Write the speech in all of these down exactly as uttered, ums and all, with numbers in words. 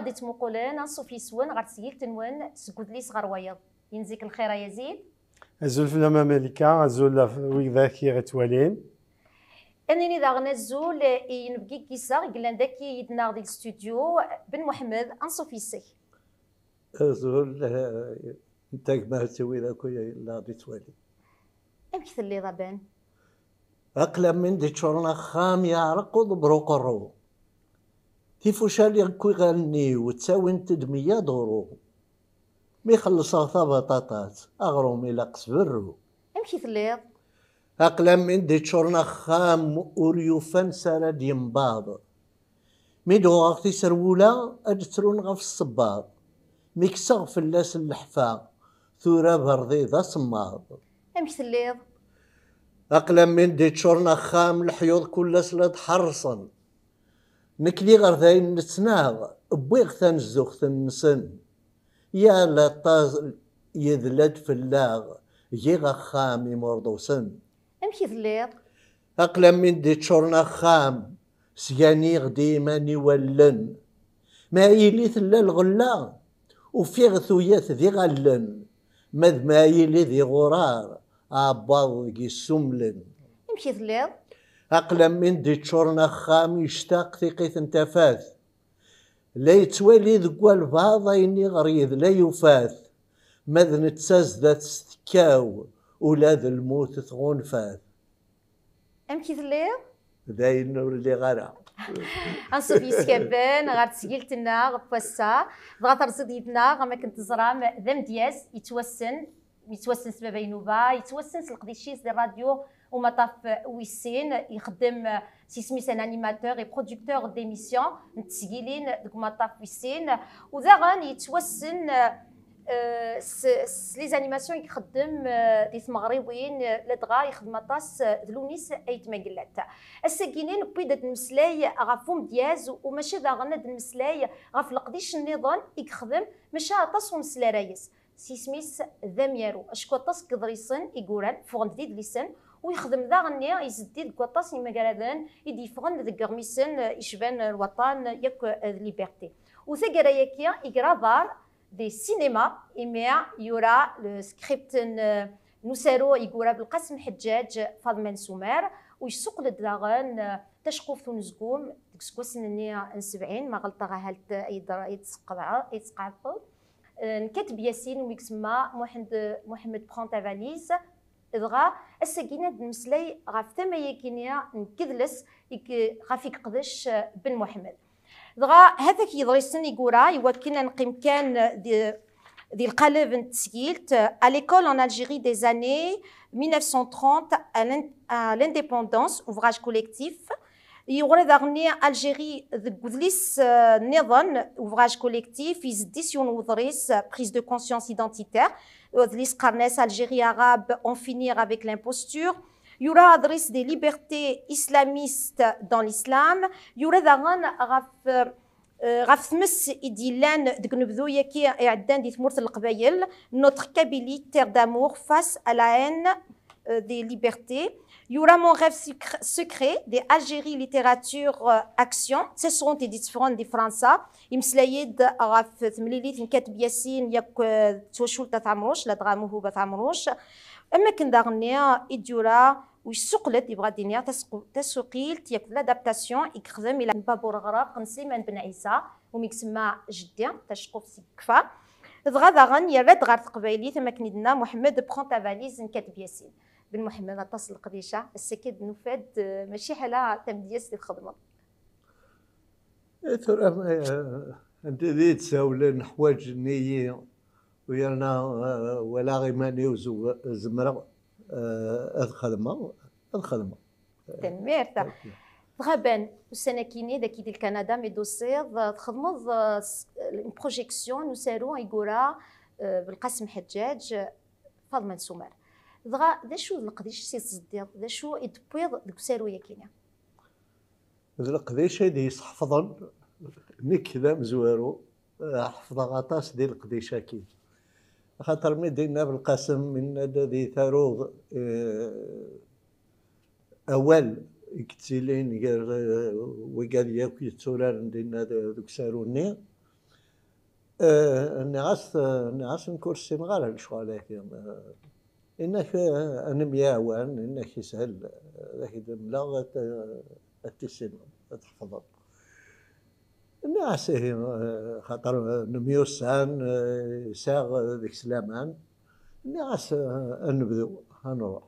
Yettmuqulen, anṣuf yes-wen ɣer tesgilt-nwen seg udlis ɣer wayeḍ. Yenzik lxir a Yazid. Azul fell-am a Malika, azul ɣef wigad i ɣ-ittwalin. Ad nini daɣen azul i yinebgi n yiseɣ i yellan daki yid-neɣ di lstudyu, Ben Muḥemmed, anṣuf yes-k. Azul, eh, n tagmat i wid akk i la d-ittwalin. Amek telliḍ a Ben? Aql am win d-iččuren axxam yeɛreq uḍebber uqerru. Tifucal akk iɣallen-iw ttawint-d meyya duṛu. Mi xellṣeɣ tabaṭaṭat, aɣrum ilaq s berru. Amek i telliḍ? Aql am win d-iččuren axxam ur yufan s ara d-yembaḍ. Mi d-uɣeɣ tiserwula, ad d-ttrun ɣef ṣṣebbaḍ. Mi kkseɣ fell-as lleḥfa, tura berḍi d asemmaḍ. Amek telliḍ? Aql am win d-iččuren axxam, leḥyuḍ kul ass la d-ḥerṣen. Nekk d iɣerdayen nettnaɣ, wwiɣ tanezzuɣt-nsen. Yal aṭṭaz yedla-d fell-aɣ, giɣ axxam imurḍusen. Amek i telliḍ? Aql am win d-iččuren axxam, sganiɣ-d iman-iw allen. Ma yili tella lɣella, ufiɣ tuyat d iɣallen. Ma d ma yili d iɣurar, aɛebbaḍ deg yessumlen. Amek i telliḍ? Aql am win d-iččuren axxam, yectaq tiqit n tafat. La yettwali deg walbaɛḍ ayen iɣer yedla yufat. Ma d netta zdat-s tekkaw, ula d lmut tɣunfat. Amek i telliḍ? D ayen ur lliɣ ara. Anṣuf yes-k a Ben ɣer tesgilt-nneɣ n wass-a. Dɣa terziḍ yid-neɣ, am akken teẓram, d amedyaz yettwassen, yettwassen s Baba Inuba, yettwassen s leqdic-is di ṛṛadyu Umaṭṭaf wis sin, ixeddem s isem-is un animateur et producteur d'émissions n tesgilin deg Umaṭṭaf wis sin, u daɣen yettwassen, eh, s, s les animations i ixeddem, eh, di tmeɣriwin, eh, ladɣa ixeddem aṭas, eh, d Lewnis Ayt Mengellat. Ass-agi-ni newwi-d ad nmeslay ɣef umedyaz, u maca daɣen ad nmeslay ɣef leqdic nniḍen i yexdem, maca aṭas ur nesli ara yes. S yisem-is d amyaru, acku aṭas n yeḍrisen i yuran ffɣen-d d idlisen, u yexdem daɣenni izeddi deg waṭas n yimagraden i d-yeffɣen deg yiɣmisen, eh, icban Lwaṭan yakk, eh, d Liberté. U taggara-yagi iger aḍar di ssinima, imi yura le script n, eh, n usaru i yura Belqasem Ḥeǧǧaǧ, Faḍma n Sumer, u yessuqel-d daɣen, eh, Taceqquft unezgum deg iseggasen-nni n sebɛin, ma ɣelṭeɣ ahat ay d-, ay d-tesqeḍɛeḍ, ay d-tesqeɛdeḍ. Eh, n Kateb Yasin, umi isemma Muḥend, Muḥemmed Prends ta valise. Dɣa, ass-agi ad nmeslay ɣef tama-yagi-nni n yidles i g-, ɣef i yeqdec, eh, Ben Muḥemmed. Dɣa, ha-t-ak yeḍrisen i yura, i wakken ad neqqim kan di, di lqaleb n tesgilt, eh, À l'école en Algérie des années mille neuf cent trente à l'in-, à l'indépendance, ouvrage collectif. Yeɣra daɣenni Algérie deg udlis, eh, nniḍen, ouvrage collectif, izeddi s yiwen n uḍris, eh, Prise de conscience identitaire, udlis qqaren-as Algérie arabe, en finir avec l'imposture. Yura aḍris Des libertés islamistes dans l'islam. Yura daɣen ɣef, eh, ɣef tmes i d-yellan deg unebdu-yagi iɛeddan di tmurt n Leqbayel, Notre Kabylie, terre d'amour face à la haine, euh, des libertés. Yura Mon rêve secr-, secret, Des Algérie littérature, euh, action, d tasɣunt i d-itteffɣen di Fransa. Imeslay-d ɣef temlilit n Kateb Yasin yakk, euh, d twacult At Ɛemruc, ladɣa Muhub At Ɛemruc. Am wakken daɣenni i d-yura u yessuqel-d, yebɣa ad d-iniɣ, tasqu-, tasuqilt yakk d l'adaptation i yexdem i la-, n Babu Reɣreɣ n Sliman Ben Ɛisa, umi isemma Jeddi, Taceqquft seg Kfa. Dɣa daɣen yerra-d ɣer teqbaylit, am wakken i d-tenna Muḥemmed, Prends ta valise n Kateb Yasin. Ben Muḥemmed, aṭas n leqdica, ass-agi ad nufa-d, eh, mačči ḥala tamedyazt i txedmeḍ. Eh, tura, eh, anda i d-sawlen ḥwaǧen-iyi, u yerna, eh, walaɣ iman-iw zw-, zemreɣ, eh, ad xedmeɣ, ad xedmeɣ. Tanemmirt. Dɣa Ben, ussan-agi-ni dagi di Lkanada, mi d-tusiḍ, eh, txedmeḍ, eh, s-, une projection n usaru i yura, eh, Belqasem Ḥeǧǧaǧ, eh, Faḍma n Sumer. Dɣa, d acu d leqdic i tettẓeddiḍ? D acu i d-tewwiḍ deg usaru-yagi-ni? D leqdic i d-yesḥefḍen, nekk d amezwaru, eh, ḥefḍeɣ aṭas di leqdic-agi. Axaṭer mi d-yenna Belqasem, yenna-d ad yi-taruḍ, eh, awal i yettilin gar, eh, wigad yakk yetturaren dinna d-, deg usaru-nni. Eh, nniɣ-as, nniɣ-as nekk ur ssineɣ ara lecɣal-agi. Eh, inna-k, eh, ad nemyaɛwan, inna-k ishel, eh, ad ak-d-mleɣ ad, ad tissineḍ, ad tḥefḍeḍ. Nniɣ-as ihi, eh, xaṭer, eh, nemyussan, eh, sɛiɣ, eh, deg-s laman. Nniɣ-as, eh, ad nebdu, ad nruḥ.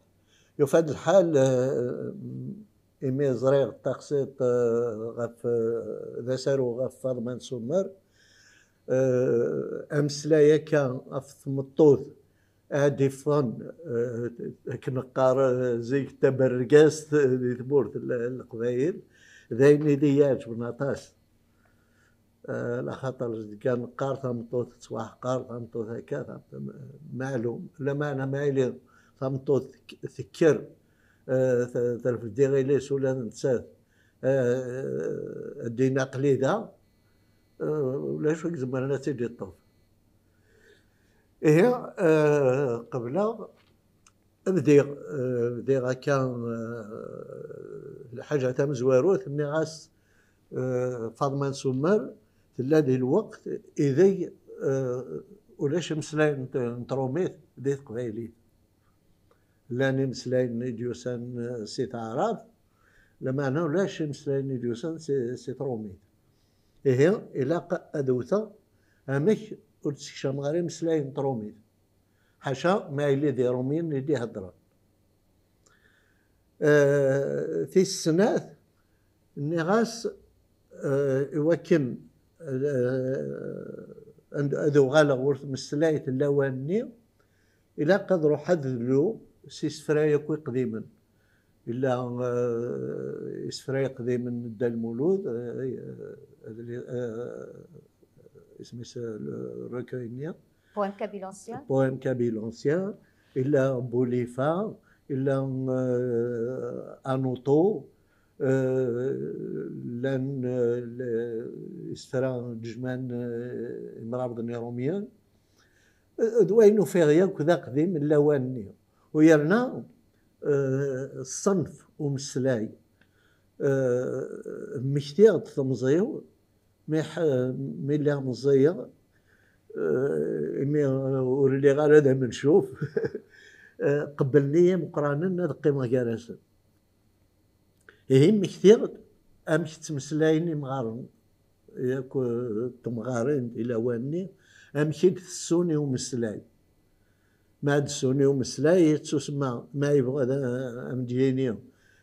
Yufa-d lḥal, eh, imi ẓriɣ taqsiṭ, eh, ɣef, eh, d asaru ɣef Faḍma n Sumer, eh, ameslay akka ɣef tmeṭṭut ad iffɣen, eh, akken neqqar, eh, zik tabergazt di tmurt n Leqbayel, d ayen i d-iɛeǧben aṭas. Eh, laxaṭer zgan neqqar tameṭṭut tettwaḥqar, tameṭṭut akka, tam-, meɛlum. Lameɛna ma yili tameṭṭut tek-, tekker, eh, t-, terfed iɣil-is ula d nettat, eh, ddin aql-i da, eh, ulac wi izemren ad tt-id-iṭṭef. Ihi, eh, qebleɣ, bdiɣ, eh, bdiɣ akka, eh, lḥaǧa tamezwarut, nniɣ-as, eh, Faḍma n Sumer tella di lweqt ideg, eh, ulac imeslayen n t-, n trumit di teqbaylit. Llan imeslayen i d-yusan, eh, si taɛrabt, lameɛna ulac imeslayen i d-yusan si, si trumit. Ihi, ilaq ad wteɣ amek ur d-ssekcameɣ ara imeslayen n trumit. Ḥaca ma yili d Iṛumyen i d-iheddren. Eh, tis snat, nniɣ-as, eh, i wakken, eh, ad, ad uɣaleɣ ɣur tmeslayt n lawan-nni, ilaq ad ruḥ ad dluɣ s isefra yakk iqdimen. Illa, eh, isefra iqdimen n Dda Lmulud, eh, eh, adli-, eh, isem-is, eh, le recueil-nni. Poème kabyle ancien. Poème kabyle ancien. Illa Boulifa, illa, eh, Anuto, eh, llan, eh, le-, isefra n Ǧejman, eh, Imrabḍen Iṛumyen. Eh, d wayen ufiɣ yakk d aqdim n lawan-nni. U yerna, eh, ṣṣenf umeslay, eh, mmektiɣ-d temẓi-w, mi ḥ-, mi lliɣ meẓẓiyeɣ, eh, imi ur lliɣ ara d amencuf, eh, qebblen-iyi imeqqranen ad qqimeɣ gar-asen. Ihi mmektiɣ-d amek ttmeslayen imɣaren, yakk, eh, temɣarin di lawan-nni, amek i d-tessun i umeslay. Ma d-tessun i umeslay, yettusemma, ma yebɣa ad, ad am-d-yini,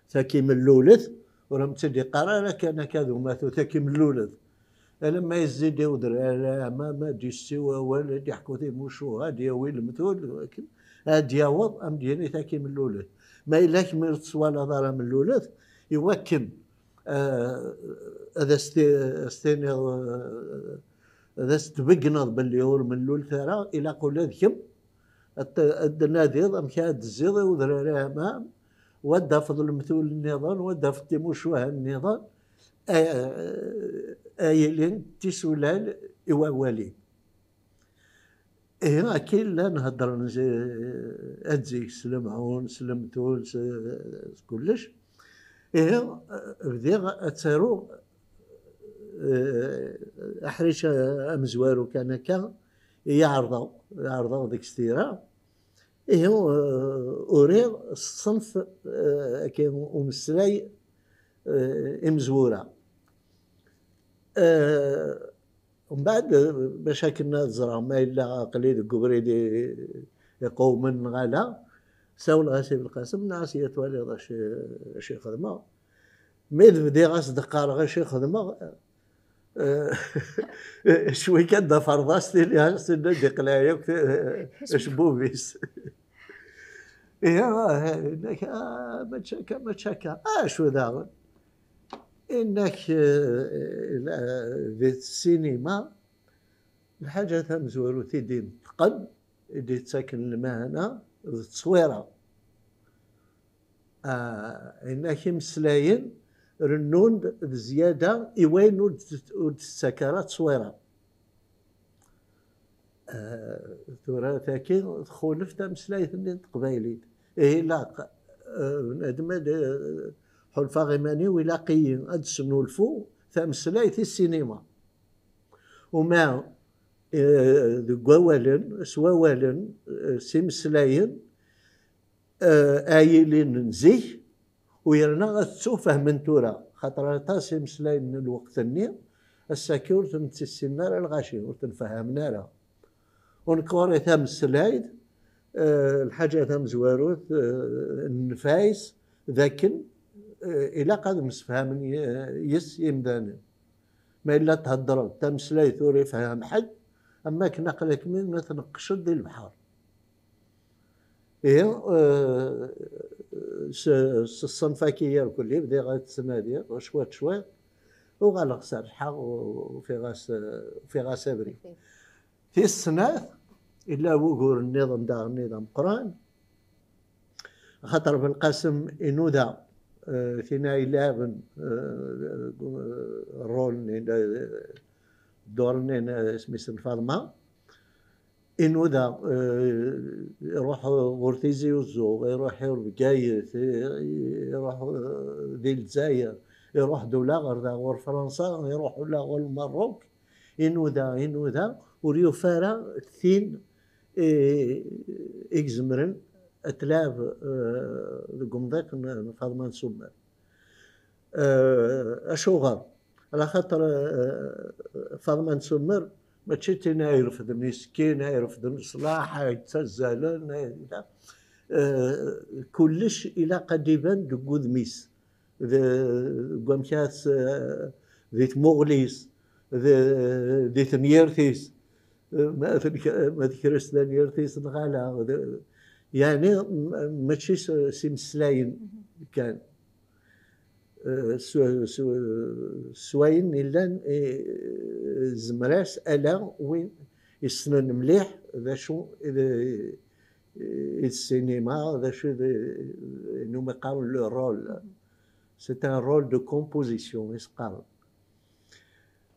"Taki mellulet", ur am-tt-id-iqqar ara kan akka d umatu, "Taki mellulet". Alamma yezzi-d i udrar, ama ma d-yessi wawal, ad d-yeḥku timucuha, ad d-yawi lemtul, akken ad d-yaweḍ, ad am-d-yini, "Taki mellulet". Ma yella kemm ur tettwalaḍ ara mellulet, iwakken, eh, ad as-ti-, as-tiniḍ, eh, ad as-tbeggneḍ belli ur mellulet ara, ilaq ula d kemm ad t-, ad d-tnadiḍ amek ad d-tezziḍ i udrar ama, u ad d-tafeḍ lemtul nniḍen, u ad d-tafeḍ timucuha nniḍen, a, a yilin d tisulal i wawal-im. Ihi, akka i llan heddren zi-, ad zik s lemɛun, s lemtul, s, s kullec. Ihi, bdiɣ attaruɣ, eh, aḥric amezwaru kan akka, i ɛerḍeɣ, ɛerḍeɣ deg-s tira. Ihi, eh, uriɣ ṣṣenf, eh, akken umeslay, eh, imezwura. Eh, Mbeɛd, bac akken ad ẓreɣ ma yella aql-i deg ubrid i, iqewmen neɣ ala, sawleɣ-as i Belqasem, nniɣ-as, "Ya twaliḍ acu, acu i xedmeɣ." Mi d-bdiɣ as-d-qqareɣ acu i xedmeɣ, eh, cwi kan d aferḍas, tili-as-, tili-as-d iqleɛ yakk, eh, acebbub-is. Ihi, ah, inna-k, "Ah, mačči akka, mačči akka." "Ah, acu daɣen?" Inna-k, eh, la-, di ssinima, lḥaǧa tamezwarut i d-ineṭqen, i d-yettaken lmehna, d tteswira. Ah, inna-k imeslayen rennun-d d zzyada i wayen ur d-, ur d-tettak ara tteswira. Ah, tura tagi txulef tameslayt-nni n teqbaylit. Ihi ilaq, ah, bnadem ad, ah, ḥulfaɣ iman-iw, ilaq-iyi ad d-snulfu tameslayt i ssinima. Uma Eh, deg wawalen, s wawalen, eh, s imeslayen, eh, ay ilin n zik, u yerna ad ttufehmen tura, xaṭer aṭas imeslayen n lweqt-nni, ass-agi ur ten-ttissinen ara lɣaci, ur ten-fehhmen ara. U nekk ɣur-i tameslayt, eh, lḥaǧa tamezwarut, eh, n nnfayes, d akken, eh, ilaq ad msefhamen y-, yis yimdanen. Ma yella theddreḍ tameslayt ur ifehhem ḥedd, am wakken aql-ak mi tneqqceḍ di lebḥer. Ihi, eh, s, s ṣṣenf-agi irkelli bdiɣ ad ttnadiɣ, cwiṭ, cwiṭ, uɣaleɣ serḥeɣ, u-, ufiɣ-as, ufiɣ-as abrid. Tis snat, illa wugur nniḍen daɣen d ameqqran, axaṭer Belqasem inuda, eh, tin ay ilaɛben, eh, rrol-nni, eh, ddor-nni, eh, isem-is n Faḍma, inuda, eh, iruḥ ɣur Tizi Uzzu, iruḥ ɣur Bgayet, i-, iruḥ, eh, di Lezzayer, iruḥ-d ula ɣer da ɣur Fransa, iruḥ ula ɣur Lmerruk, inuda, inuda, ur yufi ara tin i, i izemren ad tlab, eh, deg umḍiq n, n Faḍma n Summer. Eh, acuɣer? Ala xaṭer, eh, Faḍma n Summer mačči d tin ay irefden iskin, ay irefden ṣṣlaḥ, ay ttazzalen, ay, eh, kullec ilaq ad d-iban deg wudem-is. D-, deg wamek ara tt-, di tmuɣli-s, d-, di tenyert-is, ma d-, ma tekres tanyert-is neɣ ala. D-, yeɛni, m-, mačči s, s imeslayen kan. Eh, s, s, s wayen illan, eh, zemmer-as ala win issnen mliḥ d acu i d, i d ssinima, d acu i d, i numi qqaren le rôle. C'est un rôle de composition, i s-qqaren.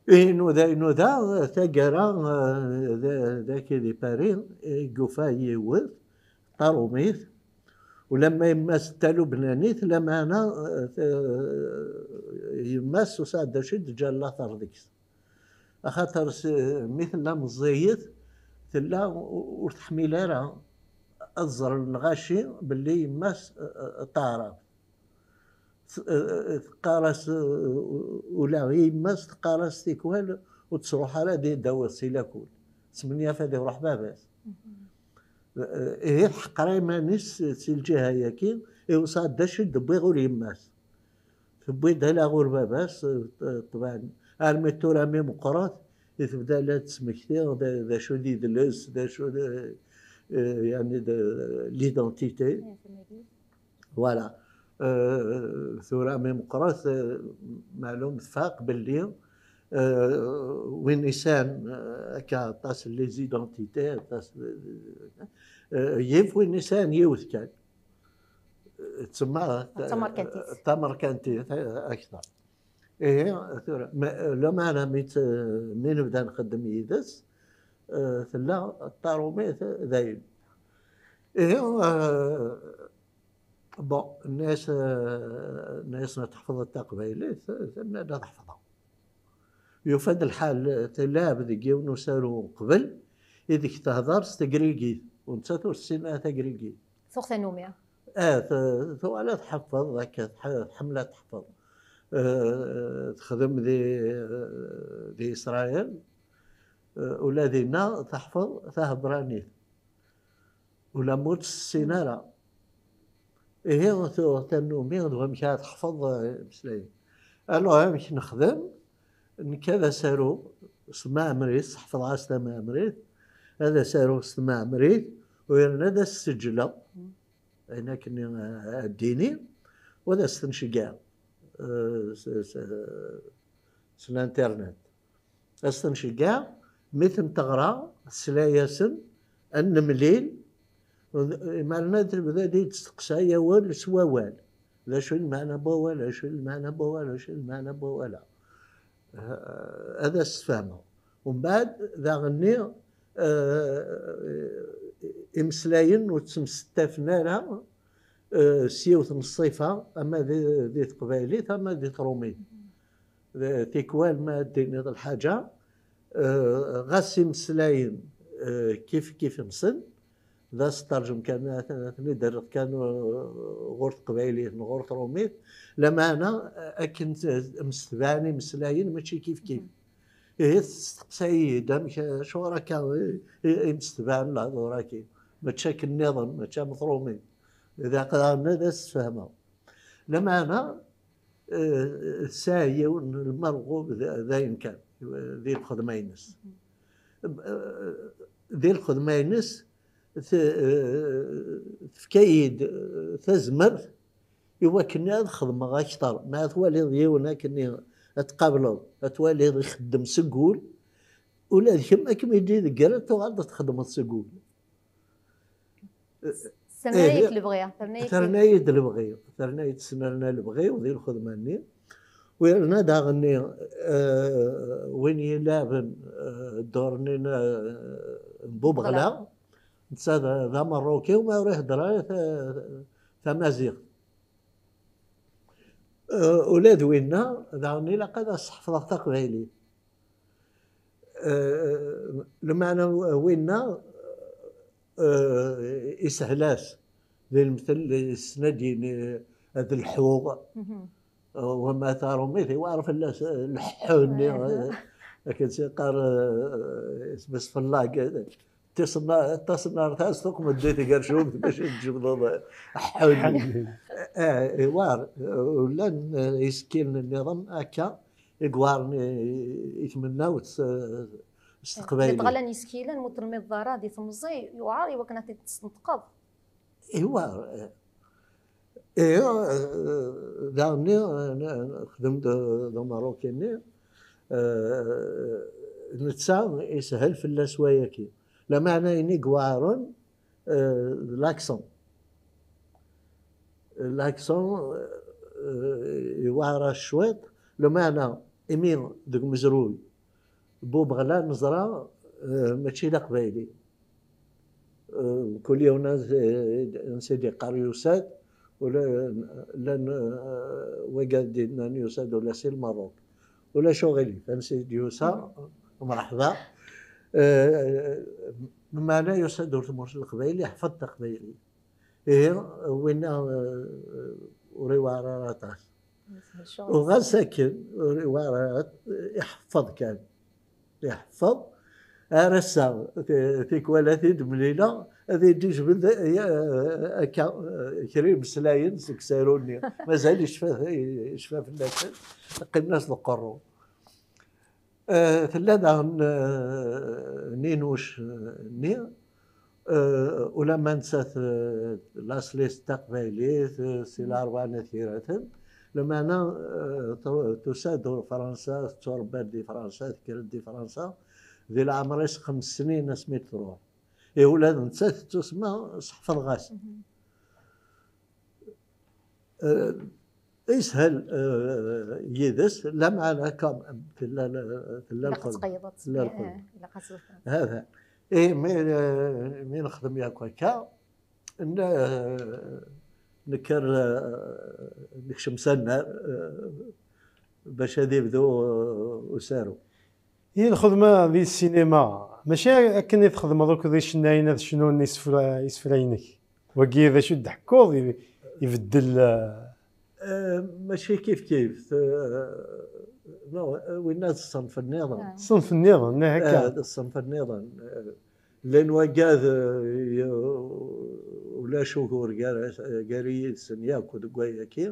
Inuda, inuda, taggara, eh, d, d aki di Paris, i yufa yiwet, taṛumit, ulamma yemma-s d talubnanit, lameɛna, eh, t-, yemma-s ur sɛed acu i d-teǧǧa later deg-s. Axaṭer s-, mi tella meẓẓiyet, tella u-, ur teḥmil ara ad ẓren lɣaci belli yemma-s, eh, eh, d taɛrabt. T-, eh, eh, teqqar-as, eh, ula i yemma-s teqqar-as tikwal ur tettruḥ ara di ddaw-s si lakul. Tesmenyaf ad iruḥ baba-s. Eh, eh, ihi tḥeqqer iman-is si lǧiha-yagi, ihi ur sɛed acu i d-tewwi ɣur yemma-s. Tewwi-d ala ɣur baba-s, eh, ṭṭbeɛ. Armi d tura mi meqqret, i tebda la d-tesmekti d, d acu d idles, d acu d, eh, yani d, l'identité. Voilà. Eh, tura mi meqqret, eh, meɛlum tfaq belli, eh, win isɛan, eh, akka aṭas n les identités, aṭas, eh, yif win isɛan yiwet kan. Tsemma d tamerkantit. Tamerkantit, eh, akteṛ. Ihi, tura, ma, lameɛna mi tt-, mi nebda nxeddem yid-s, eh, tella d taṛumit dayen. Ihi, eh, bon, nna-yas, eh, nna-yas ma tḥefḍeḍ taqbaylit, tenna-d ad ḥefḍeɣ. Yufa-d lḥal, tella deg yiwen usaru qbel, ideg tehder s tegrigit, u nettat ur tessin ara tagrigit. Tuɣ tanumi. Eh, t-, tuɣal ad tḥeffeḍ, akka, tḥ-, tḥemmel ad teḥfeḍ. Eh, texdem di, di Isṛayil, eh, ula dinna teḥfeḍ tahebranit. Ula ma ur tt-tessin ara. Ihi tuɣ tannumi d wamek ara teḥfeḍ, eh, imeslayen. Alors, amek nexdem? Nekk ad as-aruɣ s tmeɛmrit, ḥefḍeɣ-as tameɛmrit, ad as-aruɣ s tmeɛmrit, u yerna ad as-sǧelleɣ, ayen akken, eh, ad d-tini, u ad as-ten-ceggɛeɣ, eh, s, s, s l'internet. Ad as-ten-ceggɛeɣ, mi ten-teɣra, tesla-yasen, ad nemlil, meɛna tebda d-, d-testeqsay awal s wawal. D acu i lmeɛna n wawal, d acu i lmeɛna n wawal, d acu i lmeɛna n wawal-a? Eh, ad as-sfehmeɣ. Umbeɛd, daɣenni, eh, imeslayen ur ttemsettafen ara, eh, s yiwet n ṣṣifa, ama di, di teqbaylit, ama di tṛumit. D-, tikwal ma d-tiniḍ lḥaǧa, Eh, ɣas imeslayen, eh, kif kif-nsen, d aseṭṭarǧem kan, ad ten-id-rreɣ kan, eh, ɣur teqbaylit neɣ ɣur trumit, lameɛna, eh, akken t-, msetbaɛen imeslayen mačči kif kif. Ihi testeqsa-yi-d amek, acuɣer akka i, i, i msetbaɛen lehdur-agi, mačči akken nniḍen, mačči am trumit. D aqdaɣ-nni ad as-sfehmeɣ. Lameɛna, eh, tesɛa yiwen n lmerɣub d, d ayen kan, di lxedma-ines. Eh, di lxedma-ines, te-, eh, tefka-yi-d, eh, tazmert i wakken ad xedmeɣ akteṛ. Ma twaliḍ yiwen akkenni ad tqableḍ, ad twaliḍ ixeddem seg wul, ula d kemm ad kem-id-idegger, ad tuɣaleḍ ad txedmeḍ seg wul. Terna-yak lebɣi, terna-yak terna-yi-d lebɣi, terna-yi-d tesnerna lebɣi-w di lxedma-nni. U yerna daɣenni, eh, win yilaben, eh, ddur-nni n, eh, n Bubeɣla, netta d, d ameṛṛuki, u ma ur iheddeṛ ara ta-, tamaziɣt. Eh, ula d winna, daɣen ilaq ad as-ḥefḍeɣ taqbaylit. Eh, lmeɛna winna, eh, ishel-as. Di lemtel, yessen ad d-yini, eh, ad lḥuɣ. Mhm. Eh, wama tarumit, iwɛer fell-as, eh, leḥḥu-nni, eh, akken s-yeqqar, eh, isem-is fellag, eh, tisna-, tasnart-as tuqmeḍ di tgercumt bac ad tjebdeḍ, eh, ḥḥu-nni. Eh, iwɛer, eh, llan, eh, isekkilen nniḍen akka, i iweɛren i, i tmennawt s, s teqbaylit. Ladɣa llan yisekkilen, ma ur telmideḍ ara di temẓi, yuɛer i wakken ad t-id-tesneṭqeḍ. Iwɛer. Ih, eh, daɣenni, eh, xdem d, d Umeṛṛuki-nni, eh, netta ishel fell-as wayaki. Lameɛna ayen i iweɛren, eh, d l'accent. L'accent, eh, iweɛer-as cwiṭ, lameɛna imi deg umezruy Bubeɣla neẓra, eh, mačči d aqbayli. Eh, mkul yiwen ansi, ansi d-yeqqar yusa-d, ula llan, eh, wigad d-yennan yusa-d ula si Lmerruk. Ulac uɣilif, ansi d-yusa, mreḥba. Eh, meɛna yusa-d ur tmurt n Leqbayel, yeḥfeḍ taqbaylit. Ihi, winna, eh, ur iweɛer ara aṭas. U ɣas akken, ur iweɛer ara, iḥeffeḍ kan. Iḥeffeḍ. Ar ass-a, ti-, tikwal ad t-id-mlileɣ, ad yi-d-ijbed, eh, akka, eh, kra imeslayen seg usaru-nni. Mazal icfa, icfa fell-asen, qqimen-as deg uqerru. Eh, tella daɣen, eh, Ninuc, eh, nni, eh, ulamma nettat, eh, laṣel-is d taqbaylit, eh, si Larebɛa n At Yiraten, lameɛna, eh, tru-, tusa-d ɣer Fransa, tetturebba-d di Fransa, tekker-d di Fransa, di leɛmer-is xems snin asmi d-truḥ. Ihi ula d nettat tettusemma seḥfeḍeɣ-as. Mhm. Eh, yeshel, eh, yid-s, lameɛna quand même tella, tella lxedma. Tella lxedma. Hada. Eh, mi, eh, mi nexdem yakk akka, n-, eh, nekker, eh, nekcem s annar, eh, bac ad ibdu, eh, usaru. I lxedma di ssinima, mačči akken i txedmeḍ akked icennayen ad cnun isefra-, isefra-inek? Wagi d acu d-tḥekkuḍ i-, ibeddel, eh, eh, mačči kif kif. Eh, no, winna d ṣṣenf nniḍen. Ah. Ṣṣenf nniḍen, neɣ akka? Eh, d ṣṣenf nniḍen. Eh, llan wagad, eh, y-, ulac ugur gar, gar yid-sen yakk deg wayaki.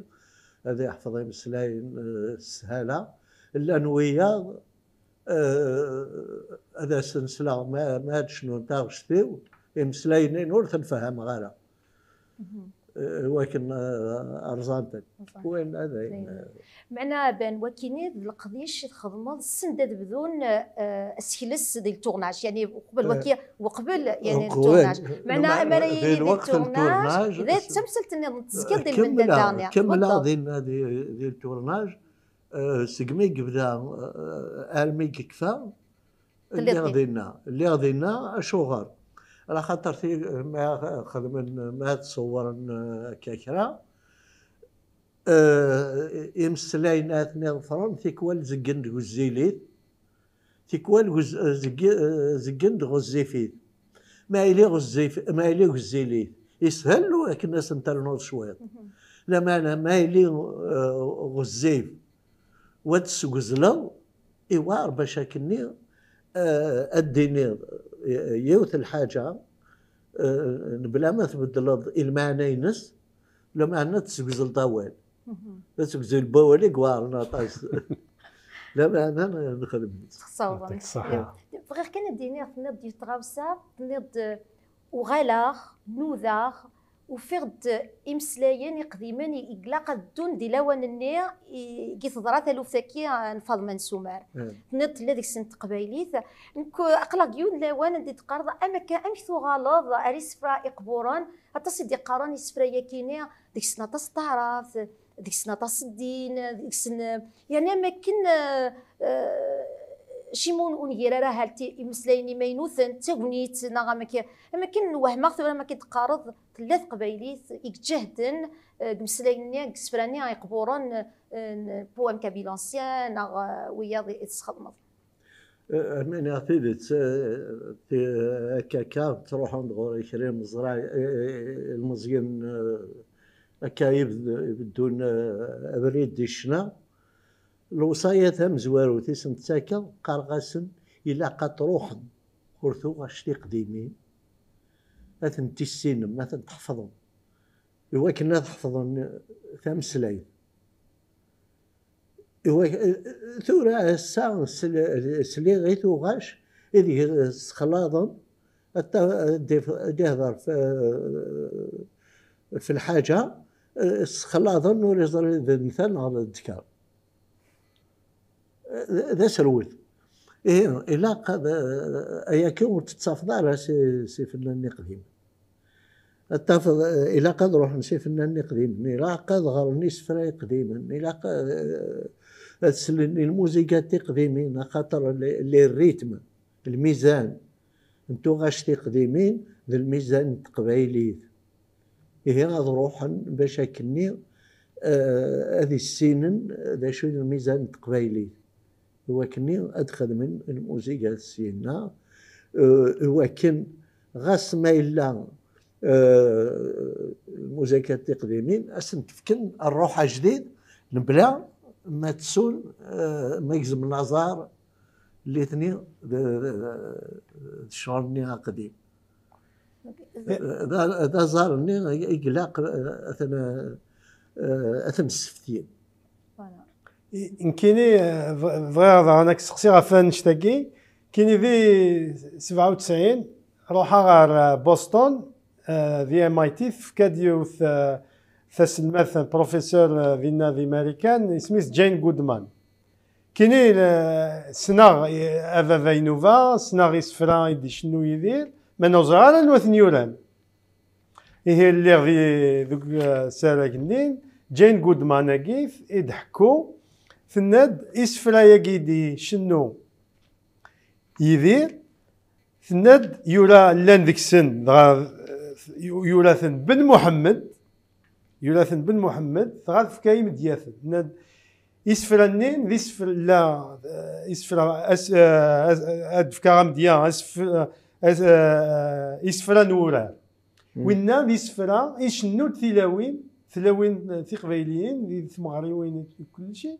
Ad iḥfeḍ imeslayen, eh, s sshala. Llan wiyaḍ, eh, ad asen-sleɣ ma, ma ad cnun taɣect-iw, imeslayen-in ur ten-fehhmeɣ ara. Mhm. Eh, wakken, eh, rẓan-ten. Rẓan. Win ad ayen, eh, meɛna aban wakini d leqdic i txedmeḍ send ad bdun, eh, asekles di le tournage, yani uqbel, eh, waki, uqbel, yani, le tournage. Meɛna amar ad yili di le tournage, d tamsalt-nniḍen tezgiḍ di lmendad-nni. Kemmleɣ dinna di, di le tournage, eh, segmi yebda, eh, armi yekfa, lliɣ dinna, lliɣ dinna, acuɣer? Ala xaṭer ti-, ma xedmen, ma ttṣewwren, eh, akka kra, eh, imeslayen ad ten-iḍefren, tikwal zeggen deg uzzilit, Tikwal guz- zeggi- zeggen-d ɣezzifit. Ma yili ɣezzif, ma yili ɣezzilit, yeshel akken ad sen-ternuḍ cwiṭ. Lameɛna ma yili eh, ɣezzif, wa d-tesgezleḍ, iwɛer bac akkenni eh, ad d-tiniḍ eh, yiwet lḥaǧa eh, mebla ma tbeddleḍ i lmeɛna-ines, lameɛna ad tesgezleḍ awal. Ad tesgezleḍ awal i iweɛren aṭas. Lameɛna nexdem. Tessawḍem. Yɛṭik ṣṣeḥḥa. Bɣiɣ kan ad d-iniɣ, tenniḍ-d yiwet tɣawsa, tenniḍ-d eh, uɣaleɣ, nudaɣ, ufiɣ-d imeslayen iqdimen i ilaq ad ddun di lawan-nni i i teḍra taluft-agi n Faḍma n Sumer. Tenniḍ tella deg-sen teqbaylit. Nekk aql-aɣ deg yiwen n lawan anda i d-teqqareḍ am akka, amek tuɣaleḍ ar isefra iqburen? Aṭas i d-iqqaren isefra-yakini deg-sen aṭas n taɛrabt, deg-sen aṭas n ddin, deg-sen, yeɛni am akken eh, eh, cimi ur ur ngir ara ahat imeslayen imaynuten, d tagnit neɣ am akken, am akken wehmeɣ tura am akken d-teqqareḍ tella teqbaylit i iǧehden eh, deg imeslayen-nni, deg isefra-nni iqburen eh, n Poème kabyle ancien neɣ eh, wiyaḍ i i tesxedmeḍ. Rniɣ tidet, eh, ti- akka akka ttruḥun-d ɣur-i kra n imeẓra- eh, ilmeẓyen eh, akka ibed- ibeddun eh, abrid di ccna. Lewṣaya tamezwarut i sen-ttakeɣ, qqareɣ-asen ilaq ad truḥem ɣer tuɣac tiqdimin, ad tent-tissinem, ad tent-tḥefḍem, iwakken ad ḥefḍen tameslayt. Iwak- Tura ass-a sl- sliɣ i tuɣac ideg ssexlaḍen, ad ta- ad d- ad ihder f- f lḥaǧa, ssexlaḍen ur iẓri d netta neɣ d ddkeṛ. D d aserwet. Ihi, ilaq ad, ayagi ur tettafeḍ ara si, si fennanen iqdimen. Ad tafeḍ, eh, ilaq ad ruḥen si fennanen iqdimen, ilaq ad ɣren isefra iqdimen, ilaq eh, ad slen i lmuzigat tiqdimin, axaṭer les, les rythmes, lmizan n tuɣac tiqdimin d lmizan n teqbaylit. Ihi ad ruḥen bac akkenni eh, ad issinen d acu i d lmizan n teqbaylit. Iwakken ad xedmen lmuzigat syenna, eh, iwakken ɣas ma yella eh, lmuzigat tiqdimin, ad sen-d-fken rruḥ ajdid, mebla ma tsun, eh, ma gezmen aẓar, nitni d d- d ccɣel-nni aqdim. D d aẓar-nni i ilaq eh, ad ten- eh, ad ten-sseftin. Voilà. Nekkini eh, bɣ- bɣiɣ daɣen ad k-seqsiɣ ɣef wannect-agi. Nekkini di sebɛa u tesɛin ruḥeɣ ɣer eh, Boston, eh, di M I T, tefka-d yiwet eh, taselmadt, professeur eh, dinna di Marikan, isem-is Jane Goodman. Nekkini eh, ssneɣ eh, a baba Inuba, ssneɣ isefra i d-icennu Yidir, ma ur ẓriɣ ara anwa ten-yuran. Ihi lliɣ di- deg usarag-nni, Jane Goodman-agi i d-ḥekku, tenna-d isefra-agi i d-icennu Yidir, tenna-d yura llan deg-sen, dɣa yura-ten Ben Muḥemmed, yura-ten Ben Muḥemmed, dɣa tefka imedyaten. Tenna-d isefra-nni d isefra, la, isefra, as- as- ad d-fkeɣ amedya, asef- as- isefra n wurar. Winna d isefra icennu-d tilawin, tilawin tiqbayliyin di tmeɣriwin d kulci.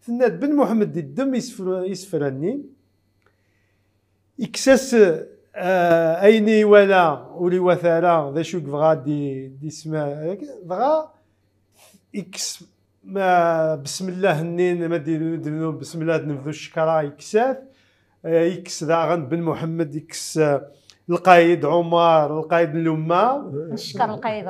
Tenna-d Ben Muḥemmed iddem isefra- isefra-nni, ikkes-as eh, ayen i iwala ur iwata ara d acu i yebɣa ad d- d-isma, dɣa ikkes ma besmellah-nni, ma d-, d-, d-, besmellah nebdu ccekra, yekkes-at, eh, yekkes daɣen Ben Muḥemmed, yekkes eh, Lqayed Ɛumar, Lqayed n lumma. Neckeṛ lqayed.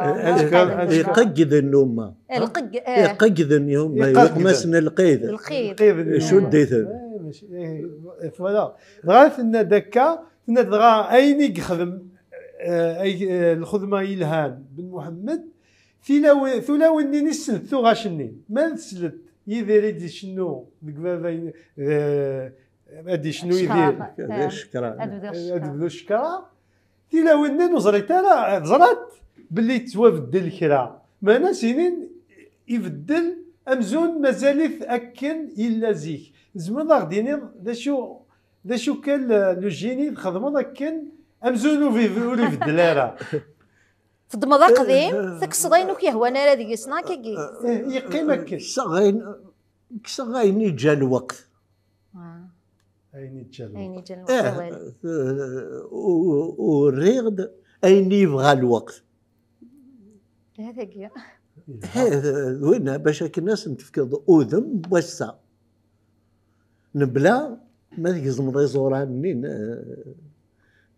Iqeggden lumma. Lqeg. Iqeggden yumma, iqeggden. Yuqem-asen lqid. Lqid. Lqid n Icudd-iten. Eh, maci- eh, voilà. Dɣa tenna-d akka, tenna-d dɣa ayen i yexdem eh, ay- eh, lxedma yelhan Ben Muḥemmed, tilawi- tulawin-nni ssent tuɣac-nni. Ma nslet Yidir i d-icennu deg baba, eh, ad d-icennu Yidir. D ccekra. Ad bdiɣ Ad ccekra. bdu ccekra. Tilawin-nni ur ẓrint ara, ẓrant belli yettwabeddel kra. Meɛna sinin ibeddel amzun mazal-it akken yella zik. Tzemreḍ ad ɣ-d-tiniḍ d acu D acu kan, le génie txedmeḍ akken amzun ur ib- ur ibeddel ara. Teddmeḍ aqdim, tekkseḍ ayen ur k-yehwan ara deg-s, neɣ akkagi? Eh, yeqqim akken. Kkseɣ ayen, kkseɣ ayen iǧǧa lweqt. Ayen iǧǧa lweqt. Ayen iǧǧan Eh, awal. eh, u- u- uriɣ-d ayen yebɣa lweqt. Hatagi. He, d winna bac akken ad sen-tefkeḍ udem n wass-a. Nebla ma tgezmeḍ iẓuran-nni n,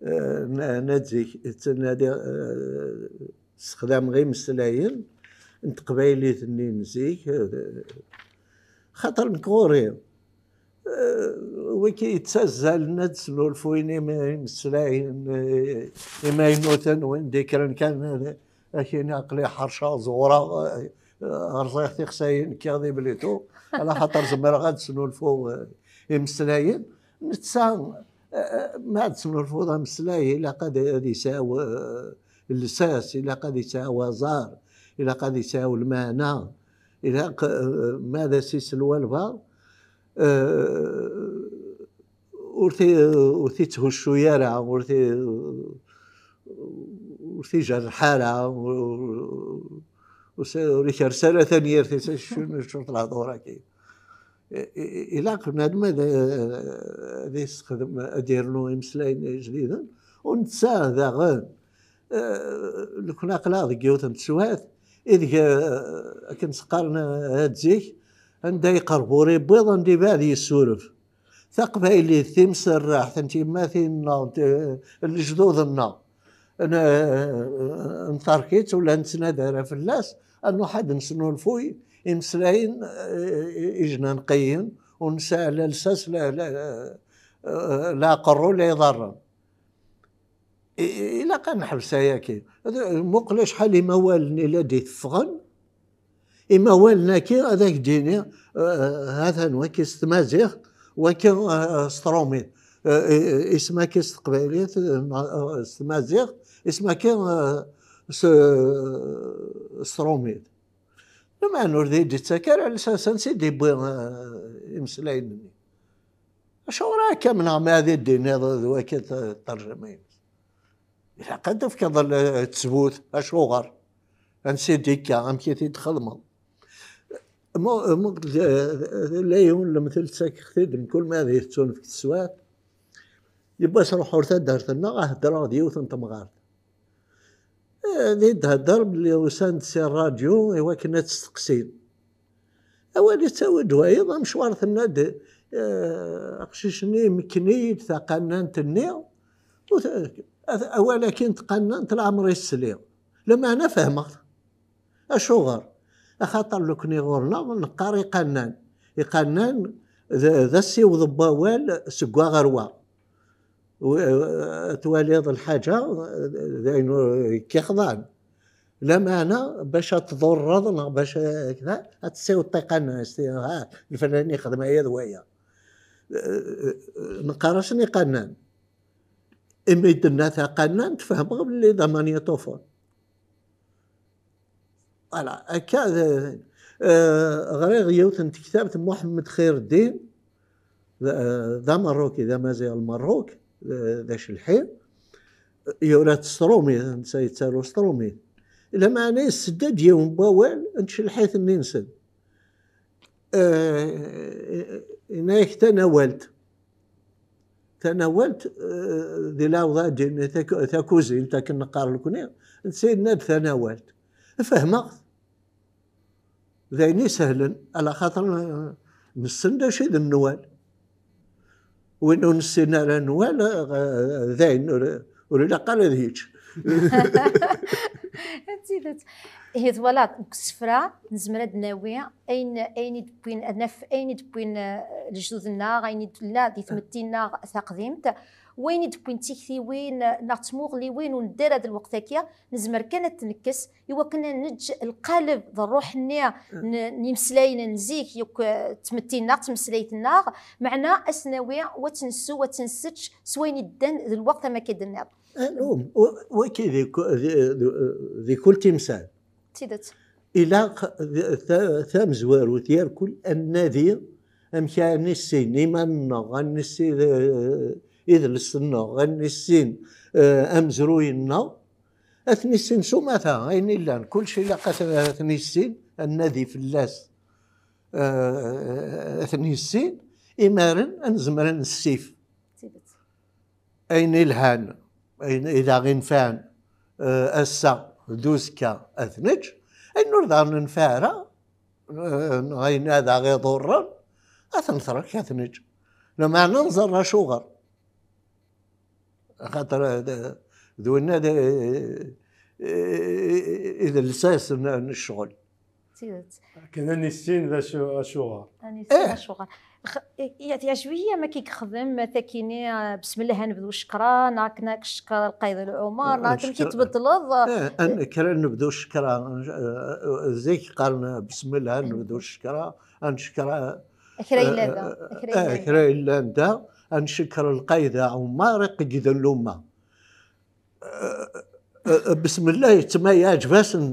eh, n, n zik, ttnadi, eh, ssexdameɣ imeslayen n teqbaylit-nni n zik, eh, xaṭer nekk ɣur-i, eh, wiki yettazzalen ad snulfuyen im- imeslayen, eh, imaynuten, win d-ikkren kan, eh, akini aql-i ḥerceɣ, ẓewreɣ, eh, rẓiɣ tixsayin, kkiɣ di blitu, ala xaṭer zemreɣ ad snulfuɣ, eh, imeslayen. Netta, eh, eh, ma ad tesnulfuḍ ameslay, ilaq ad ad yesɛu, eh, llsas, ilaq ad yesɛu aẓar, ilaq ad yesɛu lmeɛna, ilaq, eh, ma ad as-isel walbeɛḍ, eh, ur t- ur t-itthussu ara, ur t- ur t-ijerreḥ ara, ur, ur, ur s- ur ikres ara tanyirt-is, acu n acu n lehdur-agi. I- i- Ilaq bnadem ad ad yessexdem, ad yernu imeslayen ijdiden, u netta daɣen, eh, nekni aql-aɣ deg yiwet n teswiɛt ideg, eh, akken s-qqaren, eh, at zik, anda yeqreb ur iwwiḍ, anda yebɛed yessuref. Taqbaylit, timserreḥt n tyemmatin-nneɣ, n t- n lejdud-nneɣ, n, n terkit, ur la nettnadi ara fell-as, ad nruḥ ad nesnulfuy imeslayen, eh, ijnanqiyen, ur nesɛi la lsas, la, la, eh, la aqerru, la iḍarren. I- i- Ilaq ad neḥbes ayaki. Muqel acḥal imawalen i la d-iteffɣen, imawalen-agi ad ak-d-ini, eh, ha-t-an waki s tmaziɣt, waki, eh, s trumit. Eh, eh, isem-agi s teqbaylit, eh, s tmaziɣt, isem-agi, eh, s s trumit. Lameɛna ur d-iyi-d-ittak ara lsas ansi d-iwwi, eh, imeslayen-nni. Acuɣer akka mennaɣ ma ad d-tiniḍ d waki t- ṭṭerjama-ines? Ilaq ad d-tefkeḍ l- ttbut, acuɣer? Ansi d-ikka, amek i t-id-txedmeḍ? Mu- mu- d- d- La yiwen lemtel ttakeɣ-t-id mkul ma ad yettunefk teswiɛt. Yiwwas ruḥ ɣer taddart-nneɣ, ad heddreɣ d yiwet n temɣart. Eh, di d-hedder belli usan-d si rradyu i wakken ad testeqsin. Awal ittawi-d wayeḍ amecwar, tenna-d, eh, aqcic-nni imekken-iyi-d taqannant-nni, u t- at- awal-agi n tqannant leɛmer i s-sliɣ. Lameɛna fehmeɣ-t. Acuɣer? Axaṭer nekni ɣur-neɣ neqqar iqannan. Iqannan d, d asiweḍ n wawal seg wa ɣer wa. U- Twaliḍ lḥaǧa d ayen ur k-ixḍan. Lameɛna bac ad tḍurreḍ neɣ bac a- kda, ad tessiweḍ iqannan, s ti- ha, leflani yexdem aya d waya. Neqqar-asen iqannan. Imi d-tenna taqannant, fehmeɣ belli d amanyuṭufun. Voilà, akka d, eh, ɣriɣ yiwet n tektabt n Muḥemmed Xir Ddin, d, d ameṛṛuki, d amaziɣ n Lmeṛṛuk, d, d acelḥi. Yura-tt s trumit, netta yettaru s trumit. Lameɛna yessedda-d yiwen n wawal n tcelḥit-nni-nsen. Eh, yenna-yak tanawalt. Tanawalt, eh, di lɛawda din, tak- takuzint, akken neqqar nekni, netta yenna-d tanawalt. Fehmeɣ-t. D ayen isehlen, ala xaṭer, eh, nessen d acu i d nnwal. Win ur nessin ara nnwal, eh, d ayen ur, ur ilaq ara ad yečč. D tidet. Ihi twalaḍ, deg usefra nezmer ad d-nawi ayen, ayen i d-wwin, ad naf ayen i d-wwin, eh, lejdud-nneɣ, ayen i d-tella di tmetti-nneɣ taqdimt, wayen i d-wwin d tiktiwin, eh, neɣ d tmuɣliwin ur neddi ara d lweqt-agi, nezmer kan ad t-nekkes i wakken ad neǧǧ lqaleb d ṛṛuḥ-nni n, n yimeslayen n zik, yakk, eh, tmetti-nneɣ, tmeslayt-nneɣ, meɛna ad s-nawi, wa ad tt-nessew, wa ad tt-nessečč s wayen i d-ddan d lweqt am akka i d-tenniḍ. Anum, wa- waki di ku- di- di- di kul timsal. D tidet. Ilaq di- ta- tamezwarut yerkul ad nadi Amek ara nissin iman-nneɣ, ad nissin, eh, idles-nneɣ, ad nissin, eh, amezruy-nneɣ, ad t-nissin s umata, ayen illan, kullec ilaq ad t-, ad t-nissin, ad nadi fell-as, eh, ad t-nissin, imaren ad nezmer ad nessif. Ayen ilhan, ayen i d aɣ-inefɛen, eh, ass-a d uzekka ad t-nečč, ayen ur d aɣ-nenfeɛ ara, eh, neɣ ayen ad aɣ-iḍurren, ad t-nettrek ad t-nečč. Lameɛna nẓer acuɣer. Axaṭer, eh, d, d winna d, eh, eh, i d lsas n, n ccɣel. D tidet. Akken ad nissin d acu, acuɣer. Ad nissin Eh. acuɣer. X-, i-, i-, teɛjeb-iyi amek i yexdem takini, eh, besmelleh ad nebdu ccekra, neɣ akken ad ccekra lqayed Lɛumer, neɣ akken i tbeddleḍ. Eh, ad nekker ad nebdu ccekra, eh, zik qqaren besmelleh ad nebdu ccekra, ad ncekker, eh, Kra yella da, eh, kra eh, yella kra da. yellan da, ad ncekker lqayed Ɛumer iqeyyden lumma. Eh, eh, besmelleh, yettma yeɛǧeb-asen,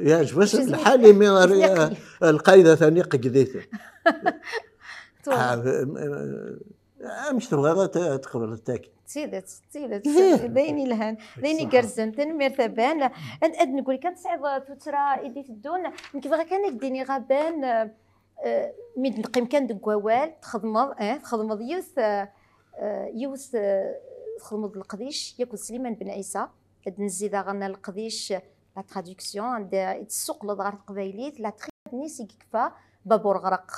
yeɛǧeb-asen Mačči lḥal imi ar-, lqayed atan iqeyyed-iten. Tura. Ah, eh, amek tebɣiḍ ad t-, ad tqebleḍ taki? D tidet, d tidet. Ih. D ayen yelhan, d ayen Ṣṣeḥ. igerrzen. Tanemmirt a Ban. Ad, ad negri kan tesɛiḍ tuttra i d-iteddun. Nekk bɣiɣ kan ad d-iniɣ a Ban, eh, eh, mi d-neqqim kan deg wawal, txedmeḍ, eh, txedmeḍ yiwet, eh, eh, yiwet, eh, txedmeḍ leqdic akked Sliman Ben Ɛisa. Ad nezzi daɣen leqdic, la traduction, anda i d-tessuqleḍ ɣer teqbaylit, la trad-nni i yekfa Bab Ureɣraq.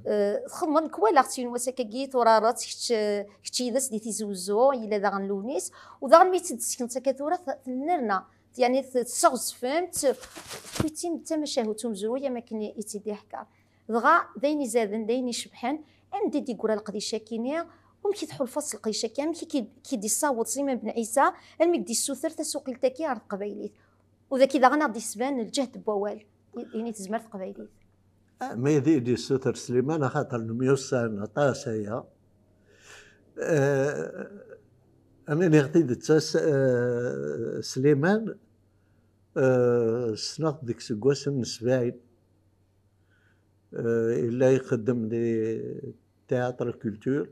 Eh, txedmeḍ, nekk walaɣ-tt yiwen wass akkagi, turareḍ-tt, kečč, kečč yid-s di Tizi Uzzu, yella daɣen Lewnis, u daɣen mi tt-id-tessekneḍ akka tura, t-, tennerna, yeɛni t-, tesseɣzfem-tt, tewwi-tt d tamacahut umezruy, am akken i, i tt-id-iḥekker. Dɣa, d ayen izaden, d ayen icebḥen, anda i d-yeggura leqdic-agi-nni, wamek i tḥulfaḍ s leqdic-agi, amek i k-, k-id-issaweḍ Sliman Ben Ɛisa, almi i k-d-issuter tasuqilt-agi ɣer teqbaylit? U dagi daɣen ad d-isban lǧehd n wawal, i, ini tezmer teqbaylit. Ah, ma d i d-issuter Sliman, axaṭer nemyussan aṭas aya. Eh, am iniɣ tidet, as-, eh, Sliman, eh, ssneɣ-t deg iseggasen n sebɛin. Eh, yella ixeddem di Théâtre Culture,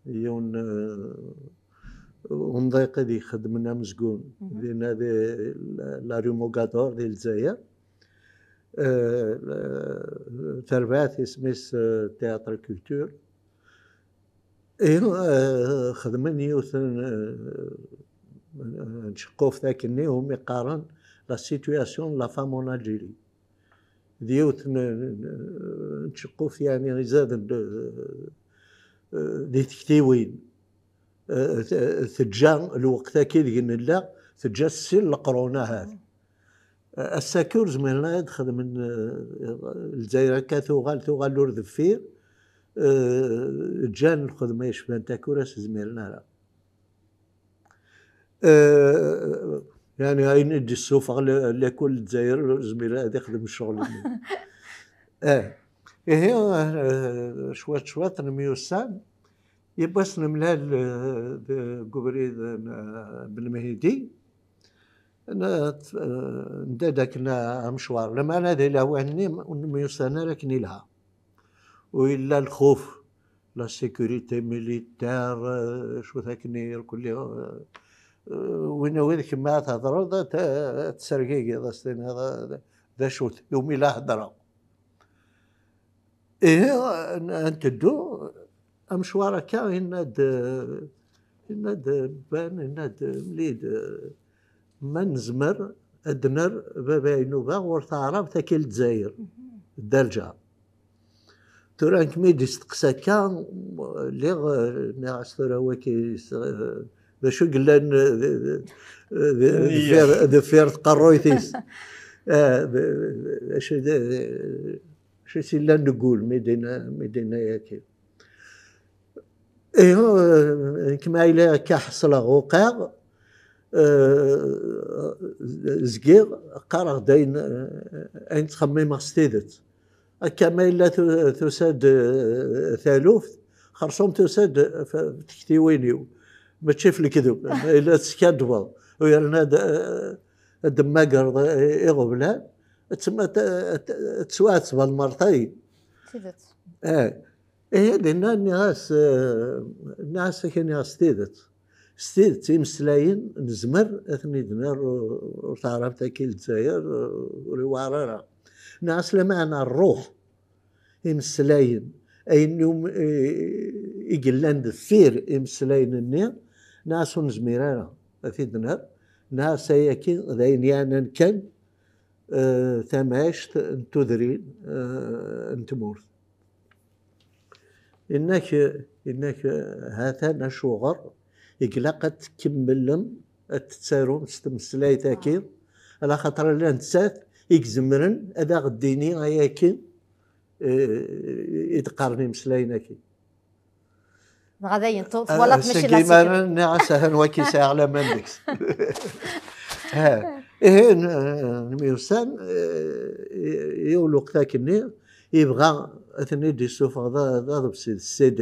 yiwen, eh, umḍiq i d-ixeddmen amezgun dinna di la, la rue Mogador di Lezzayer. Eh, terbaɛt isem-is, eh, Théâtre Culture. Ihi, eh, xedmen yiwet n, eh, n tceqquft akkenni umi qqaren La situation de la femme en Algérie. D yiwet n, n, n tceqquft, yeɛni, izaden, eh, eh, di tektiwin. Eh, t-, teǧǧa lweqt-agi deg nella, teǧǧa sin leqrun ahat. Eh, ass-agi ur zmiren ara ad xedmen, eh, Lezzayer akka tuɣal, tuɣal ur deffir. Eh, ǧǧan lxedma yecban takura, ur s-zmiren ara. Eh, yeɛni ayen i d-issufeɣ la-, lakul Lezzayer ur zmiren ad ixdem ccɣel-nni. Eh, ihi, eh, cwiṭ, cwiṭ nemyussan. Yiwwas nemlal, eh, deg ubrid n, eh, Ben Mhidi. N-, eh, ndad akken amecwar. Lameɛna di lawan-nni ur nemyussan ara akken ilha. U yella lxuf, la sécurité militaire, eh, cwiṭ akken irkelli, eh, eh, win, wid kemm ara thedreḍ, ad t-, ad tessergigiḍ, ad s-tiniḍ, eh, d acu-t, umi la heddreɣ. Ihi, n-, nteddu amecwar akka, yenna-d, yenna-d Ben, yenna-d mlid, ma nezmer ad d-nerr baba Inuba ɣur Taɛrabt, akka i Lezzayer, Dda Lǧar. Tura nekk mi d-isteqsa akka, lliɣ, eh, nniɣ-as tura waki, eh, d acu i yellan, eh, d-, d-, d-, deffir, deffir tqerruyt-is. Eh, d-, d-, acu d-, d-, acu i s-yellan deg wul mi d-yenna, mi d-yenna yaki. Ihi, eh, nekk ma yella akka ḥeṣleɣ uqiɣ, eh, zgiɣ qqareɣ-d ayen, eh, ayen ttxemmimeɣ s tidet. Akka ma yella tu-, tusa-d, eh, taluft, xerṣum tusa-d f-, f tektiwin-iw, mačči f lekdeb. Ma yella teskaddbeḍ, u yerna ad, eh, ad d-temmagreḍ, eh, iɣeblan, ad tem-, ad, ad, ad tettwaɛettbeḍ mertayen. Tidet. Eh, Ihi dinna nniɣ-as, eh, nniɣ-as akaniɣ s tidet. S tidet, imeslayen nezmer ad ten-id-nerr, ur, ur teɛrabt akka i Lezzayer, ur iweɛṛ ara. Nniɣ-as lameɛna ṛṛuḥ, imeslayen, ayen i, i yellan deffir imeslayen-nni, nniɣ-as ur nezmir ara ad t-id-nerr. Nniɣ-as ayagi d ayen yeɛnan kan, eh, tamɛict n tudrin, eh, n tmurt. Inna-k, inna-k, ha-t-an acuɣer i ilaq ad tkemmlem ad tettarum s tmeslayt-agi, ala xaṭer ala nettat i izemren ad aɣ-d-tini ayagi, eh, i d-qqaren imeslayen-agi. Dɣa dayen, tu-, twalaḍ mačči d la sécurité. Nniɣ-as atan waki sɛiɣ laman deg-s. Ha, ihi, n-, nemyussan, eh, i, i ulweqt akkenni, yebɣa ad ten-id-issufeɣ d, d aḍebsi, d C D.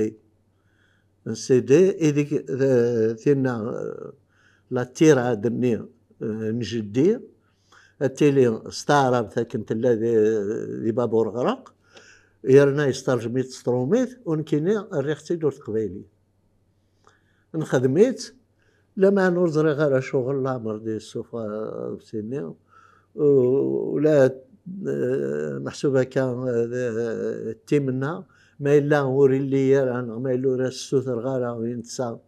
N C D, ideg d, tinna, eh, la tirade-nni, eh, n jeddi, ad tili s taɛrabt akken tella di, di Bab Ureɣraq, yerna yesṭerjem-itt s trumit, u nekkini rriɣ-tt-id ur teqbaylit. Nxedm-itt, lameɛna ur ẓriɣ ara acuɣer leɛmer d-yessufeɣ aḍebsi-nni. U-, ula, eh, meḥsub akka, eh, d, eh, d timenna, ma yella ur illi ara, neɣ ma yella ur as-ssutreɣ ara i netta,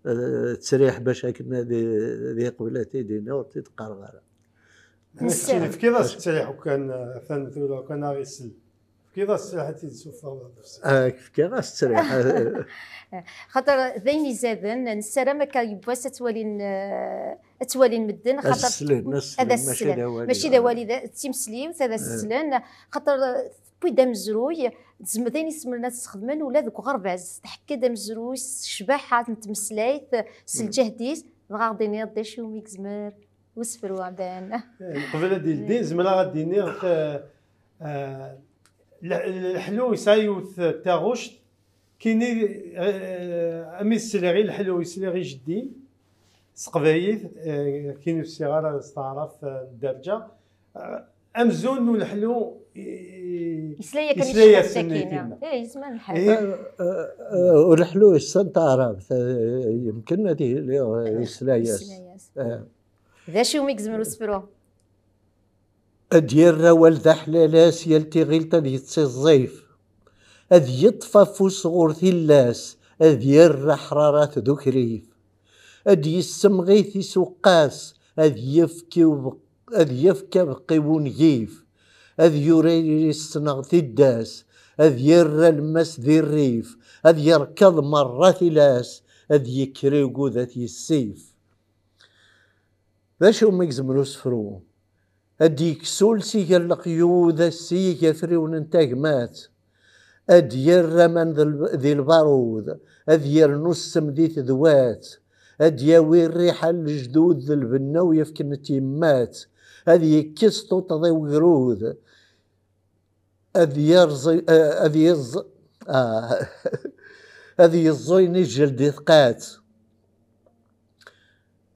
eh, ttesriḥ bac akken ad i-, ad iqbel ad t-id-ini, ur t-id-qqareɣ ara. Nessaram. Tefkiḍ-as ttesriḥ ukan, eh, atan tura ukan aɣ-isel. Tefkiḍ-as ttesriḥ ad t-id-suffeɣ d aḍebsi. Ah, fkiɣ-as ttesriḥ. Xaṭer d ayen izaden, nessaram akka yiwwas ad twalin, eh, ad twalin medden, xaṭer ad as-slen, ad as-slen, mačči d awali. Mačči d awali, d, d timesliwt, ad as-slen. Xaṭer, eh, tewwi-d amezruy, tzem-, d ayen isemren ad t-sxedmen ula deg uɣerbaz. Tḥekka-d amezruy s ccbaḥa n tmeslayt, s lǧehd-is, dɣa ɣ-d-tiniḍ d acu umi yezmer usefru, Ɛebban. Eh, qbel ad d-yeldi, zemreɣ ad d-iniɣ, eh, eh, le-, leḥlu yesɛa yiwet taɣect, kini, eh, ami sliɣ i leḥlu, sliɣ i jeddi, s teqbaylit, eh, kini ur sliɣ ara s taɛrabt, eh, n dderǧa. Eh, amzun n uleḥlu, i-, i-, yesla yakan i yesla-yasen i tinna. Eh, yezmer lḥal. Eh, eh, eh, uleḥlu yessen taɛrabt, eh, yemken ad yili, eh, yesla-yas. Yesla-yas. Eh. D acu umi yezmer usefru? Ad yerr awal d aḥlalas, yal tiɣilt ad yettiẓẓif. Ad yeṭṭef afus ɣur tillas, ad yerr aḥrarat d ukrif. Ad yessemɣi tisuqqas, ad yefk i ubeq-, ad yefk abeqq i wungif. Ad yurar issneɣ tiddas, ad yerr alemmas di rrif, ad yerkeḍ merra tilas, ad yekker i ugud ad t-yessif. D acu umi yezmer usefru? Ad d-yekkes ul si gar leqyud, si gar afriwen n tagmat. Ad d-yerr aman d l-, di lbarud, ad yernu ssem di tedwat. Ad d-yawi rriḥa n lejdud d lbenna u yefken n tyemmat. Ad yekkes tuṭṭḍi ugrud. Ad yerẓ-, eh, ad yeẓ-, ah, ad yeẓẓuy nijjel di tqat.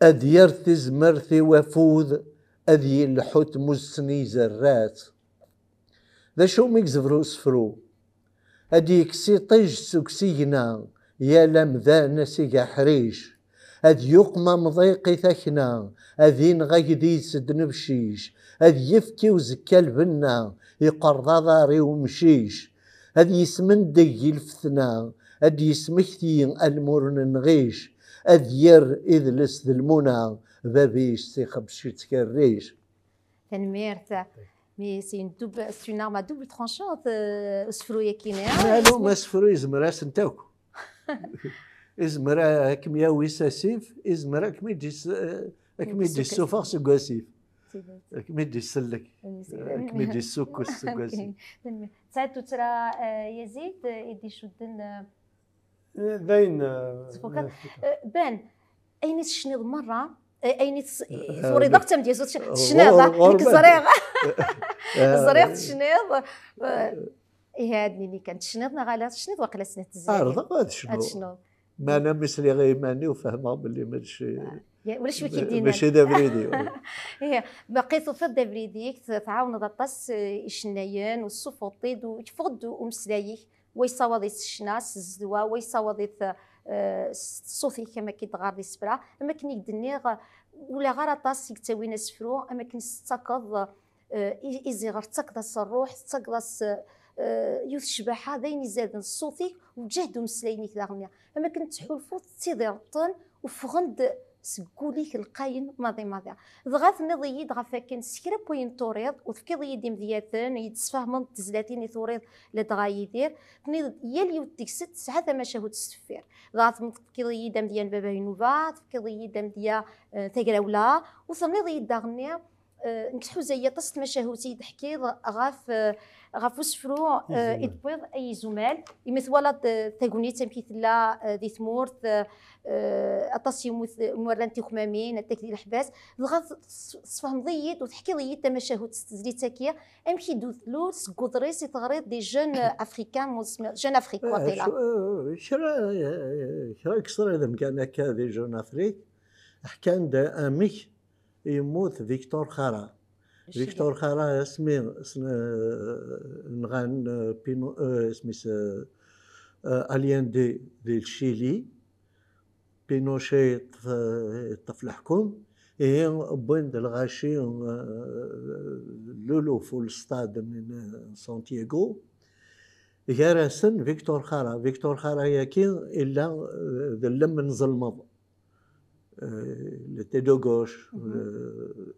Ad yerr tizmert i wafud, ad yelḥu tmussni izerrat. D acu umi yezmer usefru? Ad d-yekkes iṭij seg usigna, yal amdan a s-ig aḥric. Ad yuqem amḍiq i takna, ad ineɣ agdis d nebcic. Ad yefk i uzekka lbenna, iqerḍ aḍar i umcic. Ad yesmendeg i lfetna, ad d-yesmekti almur n nɣic. Ad yerr idles d lmuna, bab-is ixebbec-itt kerric. Tanemmirt. Mais c'est une double, c'est une arme à double tranchant, euh, usefru-yagi-nni. Maɛlum, asefru yezmer-asent akk. Yezmer a kem-yawi s asif, yezmer a kem-id-is-, a kem-id-issufeɣ seg wasif. A kem-id-isellek. A kem-id-issukkes seg wasif. Tanemmirt. Tesɛiḍ tuttra, euh, Yazid, euh, i d-icudden, euh, Eh, d ayen, eh, tfukeḍ? Eh, Ben, ayen i tecniḍ merra, eh, ayen i tes-, eh, turiḍ akk d tamedyazt, tecniḍ, ah, nekk ẓriɣ. Ẓriɣ tecniḍ. Eh, ihi, ad nini kan, tecniḍ neɣ ala tecniḍ, waqila tecniḍ tezzayin. Ɛerḍeɣ ad cnuɣ. Ad tecnuḍ. Meɛna mi sliɣ i yiman-iw, fehmeɣ belli mačči, ah, ya, ulac wi k-id-yennan. Mačči d abrid-iw. Ih, baqi tufiḍ-d abrid-ik, t-, tɛawneḍ aṭas, eh, icennayen, u tessuffuɣeḍ-t-id, u yeffeɣ-d umeslay-ik. Wa yessawaḍ-it s ccna, s zzedwa, wa yessawaḍ-it, eh, s ṣṣut-ik, am akken i d-ɣer di sefra, am akken i k-d-nniɣ, ur lliɣ ara aṭas i yettawin asefru, am akken tettakeḍ, eh, i, i ziɣer tettakeḍ-as ṛṛuḥ, tettakeḍ-as, eh, yiwet ccbaḥa, d ayen izaden ṣṣut-ik, u lǧehd umeslay-inek daɣen. Am akken tettḥulfuḍ tettidireḍ-ten, u ffɣen-d seg wul-ik lqayen maḍi maḍi. Dɣa tenniḍ-iyi-d ɣef wakken s kra n wayen turiḍ, u tefkiḍ-iyi-d imedyaten, i yi-d-tesfehmeḍ tezlatin i turiḍ ladɣa Yidir. Tenniḍ-d yal yiwet deg-sent tesɛa tamacahut s deffir. Dɣa tefkiḍ-iyi-d amedya n Baba Inuba, tefkiḍ-iyi-d amedya, eh, Tagrawla, u tenniḍ-iyi-d daɣenni, eh, nekk tḥuza-yi aṭas n tmacahut i yi-d-teḥkiḍ ɣef, eh, ɣef usefru, eh, i d-tewwiḍ, Ay Izumal. Imi twalaḍ, eh, tagnit amek i tella, eh, di tmurt, eh, eh, aṭas yemmut, yemmut rran tikmamin, attak di leḥbas. Dɣa t-, s-, tesfehmeḍ-iyi-d u teḥkiḍ-iyi-d tamacahut s tezlit-agi, amek i d-tlul seg uḍris i teɣriḍ des jeunes africains, jeunes africains, eh, waqila. Eh, kra, eh, kra n yesraden kan akka di Jeune Afrique, ḥkan-d amek yemmut Victor Jara. Victor Jara asmi s-, eh, nɣan, eh, Pino-, eh, isem-is, eh, eh, Allende di Lcili, Pinochet yeṭṭef, yeṭṭef leḥkum, ihi wwin-d lɣaci, eh, luluf u lstad n, n Santiago. Gar-asen Victor Jara. Victor Jara-yaki illa, eh, d llem n zelmeḍ. Eh, il était de gauche. Eh,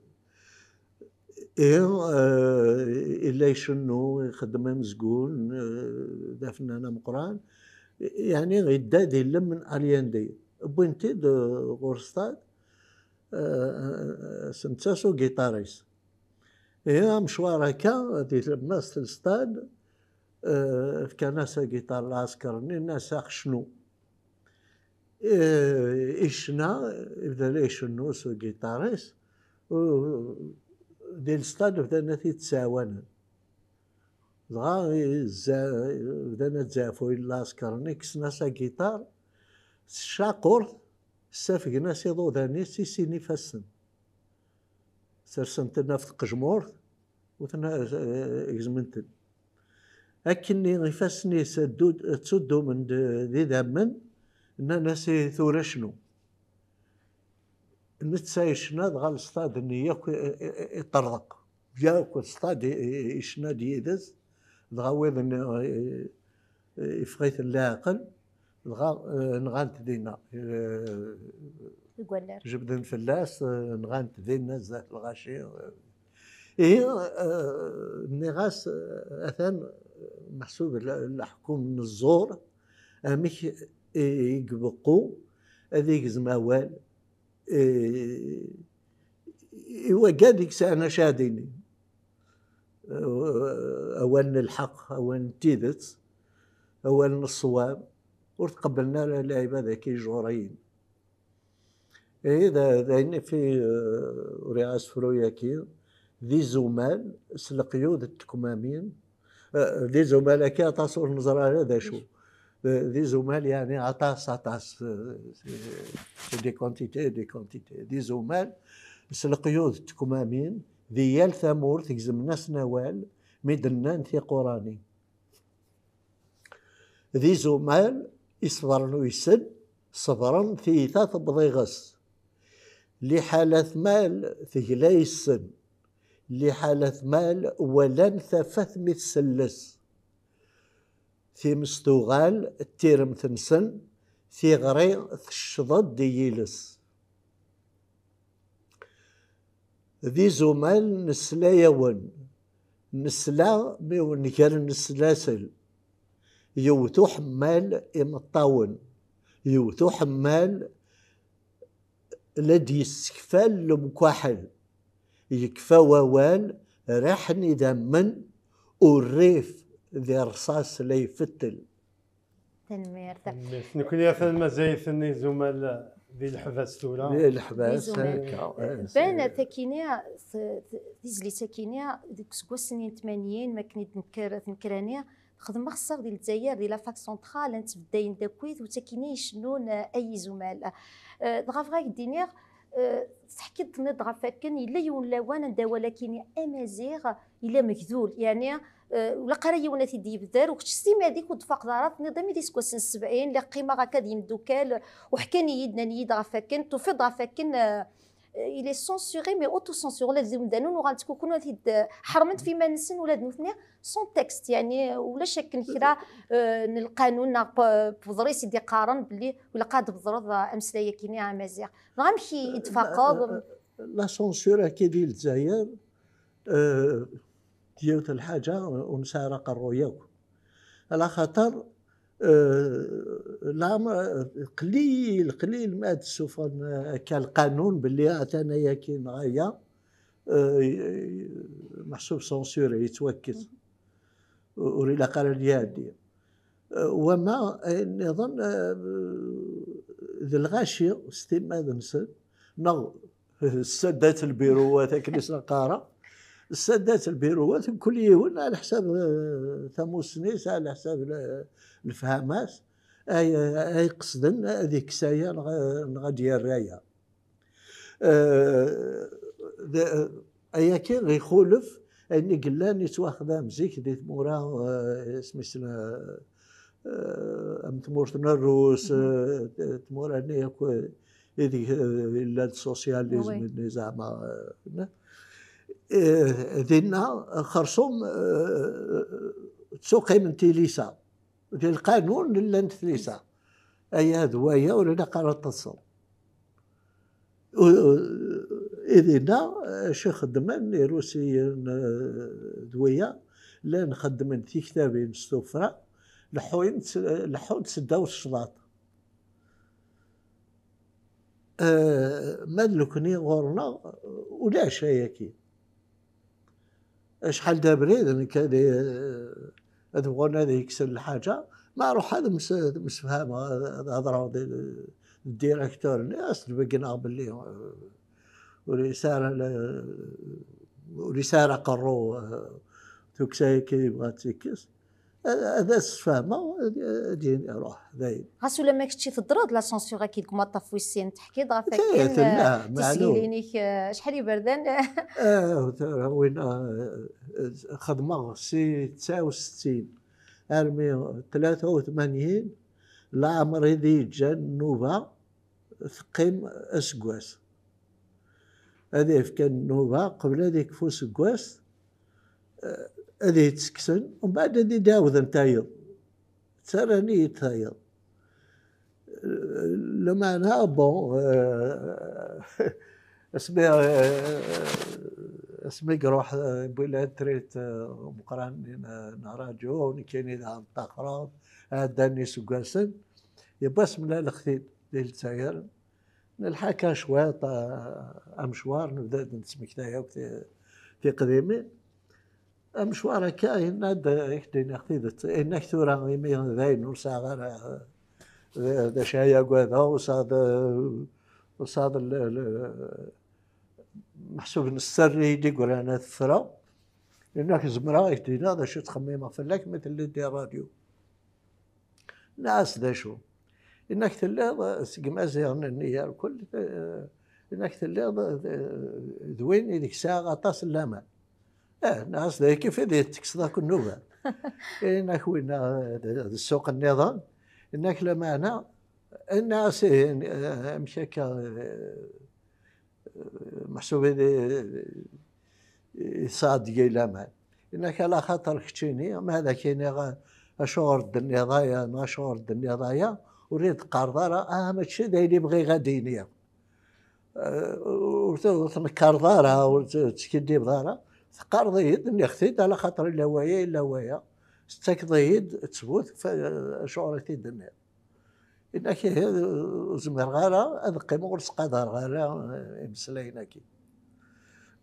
ihi, eh, illa icennu, ixeddem amezgun, eh, d afennan ameqqran. Yeɛni yedda di llem n Allende. Wwin-t-id, eh, ɣur stad, eh, s netta s ugiṭar-is. Ihi amecwar akka, di tlemmast n stad, eh, fkan-as agiṭar lɛesker-nni, nnan-as aɣ cnu. Eh, icna, ibda la icennu s ugiṭar-is, u-, di lstad bdan ad t-id-ttɛawanen. Dɣa izza-, bdan ad ttzaɛfuyen lɛesker-nni, kksen-as agiṭar, s tcaqurt, ssafgen-as iḍudan-is i sin ifassen. Sersen-ten ɣef tqejmurt, u ten-, eh, gezmen-ten. Akkenni ifassen-is ddu-, ttuddumen d, d idammen, nnan-as i tura cnu. Netta yecna, dɣa lestad-nni yakk i, i, i, iṭerḍeq. Yakk lestad i, i, i, icna-d yid-s, dɣa wiḍen, eh, eh, iffeɣ-iten leɛqel, dɣa, eh, nɣan-t dinna. Eh, deg wannar. Jebden fell-as, eh, nɣan-t dinna zdat lɣaci. Ihi, eh, nniɣ-as, eh, atan, eh, meḥsub la-, leḥkum n ẓẓur, amek i, i ibeqqu ad igzem awal, eh, i wagad i yesɛan acu ad d-inin. Eh, awal n lḥeqq, awal n tidet, awal n ṣṣwab, ur tqebblen ara lɛibad-agi ijuṛiyen. Ihi d, d ayen i fi, eh, uriɣ asefru-yagi, d izumal s leqyud n tekmamin. Eh, d izumal-agi aṭas ur neẓra ara d acu. D, d izumal, yeɛni, aṭas, aṭas, eh, c'est des quantités, des quantités. D izumal s leqyud n tekmamin, di yal tamurt gezmen-asen awal mi d-nnan tiquranin. D izumal iṣebren uysen, ṣebren tiyita tewweḍ iɣes. Liḥala tmal tegla yes-sen, liḥala tmal walan tafat mi tselles. Times tuɣal d tiremt-nsen, tiɣri tecceḍ-d i yiles. D izumal nesla-yawen, nesla mi wen-gren slasel. Yewwet uḥemmal imeṭṭawen, yewwet uḥemmal la d-yessekfal lemkaḥel. Yekfa wawal, raḥen idammen, urrif di rṣas la ifettel. Tanemmirt. Tanemmirt. Nekni atan mazal-iten izumal di leḥbas tura. Di leḥbas, di izumal. Akka, eh, ban takini, t-, t-, tizlit akini, deg useggas-nni n tmanyin, mi akken i d-nekker, tnekrani, xedmeɣ ssaɣ di Lezzayer, di la fac centrale, ad ttbeddayen d akkit, u takini icennun, eh, ay izumal. Eh, dɣa bɣiɣ ad k-d-iniɣ, eh, teḥkiḍ-nniḍ ɣef wakken yella yiwen lawan anda awal akini amaziɣ yella megdul, yeɛni, Eh, ur ilaq ara yiwen ad t-id-yebder, u kečč s timmad-ik ur d-tfaqeḍ ara, tenniḍ-am-id iseggasen sebɛin, lliɣ qqimeɣ akka d yimdukal, u ḥkan-iyi-d, nnan-iyi-d ɣef wakken, tufiḍ ɣef wakken, eh, eh, il est censuré, mais auto-censuré, ula d imdanen uɣalen ttkukun ad t-id-, eh, ḥermen ɣef iman-nsen ula d nutni, sans texte, yeɛni ulac akken kra, eh, n lqanun neɣ p-, n uḍris i d-iqqaren belli ilaq ad d-tbedreḍ, eh, ameslay-agi-nni amaziɣ. Neɣ amek i, i d-tfaqeḍ? La, la, la censure-agi di Lezzayer, eh, d yiwet n lḥaǧa ur nesɛi ara aqerruy akk. Ala xaṭer, eh, leɛmer, qlil, qlil ma ad d-ssufɣen, eh, akka lqanun belli atan ayagi neɣ aya, eh, meḥsub censuré, yettwakkes. Ur ilaq ara ad iɛeddi. Eh, wama ayen nniḍen, eh, d lɣaci s timmad-nsen, neɣ ssaddat lbiruwat, akken i s-neqqar. Ssaddat lbiruwat, mkul yiwen ɛla ḥsab, eh, tamussni-s, ɛla ḥsab l-, lefhama-s, ay, ay qesden ad ikkes aya neɣ, neɣ ad d-yerr aya. Eh, d-, ayagi ixulef ayen i yellan yettwaxdam zik di tmura, eh, isem-is, eh, am tmurt n Rrus, eh, tmura-nni akk, eh, ideg, eh, yella-d socialisme-nni zeɛma, eh, ne? Eh, dinna xersum, eh, ttuqimen tilisa. Di lqanun llant tlisa. Aya d waya ur ilaq ara ad teṭṭseḍ. U-, u-, i dinna, acu i xeddmen Irusiyen, eh, d wiyaḍ, llan xeddmen tiktabin s tuffra, leḥḥun-, leḥḥun-d seddaw tecḍaḍt. Eh, ma d nekni ɣur-neɣ, ulac ayagi. Acḥal d abrid, nekk ad, ad bɣun ad yi-kksen lḥaǧa, ma ruḥ ad mes-, ad msefhameɣ, ad, ad hedreɣ d, d directeur-nni, ad s-d-beggneɣ belli, eh, ur yesɛi ara la, ur yesɛi ara aqerru, eh, tukksa-agi yebɣa ad tt-ikkes. Ad, ad as-sfehmeɣ, ad, ad yini, "Ruḥ, dayen." Ɣas ulamma kečči teddreḍ la censure-agi deg umaṭṭaf wis sin, teḥkiḍ ɣef wakken, tella, eh, meɛlum. Tisgilin-ik, eh, acḥal iberdan? Eh, tura win, eh, xedmeɣ si tesɛa u settin armi tlata u tmanyin, leɛmer i d-yeǧǧa nnuba teqqim aseggas. Ad yefk nnuba qbel ad yekfu useggas, eh, ad iyi-tt-kksen, umbeɛd ad iyi-d-ɛawden tayeḍ. Ttarran-iyi-d tayeḍ. Eh, lameɛna, bon, eh, asmi, eh, asmi i iruḥ, eh, wwin-t retraite, eh, umeqqran-nni n, n ṛṛadyu, nekkini daɣen ṭṭaxreɣ, ɛeddan iseggasen, yiwwas mlaleɣ-t-id di Lezzayer. Nelḥa kan cwiṭ, eh, amecwar, nebda-d nettmektay akk ti-, tiqdimin. Amecwar akka, yenna-d, eh, i k-d-iniɣ tidet, yenna-k tura imi d ayen ur sɛiɣ ara, eh, d, d acu ay agadeɣ, ur sɛiɣ d, ur sɛiɣ d l-, l-, meḥsub n sser i d-yeggran ad t-ffreɣ. Yenna-k zemreɣ ad k-d-iniɣ d acu ttxemmimeɣ fell-ak mi telliḍ di ṛṛadyu. Nniɣ-as d acu? Inna-k telliḍ, eh, seg Imaziɣen-nni yerkul, eh, inna-k telliḍ, eh, d win ideg sɛiɣ aṭas n laman. Eh, nniɣ-as d ayen kif i d-tekkseḍ akk nnuba. Inna-k winna, eh, d, d ssuq nniḍen. Inna-k lameɛna, inna-as, eh, amek akka, eh, meḥsub i, i, i tesɛa deg-i laman. Inna-k ala xaṭer keččini, ma ad ak-iniɣ acuɣer d-tenniḍ aya, neɣ acuɣer d-tenniḍ aya, ur yi-d-teqqareḍ ara, ah, mačči d ayen i bɣiɣ ad d-iniɣ. Eh, ur t-, ur tnekkareḍ ara, ur t-, teskiddibeḍ ara, teqqareḍ-iyi-d, nniɣ-t-id, ala xaṭer illa waya, illa waya. Tettakeḍ-iyi-d ttbut, f-, acuɣer i t-id-tenniḍ? Inna-k, ihi, ur zmireɣ ara ad qqimeɣ ur sqadareɣ ara, eh, imeslayen-agi.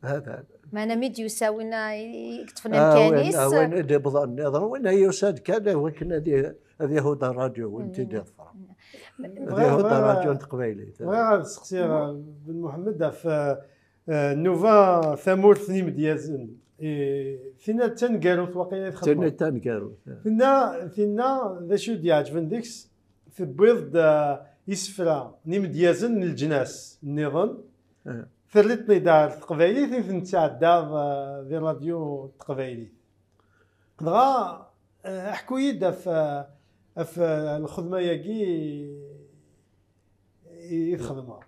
Hada. Meɛna mi d-yusa winna i, i yeṭṭfen ah, amkan-is. Win, ah, win i d-iwḍen nniḍen, winna yusa-d kan i wakken ad i-, ad ihudd ṛṛadyu, win t-id-iḍefren. Ad ihudd ṛṛadyu n teqbaylit. Bɣiɣ ad seqsiɣ Ben Muḥemmed ɣef, eh, Eh, nnuba tamurt n imedyazen. Eh, tinna d taneggarut waqila i txedmeḍ. Tinna d taneggarut, eh. Tinna, tinna d acu i d-iɛeǧben deg-s, tewwiḍ-d, eh, isefra n imedyazen n leǧnas nniḍen, eh, terriḍ-ten-id ar teqbaylit i ten-tesɛeddaḍ, eh, di ṛṛadyu n teqbaylit. Dɣa, eh, ḥku-yi-d ɣef, ɣef lxedma-agi i, i txedmeḍ.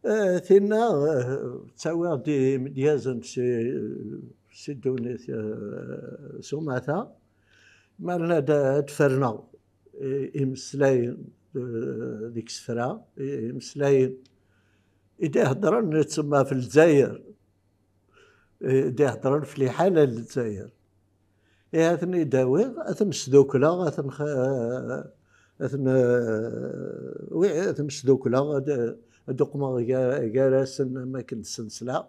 Eh, tinna, eh, ttawiɣ-d imedyazen si, si ddunit, eh, s umata, mi ara ad, ad ferneɣ, eh, imeslayen, eh, deg isefra, eh, imeslayen i d-iheddren, tsemma, ɣef Lezzayer, eh, d-iheddren ɣef liḥala n Lezzayer. Ihi ad ten-id-awiɣ, ad ten-sdukleɣ, ad ten-, ad ten-, wi, ad ten-sdukleɣ, ad, ad uqmeɣ gar-, gar-asen am akken d-sensleɣ.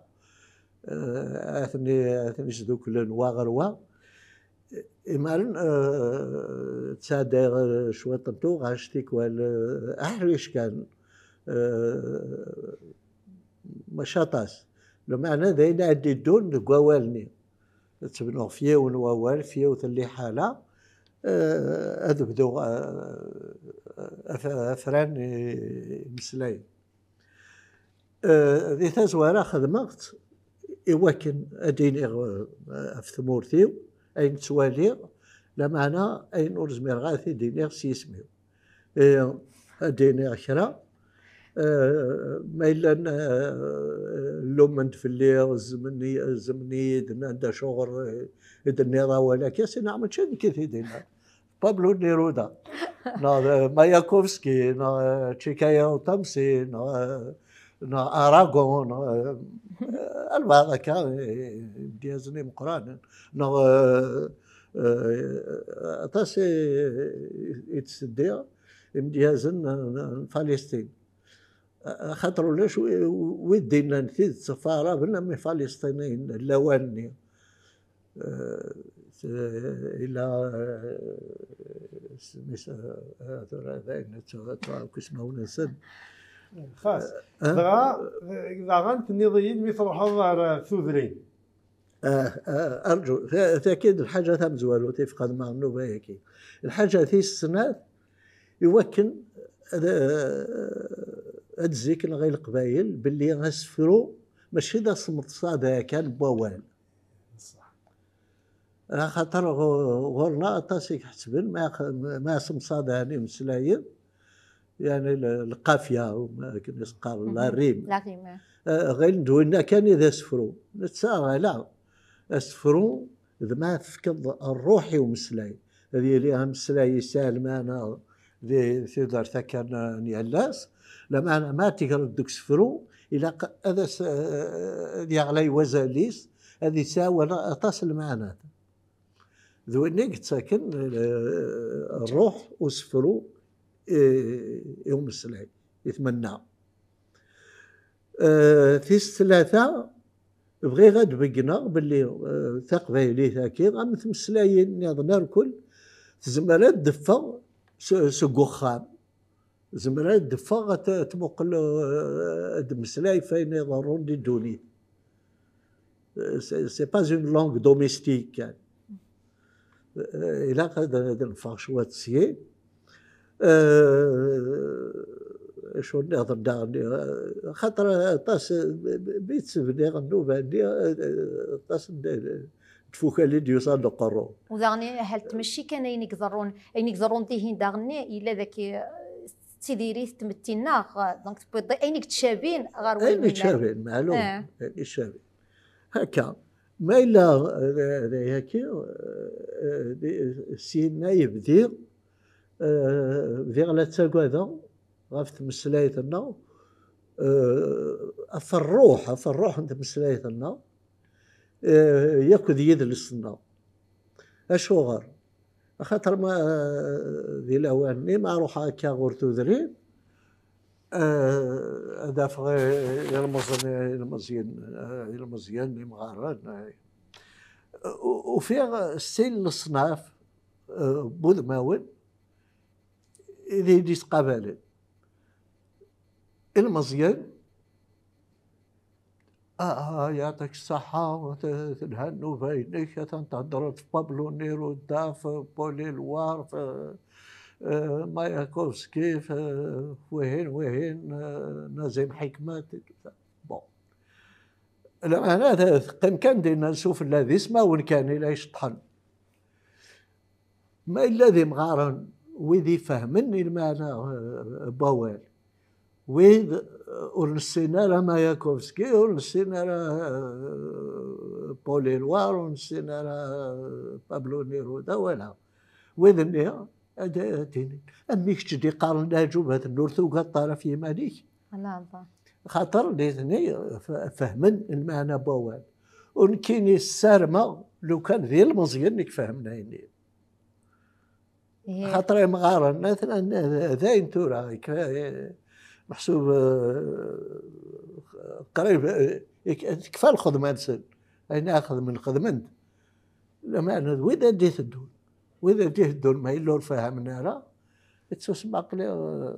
Eh, ad ten-, ad ten-isduklen wa ɣer wa. Imaren, eh, ttɛeddayeɣ, eh, cwiṭ n tuɣac, tikwal, eh, aḥric kan, eh, mačči aṭas. Lameɛna d ayen ara d-iddun deg wawal-nni. Ad tebnu ɣef yiwen wawal, f yiwet n liḥala, eh, ad bduɣ, eh, af-, afran i imeslayen. Eh, di tazwara xedmeɣ-tt i wakken ad d-iniɣ, eh, ɣef tmurt-iw ayen ttwaliɣ, lameɛna ayen ur zmireɣ ara ad t-id-iniɣ s yisem-iw. Eh, ad d-iniɣ kra, eh, ma yellan, eh, lummen-d fell-i, zemmen-i-, zemmen-iyi-d, nnan-d acuɣer, eh, i d-tenniḍ awal-agi, as-iniɣ mačči d nekk i t-id-yennan. Pablo Neruda, neɣ d Mayakovsky, neɣ, eh, Chikaya Otamsi, neɣ, eh, neɣ Aragon, neɣ, eh, albaɛḍ akka, eh, imedyazen imeqqranen, neɣ, eh, eh, aṭas i, i ttseddiɣ imedyazen n, n, n Falistin. Axaṭer ulac wi, wi d-innan tidet ɣef Aɛraben am Ifaliṣṭiniyen n lawan-nni. Eh, ila, eh, s-, mis-, eh, tura dayen ttwaɣ akk ismawen-nsen. Xas. Eh? Dɣa, eh, daɣen tenniḍ-iyi-d mi truḥeḍ ɣer, eh, tudrin. Ah, ah, arǧu, ta-, taki d lḥaǧa tamezwarut i fqeɣ ma nnuba-yagi. Lḥaǧa tis snat, i wakken ad, ad zziken ɣer Leqbayel belli asefru mačči d asemsaḍ kan n wawal. Axaṭer ɣu-, ɣur-neɣ aṭas i iḥettben ma, ma asemsaḍ n imeslayen, yani l-, lqafya, akken i s-qqaren, la rime. La rime, eh. Eh, ɣilen d winna kan i d asefru. Netta ala. Asefru d ma tefkeḍ ṛṛuḥ i umeslay. Ad yili ameslay yesɛa lmeɛna di tudert akka n, n yal ass. Lameɛna ma tegreḍ deg usefru, ilaq ad as-, ad yaɣlay wazal-is, ad yesɛu aṭas n lmeɛnat. D win i yettaken, eh, ṛṛuḥ usefru i, i umeslay, i tmenna. Eh, tis tlata, bɣiɣ ad d-beggneɣ belli, eh, taqbaylit-agi, am tmeslayin nniḍen irkel, tezmer ad d-teffeɣ s-, seg uxxam. Zemreɣ ad d-ffeɣ, ad t-, ad tmuqel, eh, ad d-mmeslay ɣef wayen iḍerrun di ddunit. Eh, c'est, c'est pas une langue domestique kan. Eh, ilaq ad, ad neffeɣ cwiṭ syin. Eh, acu nniḍen daɣen, eh, xaṭer aṭas, eh, mi tt-bniɣ nnuba-nni, eh, aṭas n, n tfukal i d-yusan d uqerru. U daɣen, hal tmecci kan ayen i iḍerrun, ayen i iḍerrun dihin daɣen, yella daki, eh, d tidirit tmetti-nneɣ, donc tewwiḍ ayen i yettcabin ɣer wayen i yettcabin, meɛlum, eh, ayen i yettcabin. Akka, ma yella d, d ayaki, eh, d, syenna yebdi, eh, bdiɣ la ttagadeɣ ɣef tmeslayt-nneɣ, eh, ɣef ṛṛuḥ, ɣef ṛṛuḥ n tmeslayt-nneɣ, eh, yakk d yidles-nneɣ. Acuɣer? Axaṭer ma, eh, di lawan-nni, ma ruḥeɣ akka ɣur tudrin, eh, ad afeɣ i-, ilmeẓyen, ilmeẓyen, eh, ilmeẓyen, imɣaren, eh. U-, ufiɣ sin leṣnaf, eh, n wudmawen i d-, i d-yesqabalen. Ilmeẓyen, ah, ah, يعطيك الصحة، ت-، telha nnuba-inek, atan theddreḍ f Pablo Neruda, f Paul Éluard, f, eh, Mayakovsky, f, f wihin, wihin, eh, Nazim Hikmet, et tout ça. Bon. Lameɛna t-, teqqim kan dinna s ufella d ismawen kan i la iceṭṭḥen. Ma yella d imɣaren wid ifehmen i lmeɛna, eh, n wawal, wid, eh, ur nessin ara Mayakovsky, ur nessin ara, eh, Paul Éluard, ur nessin ara, eh, Pablo Neruda, wala. Wid-nni, ad, ad d-inin, am i kečč d-iqqaren leɛǧubat-nni, ur tugadeḍ ara ɣef yiman-ik. Xaṭer nitni f-, fehmen lmeɛna n wawal. U nekkini ssarmeɣ lukan d ilmeẓyen i ifehmen ayen-nni. Xaṭer imɣaren, atnan d ayen tura, ik-, meḥsub, eh, qrib, eh, ik-, tekfa lxedma-nsen. Ayen ara xedmen, xedmen-t. Lameɛna d wid ad d-iteddun. Wid ad d-iteddun, ma yella ur fahmen ara, ittusemma aqli, eh,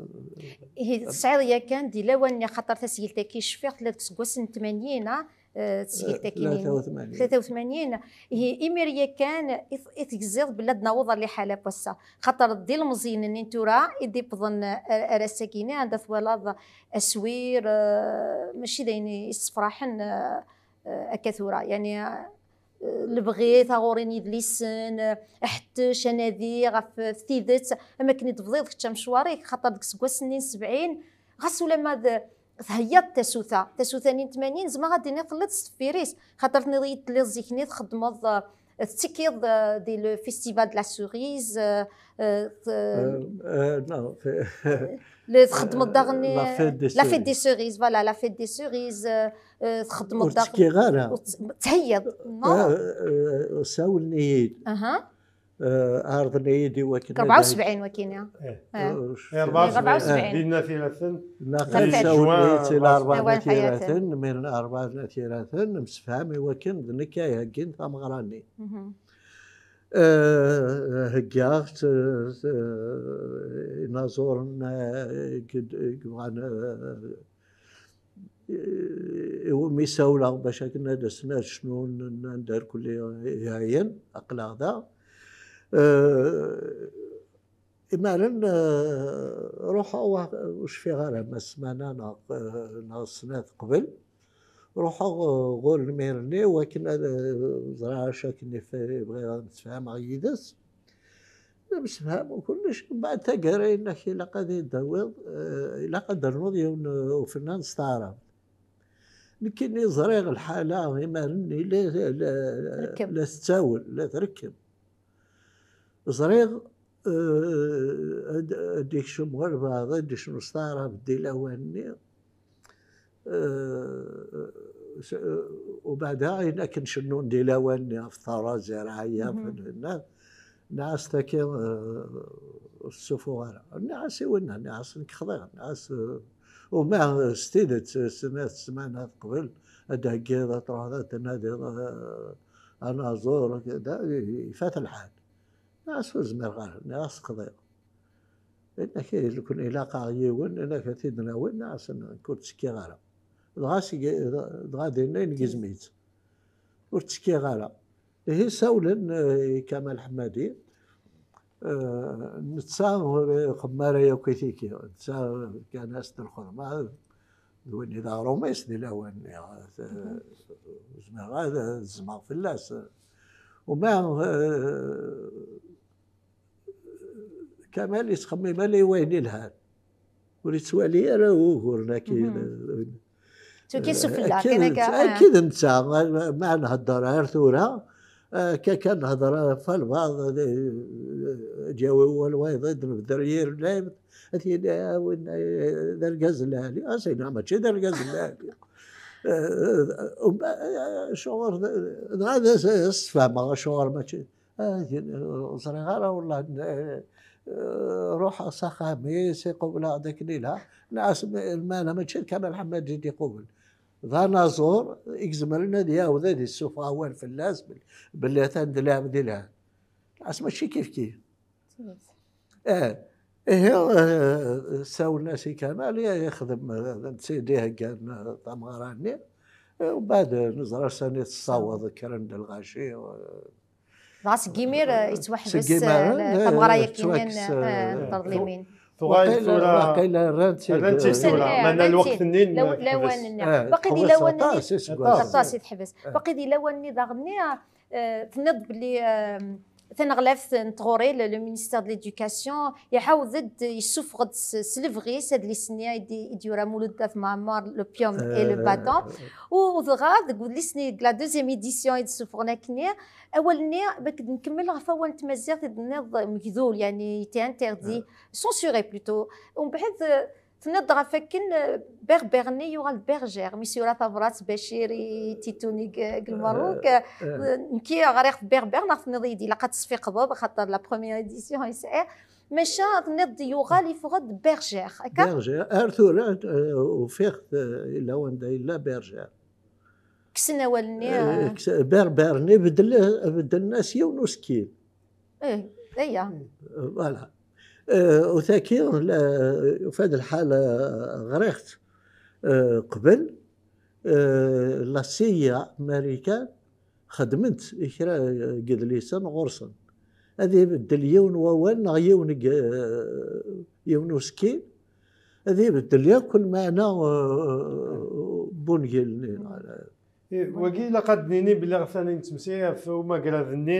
Ihi, tesɛiḍ yakan di lawan-nni, axaṭer tasgilt-agi cfiɣ tella deg useggas n tmanyin, ah, eh, tasgilt-agi-nni. Tlata u tmanyin. Tlata u tmanyin. Ihi, imir yakan i t-, i tegziḍ belli ad naweḍ ar liḥala n wass-a. Xaṭer d ilmeẓyen-nni n tura i d-iwwḍen ar, ar ass-agi-nni, anda twalaḍ aswir, eh, mačči d ayen yessefraḥen, eh, eh, akka tura. Yani, eh, lebɣi, taɣuri n yidlisen, eh, aḥettec, anadi ɣef, ɣef tidet, am akken i d-tebdiḍ kečč amecwar-ik, xaṭer deg iseggasen-nni n sebɛin, ɣas ulamma d, theyyaḍ tasuta, tasuta-nni n tmanyin, zemreɣ ad d-iniɣ telliḍ s deffir-is, xaṭer tenniḍ-iyi-d telliḍ zik-nni txeddmeḍ, eh, tettekkiḍ, eh, di le festival de la cerise, eh, eh, t-, Eh, eh, non, le, txeddmeḍ daɣen, la fête des la fête des cerises. Cerises, voilà, la fête des cerises, eh, eh, txeddmeḍ daɣen. Ur ttekkiɣ ara. Ur tt-, theyyaḍ, non? Eh, eh, sawlen-iyi-d. Aha. Eh, ɛerḍen-iyi-d i wakken ad rebɛa u sebɛin wakini. Eh, eh, rebɛa u sebɛin. Rebɛa u sebɛin. Di Nna Tiraten. Naqal sawlen-iyi-d si Larebɛa n At Yiraten, mi n Larebɛa n At Yiraten, nemsefham i wakken d nekk ay heggin tameɣra-nni. Mhm. Eh, heggaɣ-tt, eh, inaẓuren, eh, i d-, i yebɣan, eh, iwumi sawleɣ bac akken ad asen ad cnun, nnan-d irkelli iɛyen, aql-aɣ da. Eh, imaren, eh, ruḥeɣ, wa-, ur cfiɣ ara ma ssmana neɣ, eh, neɣ snat qbel. Ruḥeɣ, eh, ɣur lmir-nni, wakken ad, eh, ẓreɣ acu akken if-, bɣiɣ ad msefhameɣ yid-s. Nemsefham u kullec, mbeɛd taggara yenna-k ilaq ad yi-d-tawiḍ, eh, ilaq ad d-ternuḍ yiwen, eh, ufennan s taɛrabt. Nekkini ẓriɣ lḥala imaren-nni la, la, la, la tettawel, la trekkem. Ẓriɣ, eh, ad, ad d-ikcem walbeɛḍ, ad d-icnu s taɛrabt di lawan-nni. Eh, s-, eh, ubeɛda ayen akken cennun di lawan-nni ɣef tarazi, rɛaya, mhm, fenna, nniɣ-as taki, eh, ur tessufuɣ ara. Nniɣ-as i winna, nniɣ-as nekk xḍiɣ, nniɣ-as, eh, uma s tidet, eh, snat ssmanat qbel ad d-theggiḍ, ad truḥeḍ ad tnadiḍ, eh, anaẓur, da, ifat lḥal. Nniɣ-as ur zmireɣ ara, nniɣ-as xḍiɣ. Yenna-k, eh, lukan ilaq-aɣ yiwen, yenna-k ad t-id-nawi, nniɣ-as nekk ur ttekkiɣ ara. Dɣa seg-, dɣa dinna ineggzem-itt. Ur ttekkiɣ ara. Ihi sawlen, eh, i Kamal Ḥemmadi, eh, netta ur ixeddem ara yakk i tiki, netta kan-as-d lxedma, d win i d aɣrum-is di lawan-nni, eh, ur zmireɣ ad zzmeɣ fell-as. Uma, eh, Kamal yettxemmim ala i wayen ilhan. Ur yettwali ara uguren-agi. Mhm. Tuki sufella, akka kan d, akka, ah, akka d netta, ma, ma nhedder ar tura, eh, akka kan nhedder ɣef albaɛḍ, eh, ad yawi wawal wayeḍ, ad nbedder yir lɛibd, ad yini, "Ah, win, eh, d argaz n lɛali." As-iniɣ, "Mačči d argaz n lɛali." Eh, eh, um, eh, acuɣer d, dɣa d as-, as-sfehmeɣ acuɣer mačči. Ah, ur ẓriɣ ara, wellah, n-, eh, ruḥeɣ s axxam-is, iqubel-aɣ-d akken ilha. Nniɣ-as, lmeɛna mačči d Kamal Ḥemmadi i d-iqubel. D anaẓur i izemren ad yaweḍ ad issufeɣ awal fell-as, bel-, belli atan d lɛebd ilhan. Nniɣ-as mačči kif kif. Eh, ihi, eh, sawlen-as i Kamal, i-, ixdem, eh, d netta i d-iheggan, eh, tameɣra-nni. Eh, umbeɛd, eh, neẓra sani tessaweḍ kra n lɣaci, eh, Dɣa seg imir, eh, yettwaḥbes, seg imir, eh, eh, tameɣra-yagi-nni n, yettwakkes, eh, eh, n terḍlimin. Tuɣal waqila, tura, waqila rran-tt-id, rran-tt-id tura, eh, meɛna lweqt-nni n law-, lawan-nni. Eh, waqil di lawan-nni, aṭas i teḥbes. Eh. Waqil di lawan-nni daɣen-nni, eh, tenniḍ belli, eh, Taneɣlaft n tɣuri, le, le ministère de l'éducation, iɛawed-d, yessufeɣ-d s, s lebɣi-s adlis-nni i d-, i d-yura Mulud At Mɛemmer, L'opium et le bâton. U dɣa, deg udlis-nni, deg la deuxième édition i d-ssufɣen akkenni, awal-nni, ma k-, nkemmel ɣef wawal n tmaziɣt i d-tenniḍ, megdul, yani, il était interdit, censuré plutôt. Umbeɛd, tenniḍ-d ɣef akken, eh, Berbère-nni yuɣal d Bergère, mi s-yura tabrat Bacir i Tituni deg, deg Lmerruk, eh, nekki ɣriɣ-t Berbère, neɣ tenniḍ-iyi-d ilaq ad tesfiqdeḍ, axaṭer la première édition i sɛiɣ, maca tenniḍ-d yuɣal yeffeɣ-d Bergère, akka? Bergère, ar tura, eh, ufiɣ-t, eh, yella wanda yella Bergère. Kksen awal-nni, eh, eh. Kksen, Berbère-nni beddel-, beddlen-as yiwen usekkil. Eh, aya. Voilà. Eh, u tagi, la, ufad lḥal, eh, ɣriɣ-tt, eh, qbel, eh, la C I A Marikan xedment i kra n yedlisen ɣur-sen. Ad ibeddel yiwen wawal neɣ yiwen g-, eh, yiwen usekkil, ad ibeddel yakk lmeɛna, eh, n wungel-nni. Eh, wagi ilaq ad d-nini belli ɣef ayen nettemsiri ɣef umagrad-nni,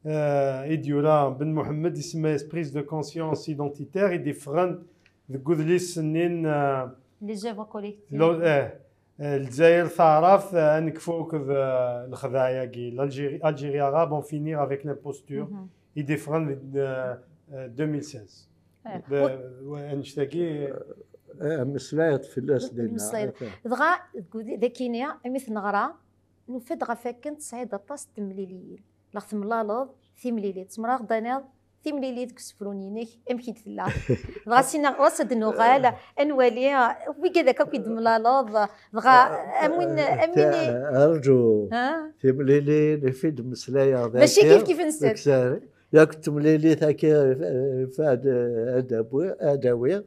eh, i d-yura Ben Muḥemmed, isemma-yas prise de conscience identitaire, i d-iffɣen deg udlis-nni, eh, Les œuvres collectives. Lo-, eh, eh, Lezzayer taɛrabt, eh, ad nekfu akked, eh, lexdeɛ-agi, l'Algérie, Algérie arabe, en finir avec l'imposture, i d-iffɣen deg, eh, eh, deux mille seize. Eh, annect-agi, eh, meslayeḍ fell-as dinna. Meslayeḍ. Dɣa, deg udi-, dagini, imi t-neɣra, nufa-d ɣef akken tesɛiḍ aṭas n temliliyin. Neɣ temlaleḍ timlilit. Tzemreḍ ad d-tiniḍ timlilit deg usefru-inek, amek i d-tella? Dɣa sina ɣur-s ad d-nuɣal, ad nwali, wigad akk i d-temlaleḍ, dɣa am win, am win i- Arǧu. Ha? Timlilin, i fi d-meslayeɣ. Mačči kif kif nsent. Yak temlilit akka, eh, fad, eh, ad awi-, ad awiɣ,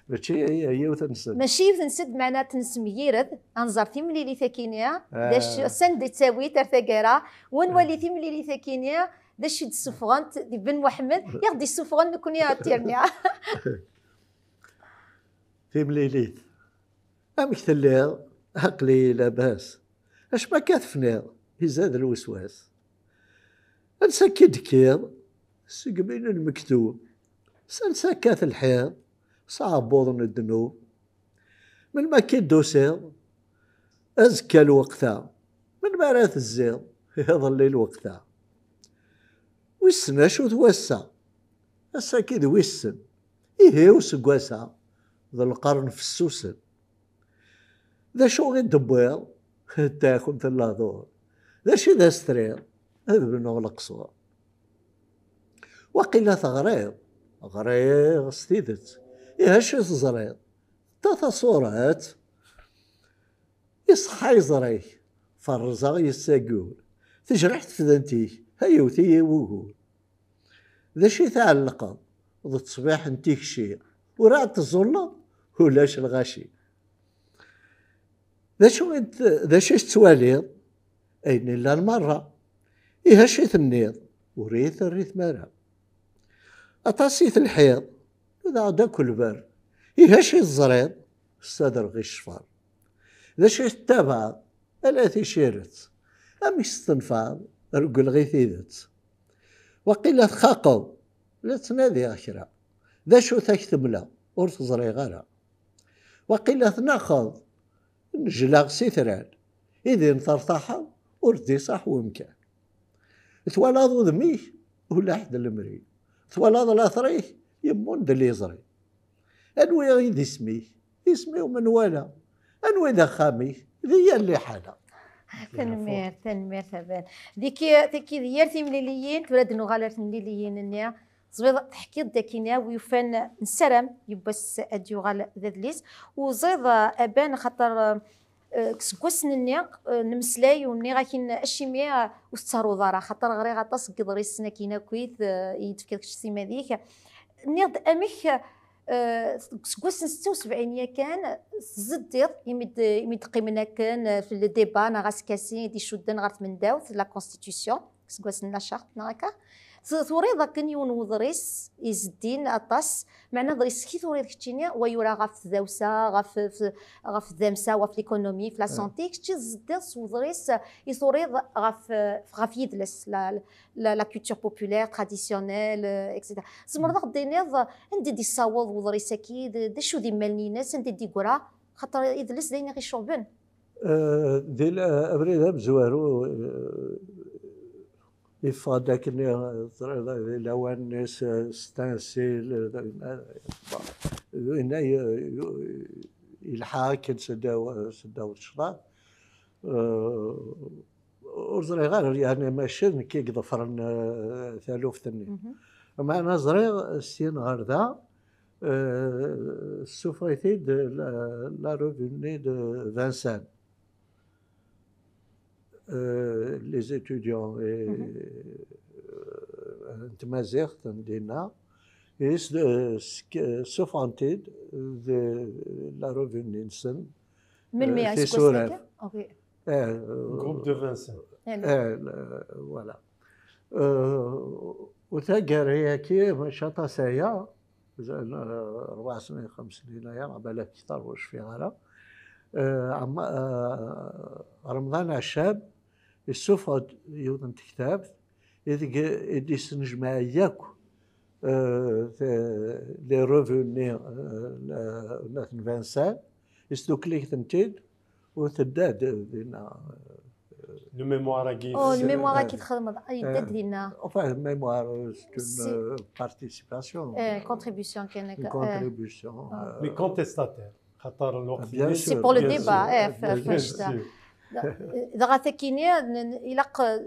mačči yiwet nsent. Mačči yiwet nsent, meɛna ad tt-nessemgired, ad nẓer timlilit-akini, d acu, sanda i ttawint ar taggara, u ad nwali timlilit-akini, d acu i d-ssufɣent di Ben Muḥemmed, i ɣ-d-issufɣen nekkni ar tirni. Timlilit. Amek telliḍ? Aql-iyi labas. Acimi akka tefniḍ? Izad lweswas. Ansa akka i d-tekkiḍ? Segmi n lmektub. S ansa akka telḥiḍ? S aɛebbuḍ n ddnub. Melmi akka i d-tusiḍ? Azekka lweqt-a. Melmi ara tezziḍ? Iḍelli lweqt-a. Wissen acu-t wass-a? Ass-agi d wissen. Ihi useggas-a d lqern fessusen. D acu i d-tewwiḍ? Taxumt n lehdur. D acu i d as-triḍ? Ad bnuɣ leqṣur. Waqila teɣriḍ? Ɣriɣ s tidet. Ihi acu i teẓriḍ? Ta tasuret. Iṣeḥḥa yeẓra-k, ferrzeɣ yes-s aggur. Tejreḥ tefdant-ik, ha yewwet-iyi wugur. D acu i tɛellqeḍ d ttesbiḥ n tikci? Ur ɛad teẓẓulleḍ, ulac lɣaci. D acu i t-, d acu i tettwaliḍ? Ayen illan merra. Ihi acu i tenniḍ? Ur iyi-territem ara. Aṭas i telḥiḍ, nudaɣ-d akk lberr. Ihi acu i teẓriḍ? Ssadreɣ i ccfer. D acu i tettabaɛeḍ? Ala ticiret. Amek s-tenfɛeḍ? Reggleɣ i tidet. Waqila txaqeḍ? La ttnadiɣ kra. D acu-t ak-temla? Ur t-ẓriɣ ara. Waqila tnaxeḍ? Nejlaɣ s itran. I din tertaḥeḍ? Ur d-iṣaḥ wemkan. Twalaḍ udem-ik? Ulaḥ d lemri. Twalaḍ later-ik? Yemmundel iẓri. Anwi i d isem-ik? Isem-iw menwala. Anwi d axxam-ik? Di yal liḥala. Tanemmirt, tanemmirt a Ben. Diki, tagi d yir timliliyin, tura ad nuɣal ar temliliyin-nni. Teẓwiḍ, teḥkiḍ-d akkin, a wi yufan, nessaram yiwwas ad yuɣal d adlis. U ẓiḍ, a Ben, xaṭer, eh, seg wass-nni, eh, nemmeslay u nniɣ-ak-in acimi, eh, ur tettaruḍ ara, xaṭer ɣriɣ aṭas n yiḍrisen akkin akkit, eh, i yi-d-tefkiḍ kečč s iman-ik. Nniɣ-d amek, eh, seg wass n setta u sebɛin yakan, tzeddiḍ, imi d-, imi d-qqimen akken, eh, fi le débat, neɣ askasi i d-icudden ɣer tmendawt, la constitution, seg wass n la charte, neɣ akka. T-, turiḍ akken yiwen n uḍris, izeddin aṭas, meɛna aḍris-ik i turiḍ keččini, wa yura ɣef tdawsa, ɣef, ɣef tdamsa, ɣef l'économie, ɣef la santé, kečč i tezdiḍ s uḍris i turiḍ ɣef, ɣef yidles, la, la, la culture populaire, traditionnelle, euh, et cetera. Tzemreḍ ad ɣ-d-tiniḍ anda i d-yessaweḍ uḍris-agi, d, d acu d imal-ines, anda i d-yegra, xaṭer idles d ayen i ɣ-icuɣben. Eh, di la- abrid amezwaru, eh, yeffeɣ-d akken, eh, teẓriḍ, di lawan-nni s s tansil, eh, dinna, eh, bon, dinna, eh, yelḥa akken seddaw seddaw ccḍeḥ. Eh, ur ẓriɣ ara, yeɛni mačči d nekk i iḍefren, eh, taluft-nni. Meɛna ẓriɣ syin ɣer da, eh, ssufeɣ-it-id la, la revue-nni de Vincennes. Eh, les étudiants, eh, n tmaziɣt n dinna, is, eh, sk- ssufɣen-t-id de la revue-nni-nsen. Melmi Eh, ay seg tisuraf. Wasaka? Ok. Eh, Groupe de Vincennes. Yani, Eh, la- voilà. Eh, u taggara-agi mačči aṭas aya, mazal, eh, rebɛa snin, xems snin aya, balak kter, ur cfiɣ ara. Eh, Ɛma- eh, Remḍan Ɛeccab yessufeɣ-d yiwet n tektabt ideg i d-yesnejmaɛ yakk, eh, te- les revues-nni, eh, n At Vincennes, yesdukkel-itent-id u tedda-d dinna. Le mémoire-agi. Oh, le mémoire-agi txedmeḍ, yedda-d dinna. Enfin, mémoire, c'est une, C'est- euh, participation. Eh, contribution kan Une akka. Eh. Contribution. Ah. Euh, Mais contestataire. خاطر الوقت Bien اللي sûr, C'est pour le bien débat, sûr. eh, f- Bien f- sûr. f- Dɣa takini, n- ilaq, eh,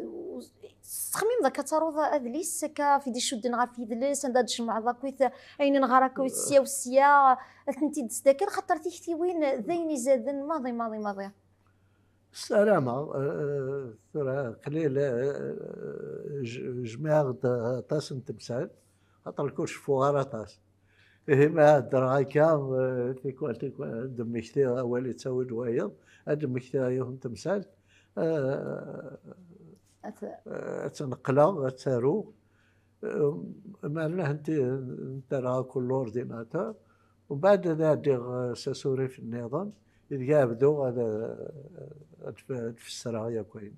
ttxemmim d akka ad taruḍ adlis, akka f i d-icudden ɣef yidles, anda ad tjemɛeḍ akkit ayen i nɣar akkit sya u sya, ad tent-id-tesdakel, xaṭer tiktiwin d ayen izaden maḍi, maḍi, maḍi. Ssarameɣ, eh, tura qlil, eh, j- jmiɛeɣ-d aṭas n temsal, xaṭer ur ceffuɣ ara aṭas. Ihi ma heddreɣ akka, eh, tikwal, tikwal, ad d-mmektiɣ awal yettawi-d wayeḍ, ad d-mmektiɣ yiwet n temsalt, eh, At- ad tt-neqleɣ, ad tt-aruɣ. Eh, meɛna nti-, nterra akk l'ordinateur, umbeɛd ad ɛeddiɣ, eh, s asurif nniḍen, ideg ad bduɣ ad, ad f- ad fessreɣ yakk ayen.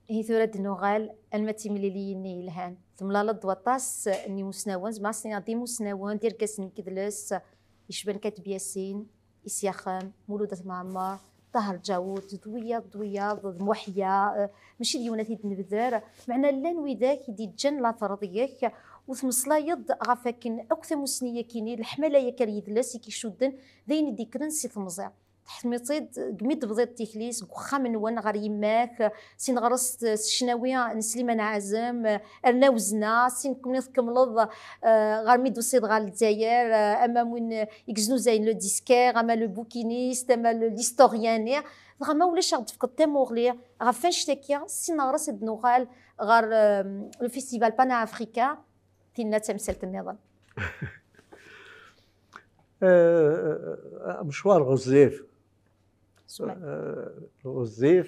Ihi tura ad d-nuɣal alma d timliliyin-nni yelhan. Temlaleḍ-d waṭas n yimusnawen, zemreɣ ad s-iniɣ d imusnawen, d irgazen n yidles, yecban Kateb Yasin, Isyaxem, Mulud At Mɛemmer, Ṭaher Ǧawed, d wiyaḍ, d wiyaḍ, d Muḥya, eh, mačči d yiwen ad t-id-nebder, meɛna llan widak i d-yeǧǧan later deg-k, u tmeslayeḍ ɣef akken akk tamusni-yakini, leḥmala yakk ar yidles i k-icudden, d ayen i d-yekkren si temẓi. Teḥmiḍ-tt-id deg mi d-tebdiḍ tikli, seg uxxam-nwen ɣer yemma-k, sin ɣer-s s ccnawi n Sliman Ɛazem, Arnawzna, sin kemni tkemmleḍ, eh, ɣer mi d-tusiḍ ɣer Lezzayer, eh, ama win i yeznuzayen le disquaire, ama le bouquiniste, ama le- l'historien-nni. Dɣa ma ulac ad aɣ-d-tefkeḍ tamuɣli ɣef annect-agi, sin ɣer-s ad d-nuɣal ɣer, eh, le festival panafricain, tinna d tamsalt nniḍen. Eh, amecwar ɣezzif. Eh, ɣezzif.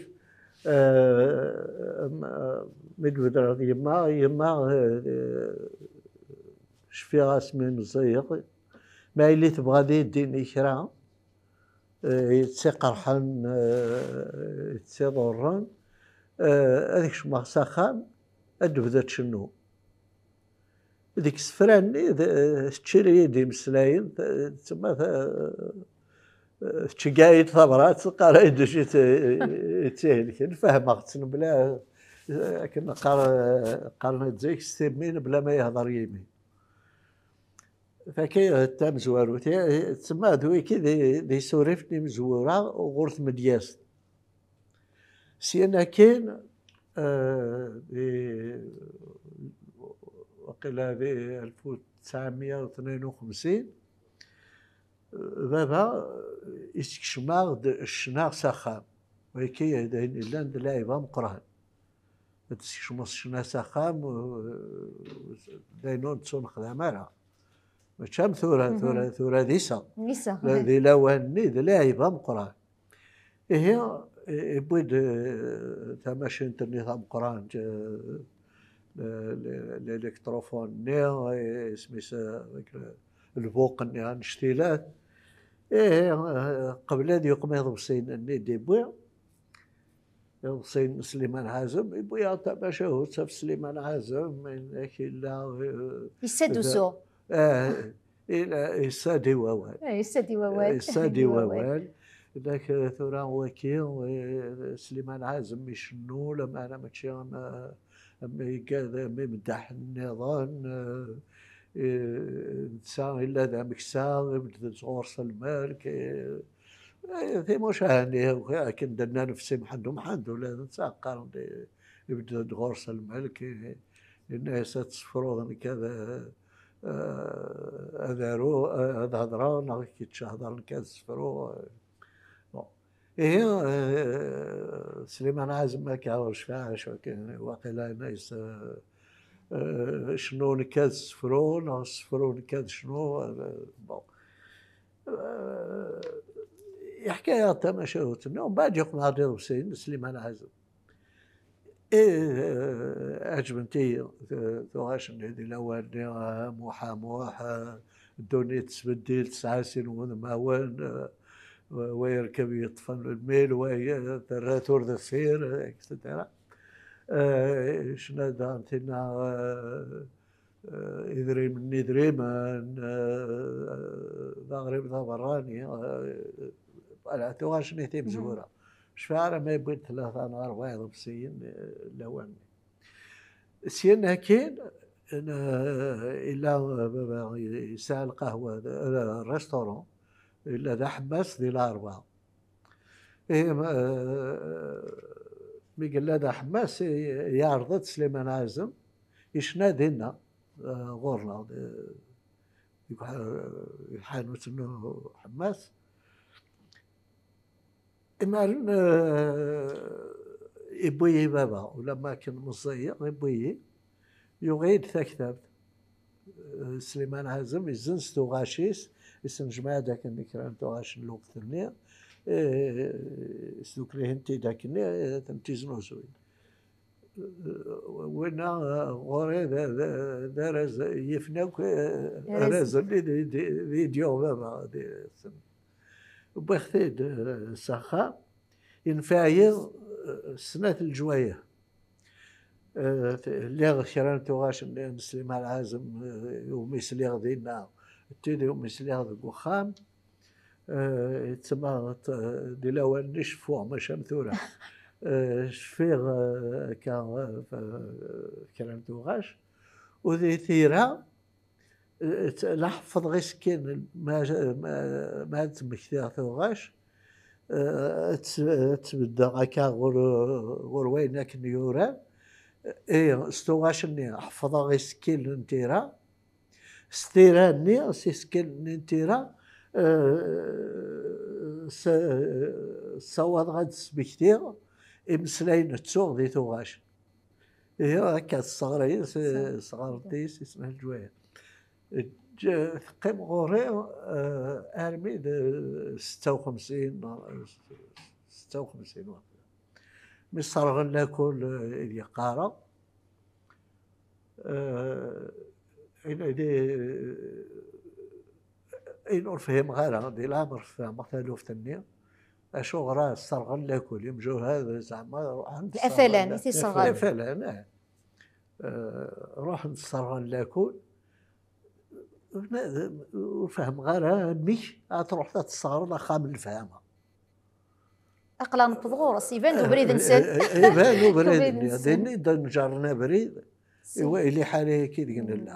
Eh, m- mi d-bedreɣ d yemma, yemma, eh, cfiɣ asmi meẓẓiyeɣ. Ma yili tebɣa ad yi-d-tini kra, eh, i tt-iqerḥen, eh, i tt-iḍurren, eh, ad kecmeɣ s axxam, ad d-tebda tcennu. Deg isefra-nni, d- teččir-iyi-d imeslayen, t- tsemma t- tettceggiɛ-iyi-d tabrat, teqqar-iyi-d acu i tt- i tt-ihelken. Fehmeɣ-tt, mebla akken qqar- qqaren zik s timmi, mebla ma yehder yimi. Taki d tamezwarut, tsemma d wiki d d isurifen imezwura ɣur tmedyazt. Syin akkin, eh, di, waqila di alef u tesɛemya u tnin u xemsin, baba, eh, isekcem-aɣ-d ccna s axxam. Wayki d ayen yellan d lɛib ameqqran. Ad tsekcmeḍ ccna s axxam, eh, d ayen ur nettunexdam ara. Mačči am tura, tura, tura d iseɣ. Iseɣ. La- Di lawan-nni d lɛib ameqqran. Ihi, i- iwwi-d, eh, tamacint-nni tameqqrant, eh, l'électrophone-nni, isem-is, eh, lbuq-nni, annect-ilat. Ih, eh, qbel ad yuqem iḍebsiyen-nni d-iwwi, iḍebsiyen n Sliman Ɛazem, iwwi-yaɣ tamacahut ɣef Sliman Ɛazem, inek illa, eh, Yessa-d usu. Eh, illa, yessa-d i wawal. Eh, yessa-d i wawal. Yessa-d i wawal. Inek, eh, tura waki, eh, Sliman Ɛazem icennu, lameɛna mačči am, am igad, am imeddaḥen nniḍen, eh, eh, netta illa d ameksa, ibedd-d ɣur-s lmelk, eh, eh, timucaha-nni, akken d-nnan ɣef Si Mḥend Umḥend, ula d netta qqaren-d, eh, ibedd-d ɣur-s lmelk, eh, yenna-yas ad tessefruḍ, nekk ad, eh, ad aruɣ, eh, ad hedreɣ, neɣ kečč hder, nekk ad ssefruɣ, eh. Bon. Ihi, eh, Sliman Ɛazem akka ur cfiɣ acu akken, waqila yenna-yas, eh, eh, cnu nekk ad ssefruɣ, neɣ ssefru nekk ad cnuɣ, eh, bon. Eh, yeḥka-yaɣ-d tamacahut-nni, umbeɛd yuqem-aɣ-d iḍebsiyen n Sliman Ɛazem. Eh, ɛeǧbent-iyi, eh, tuɣac-nni di lawan-nni, ah, Muḥ a Muḥ, ah, ddunit tettbeddil, tesɛa sin wudmawen, eh, wa yerkeb yeṭṭef lmil, wa ye-, terra-t ur deffir, eh, et cetera. Eh, ccna daɣen tinna, eh, eh, idrimen n idrimen, eh, d aɣrib d aberrani, eh, voilà, tuɣac-nni timezwura. Cfiɣ ara ma yewwi-d tlata neɣ rebɛa iḍebsiyen, eh, lawan-nni. Syin akkin, n-, illa baba yesɛa lqahwa, d-, restaurant, illa d aḥemmas di Larebɛa. Ihi, ma-, mi yella d aḥemmas, i-, yeɛreḍ-d Sliman Ɛazem, icna dinna, eh, ɣur-neɣ, di, deg uḥ-, lḥanut n uḥemmas. Imaren, eh, iwwi-yi baba, ulamma akken meẓẓiyeɣ, iwwi-yi, yuɣ-iyi-d taktabt. Eh, Sliman Ɛazem izzenz tuɣac-is, isnejmaɛ-d akken kra n tuɣac n lweqt-nni, eh, isdukkel-ihent-id akken, eh, tent-iznuzuyen. Winna, eh, ɣur-i d, d, d arraz yifen akk, eh, arraz-nni d, d, d i d-yuɣ baba. Wwiɣ-t-id, eh, s axxam, yenfeɛ-iyi, eh, snat leǧwayeh. Eh, t-, lliɣ kra n tuɣac n, n Sliman Ɛazem, eh, umi sliɣ dinna, d tid umi sliɣ deg uxxam. Eh, yettma-, t-, di lawan-nni ceffuɣ, maca am tura. Eh, cfiɣ, eh, akka, eh, f-, kra n tuɣac. U di tira, eh, t-, la ḥeffḍeɣ isekkilen, ma, ma, ma ad ttmektiɣ tuɣac, eh, ad tt-, ad tt-beddeɣ akka ɣur, ɣur wayen akken yuran. Eh, s tuɣac-nni ḥeffḍeɣ isekkilen n tira. S tira-nni, s iskel-nni n tira, eh, s-, ssawaḍeɣ ad d-smektiɣ imeslayen ttuɣ di tuɣac. Ihi akka tesseɣra-yi, s-, tesseɣreḍ-iyi si snat leǧwayeh. Ǧ-, teqqim ɣur-i, eh, armi d setta u xemsin, neɣ setta u xemsin waqila. Mi sserɣen lakul, eh, ideg qqareɣ, Eh, ayen, ayen, ayen ur fhimeɣ ara, di leɛmer fehmeɣ taluft-nni, acuɣer sserɣen lakul, imjuhad zeɛma ruḥen sserɣen Afalan, la-, i t-isserɣen. Afalan, eh. Eh, ruḥen sserɣen lakul, ur fehmeɣ ara amek ad truḥeḍ ad tesserɣeḍ axxam n lefhama. Aql-aɣ newweḍ ɣur-s, iban-d ubrid-nsen. Eh, eh, iban ubrid-nni. Ubrid-nsen. Dinni d nǧerren abrid, i wa-, i liḥala-agi deg nella.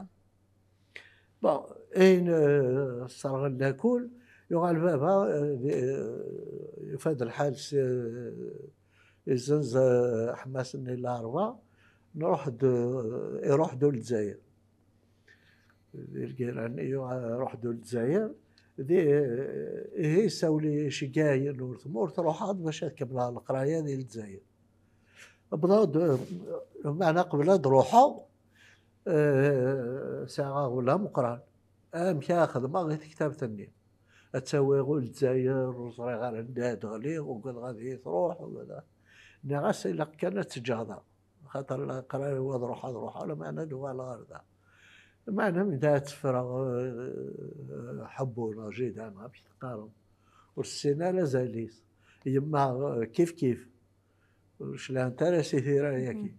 Bon, ayen, eh, sserɣen lakul, yuɣal baba, eh, di-, eh, yufa-d lḥal s, eh, izzenz, eh, aḥemmas-nni Larebɛa, nruḥ-d, eh, iruḥ-d ur Lezzayer. Di lgirra-nni, yuɣal, ruḥ-d ur Lezzayer. Di, ihi, yessawel-iyi, iceggeɛ-iyi ur tmurt, ruḥeɣ-d bac ad kemmleɣ leqraya di Lezzayer. Wwḍeɣ-d, meɛna qbel ad ruḥeɣ, eh, sɛiɣ aɣbel ameqqran. Amek ara xedmeɣ i tektabt-nni? Ad tt-awiɣ ur Lezzayer, ur ẓriɣ ara anda ad ɣliɣ, ugadeɣ ad iyi-truḥ, ugadeɣ. Nniɣ-as, ilaq kan ad teǧǧeɣ da. Xaṭer la qrariw ad ruḥeɣ, ad ruḥeɣ, lameɛna ad uɣaleɣ ɣer da. Lameɛna mi da ad teffreɣ, eh, ḥebbu neɣ jida neɣ amek teqqareḍ, ur tessin ara azal-is. Yemma, eh, kif kif, ur cliɛent ara si tira-yagi.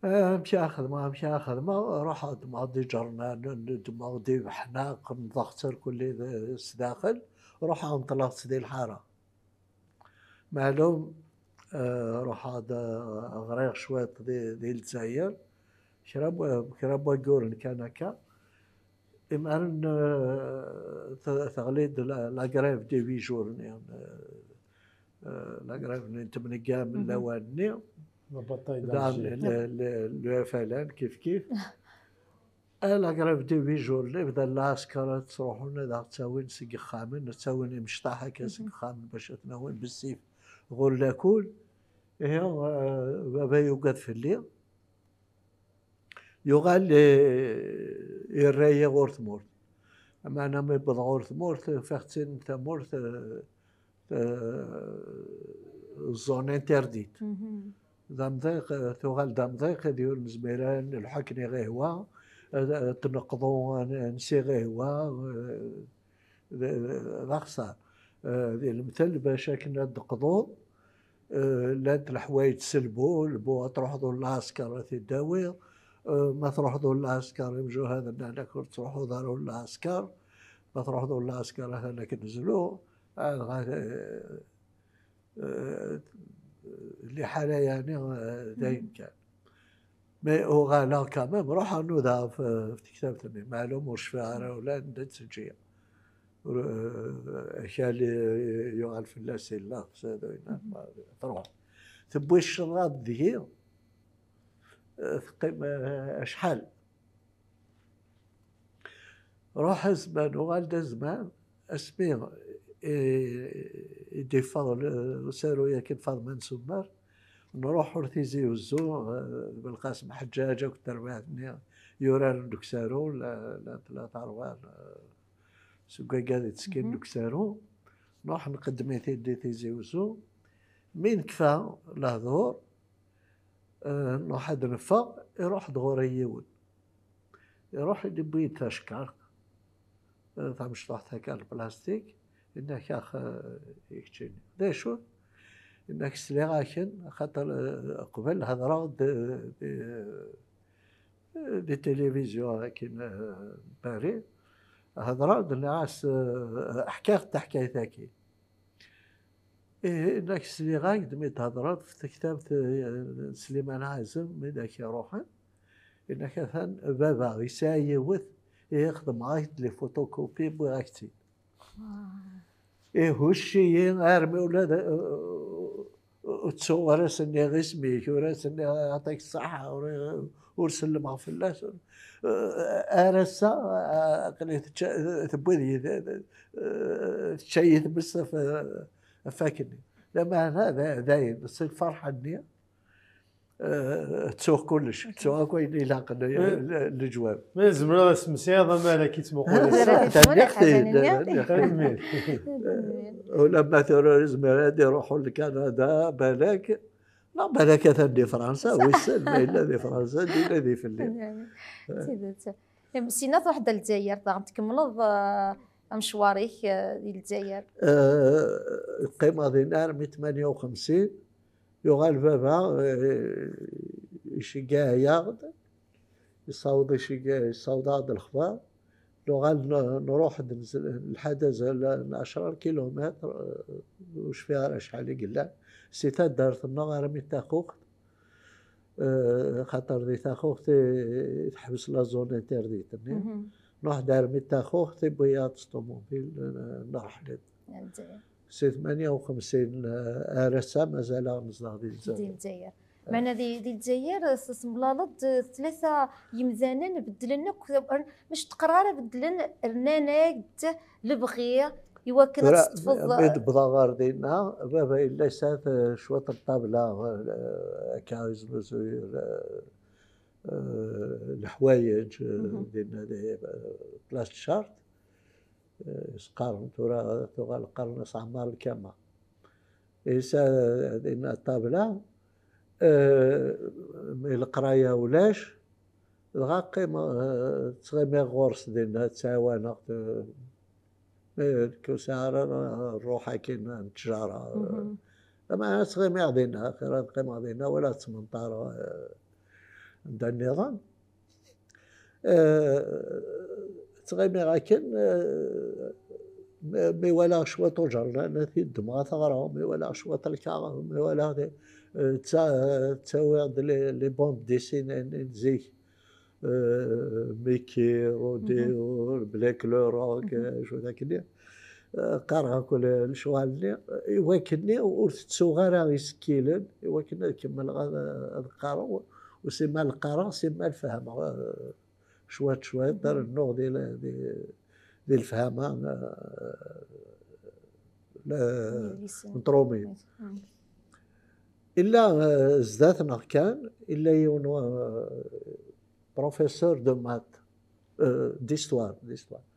Eh, amek ara xedmeɣ, amek ara xedmeɣ? Ruḥeɣ ddmeɣ-d iǧernanen, ddmeɣ-d ibeḥnaq, nḍeɣ-tt arkelli d-, s daxel, ruḥeɣ nṭleɣ-tt di lḥara. Meɛlum, eh, ruḥeɣ-d, eh, ɣriɣ cwiṭ di, di Lezzayer, kra n wa-, kra n wagguren kan akka. Imaren, eh, te-, teɣli-d la, la grève des huit jours-nni, eh, eh, la grève-nni n tmenga n lawan-nni. La bataille d'Alger. Le, le, le F L N, kif kif. Eh, la grève des huit jours, la bdan lɛesker ad ttruḥun ad aɣ-ttawin seg yexxamen, ad ttawin imecṭaḥ akka seg yexxamen bac ad ten-awin bessif ɣur lakul. Ihi, eh, baba yugad fell-i. Yuɣal, eh, irra-yi ɣur tmurt. Lameɛna mi wwḍeɣ ɣur tmurt, ufiɣ-tt-in tamurt, eh, eh, zone interdite. D amḍiq, eh, tuɣal d amḍiq, ad ur nezmir ara ad nelḥu akken i ɣ-ihwa, ad, ad t-neqḍu, ad n-, ansi ɣ-ihwa, eh, d, d axeṣṣar. Eh, di lemtel, bac akken ad d-teqḍuḍ, eh, llant leḥwayeǧ s lbu, lbu ad truḥeḍ ur lɛesker ad t-id-tawiḍ, eh, ma truḥeḍ ur lɛesker, imjuhad nnan-ak ur tettruḥuḍ ara ur lɛesker, ma truḥeḍ ur lɛesker atan ad k-nezlu, ah, dɣa, eh, eh, liḥala yani, eh, d ayen kan. Mais uɣaleɣ quand même, ruḥeɣ nudaɣ ɣef, ɣef tektabt-nni, meɛlum ur cfiɣ ara ula anda tt-ǧǧiɣ. Ur, eh, akal yuɣal fell-as illaɣ, truḥ. Tewwi ccḍab deg-i, eh, teqqim, eh, acḥal. Ruḥ azman, uɣal-d azman, asmi i, i d-iffeɣ l-, usaru-yagi n Faḍma n Sumer, nruḥ ɣer Tizi Uzzu, eh, d Belqasem Ḥeǧǧaǧ akked terbaɛt-nni yuraren deg usaru, la, la, tlata rebɛa, eh, seg wagad i ttekkin deg usaru, nruḥ nqeddem-it-id di Tizi Uzzu. Mi nekfa lehdur, eh, nruḥ ad neffeɣ, iruḥ-d ɣur-i yiwen. Iruḥ yewwi-d tacekkart, eh, tamecṭuḥt akka n plastik, yenna-k, ax, eh, i keččini. D acu? Yenna-k, sliɣ-ak-n, axaṭer, eh, qbel hedreɣ-d, eh, di, eh, di tilivizyu akin, eh, n Paris, hedreɣ-d, nniɣ-as, eh, ḥkiɣ-d taḥkayt-agi. Ihi, nekk sliɣ-ak-d mi d-thedreḍ ɣef tektabt, eh, n Sliman Ɛazem, mi d ak-iruḥen. Inak atan baba yesɛa yiwet, ihi xedmeɣ-ak-d les photocopies, wwiɣ-ak-tt-id. Ihucc-iyi armi ula d, eh, ur ttuɣ, ur as-nniɣ isem-ik, ur as-nniɣ yaɛṭik ṣṣeḥḥa, ur, ur sellmeɣ fell-asen. Eh, ar ass-a, eh, aql-i tečča-, tewwi-d-, eh, tečča-yi tmes ɣef, ɣef wakken-nni. Lameɛna d, d ayen, s lferḥ-nni, eh, ttuɣ kullec, ttuɣ akk ayen ilaqen, eh, le-, leǧwab. Ma tzemreḍ ad semsiḍ amarak yettmuqul ass-a. Tanemmirt. Ulamma tura ur izmir ad iruḥ ɣer Kanada, balak, neɣ balak atan di Fransa, wissen ma yella di Fransa, dinna di fell-i. D tidet. Em, sina truḥ-d ar Lezzayer, daɣen tkemmleḍ, eh, amecwar-ik, eh, di Lezzayer? Eh, qqimeɣ dinna armi tmanya u xemsin, yuɣal baba, eh, iceggeɛ-aɣ-d, yessaweḍ iceggeɛ, yessaweḍ-aɣ-d lexbar. Nuɣal n-, nruḥ-d nzel-, nlḥa-d azal n ɛecra kilumitr, eh, ur cfiɣ ara acḥal i yellan, si taddart-nneɣ armi d Taxuxt, eh, xaṭer di Taxuxt i, i teḥbes la zone interdite-nni. Nruḥ-d armi d Taxuxt, tewwi-yaɣ-d s ṭumubil, eh, nreḥl-d. Si tmanya u xemsin, eh, ar ass-a mazal-aɣ nezdeɣ di Lezzayer. Di Lezzayer. Meɛna di, di Lezzayer, s-, temlaleḍ-d tlata yemdanen beddlen akk, mac teqqar ara beddlen, rnan-ak-d lebɣi i wakken ad teṭṭfeḍ. Mi d-wwḍeɣ ɣer dinna, baba yella yesɛa t-, cwiṭ n ṭṭabla, eh, akka yeznuzuy, eh, eh, leḥwayeǧ, eh, dinna di, eh, place de charte. Eh, s-, qqaren tura, tuɣal qqaren-as Ɛmar Lkama. Yesɛa dinna ṭṭabla, Eh, mi leqraya ulac, dɣa qqimeɣ, eh, ttɣimiɣ ɣur-s dinna, ttɛawaneɣ-t, eh, mi ur sɛiɣ ara ṛṛuḥ akkin n ttjara. Lameɛna ttɣimiɣ dinna, xir ad qqimeɣ dinna, wala ad ttmenṭareɣ, eh, anda nniḍen. Eh, ttɣimiɣ akken, eh, mi, mi walaɣ cwiṭ ujernan, ad t-id-ddmeɣ ad t-ɣreɣ, mi walaɣ cwiṭ lkaɣeḍ, mi walaɣ ti-, eh, tta-, ttawiɣ-d les, les bandes dessinées n zik, eh, Mickey, Rodeo, Black Lerok, eh, cwiṭ akken. Eh, qqareɣ akk le-, lecɣal-nni, i wakken-nni ur tettuɣ ara isekkilen, i wakken ad kemmleɣ ad, ad qqareɣ, u simmal qqareɣ, simmal fehmeɣ, eh, cwiṭ, cwiṭ, rennuɣ di, di, di lefhama, eh, la, n tṛumit. Illa, eh, zdat-neɣ kan, illa yiwen, eh, professeur de maths, eh, d'histoire, d'histoire.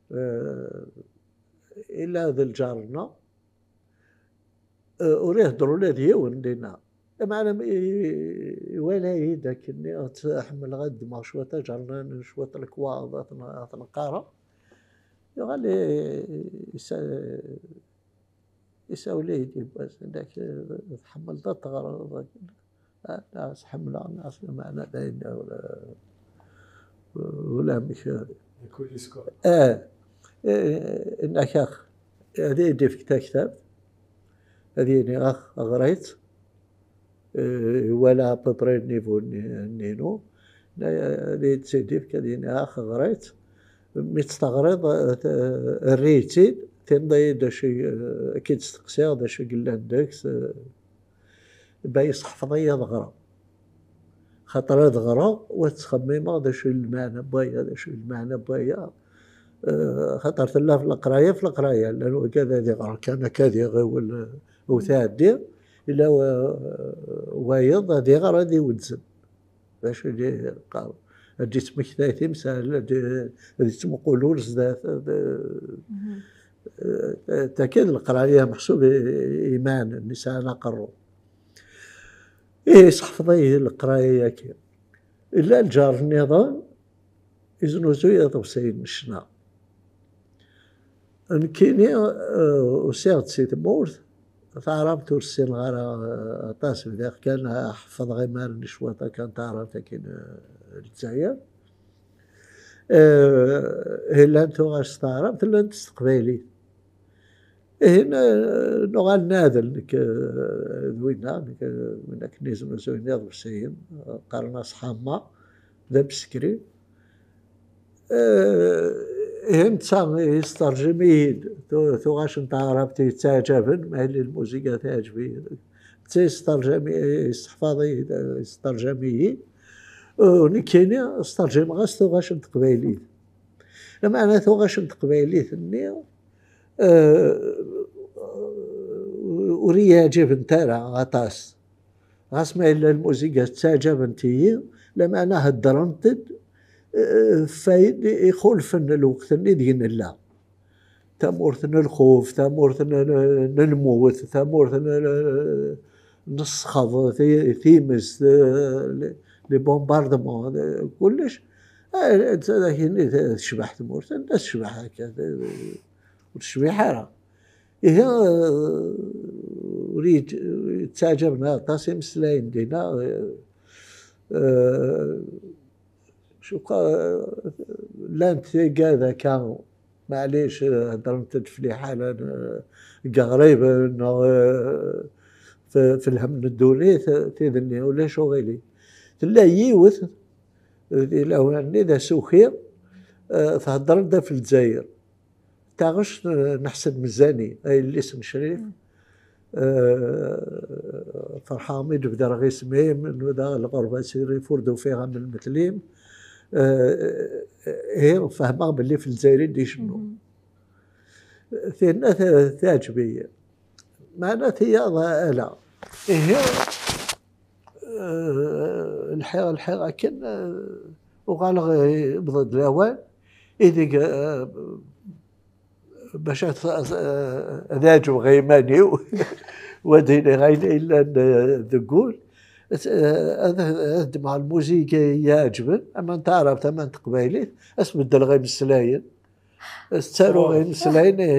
Eh, illa d lǧar-nneɣ, eh, ur ihedder ula d yiwen dinna. Lameɛna mi i-, iwala-yi-d akken ḥemmleɣ ad ddmeɣ cwiṭ aǧernan, cwiṭ lekwaɣeḍ, ad ten-, ad ten-qqareɣ. Yuɣal i-, isa-, isawel-iyi-d yiwwas, inna-k, eh, tḥemmleḍ ad teɣreḍ. Ah, nas ḥemmleɣ, nas, lameɛna d ayen ula, ulamek. Eh, eh, inna-k, ax, ad iyi-d-ifk taktabt, ad yini, ax, ɣer-itt, eh, iwala à peu près niveau-nni-, nni-inu, ad iyi-tt-id-ifk, ad yini, ax, ɣer-itt, mi tt-teɣriḍ, eh, err-iyi-tt-id, tinḍ-iyi-d acu i, eh, ad k-id-steqsiɣ, d acu i yellan deg-s, eh, ba yesseḥfeḍ-iyi ad ɣreɣ. Xaṭer ad ɣreɣ, u ad ttxemmimeɣ d acu i lmeɛna n waya, d acu i lmeɛna n waya. Eh, xaṭer tella f leqraya, f leqraya, llan wigad ad iɣer kan akka ad iɣiwel, eh, u tɛeddi, illa wa-, wayeḍ ad iɣer ad iwezzem. D acu i d-yeqqar? Ad d-yettmektay timsal, ad d-, ad yettmuqul ur zdat, ad, eh, taki d leqraya meḥsub i, i iman, nesɛan aqerru. Ihi, seḥfeḍ-iyi leqraya-yagi. Illa lǧar nniḍen, iznuzuy iḍebsiyen n ccna. Nekkini, eh, usiɣ-d si tmurt, taɛrabt ur ssineɣ ara, eh, aṭas, bdiɣ kan ḥeffḍeɣ imaren cwiṭ akken taɛrabt akin, eh, Lezzayer. Eh, llant tuɣac s taɛrabt, llant s teqbaylit. Ihi, n-, nuɣal nadel, nekk, eh, d winna, nekk, eh, d winna akken iznuzuyen iḍebsiyen, eh, qqaren-as Ḥamma, d amsekri. Eh, ihi netta yesṭerjim-iyi-d tu-, tuɣac n taɛrabt yettaɛǧaben, ma yella lmuziga teɛǧeb-iyi. Netta yesṭerjam-, yesseḥfaḍ-iyi-d, yesṭerjam-iyi-d. U nekkini sṭerjimeɣ-as tuɣac n teqbaylit. Lameɛna tuɣac n teqbaylit-nni, eh, ur iyi-ɛǧibent ara aṭas. Ɣas ma yella lmuziga ttaɛǧabent-iyi, lameɛna heddrent-d, eh, f wayen ixulfen lweqt-nni deg nella. Tamurt n lxuf, tamurt n, n, n lmut, tamurt n, n, n ṣṣxeḍ, ti-, times, eh, les, les bombardements, eh, kullec. Eh, ad ak-yini tecbeḥ tmurt, anda tecbeḥ akka, ur tecbiḥ ara. Ihi, eh, ur yi-, ttaɛǧaben aṭas imeslayen dinna, eh, eh, cukka, eh, llant tigad akka, maɛlic, eh, heddrent-d f liḥala n, eh, deg iɣriben, neɣ, eh, f-, f lhem n ddunit, eh, tid-nni, ulac uɣilif. Tella yiwet, eh, di lawan-nni d asuki, eh, thedder-d ɣef Lezzayer. Taɣect n, n Ḥsen Mzani, a yelli-s n Crif. Eh, ferḥeɣ mi d-bedreɣ isem-im, nudaɣ lɣerba si Rrif ur d-ufiɣ am lmetl-im. Eh, ihi fehmeɣ belli f Lezzayer i d-icennu. Tinna t-, teɛǧeb-iyi. Meɛna tiyaḍ ala. Ihi, eh, lḥiɣ, lḥiɣ akken, eh, uɣaleɣ, eh, yewweḍ-d lawan ideg, eh, bac ad, ad, ad ɛeǧbeɣ i iman-iw, u ad iniɣ ayen yellan, eh, deg wul. Ad, ad, ad ddmeɣ lmuzik i yi-iɛeǧben, ama n taɛrabt, ama n teqbaylit, ad s-beddleɣ imeslayen, ad s-ttaruɣ imeslayen i,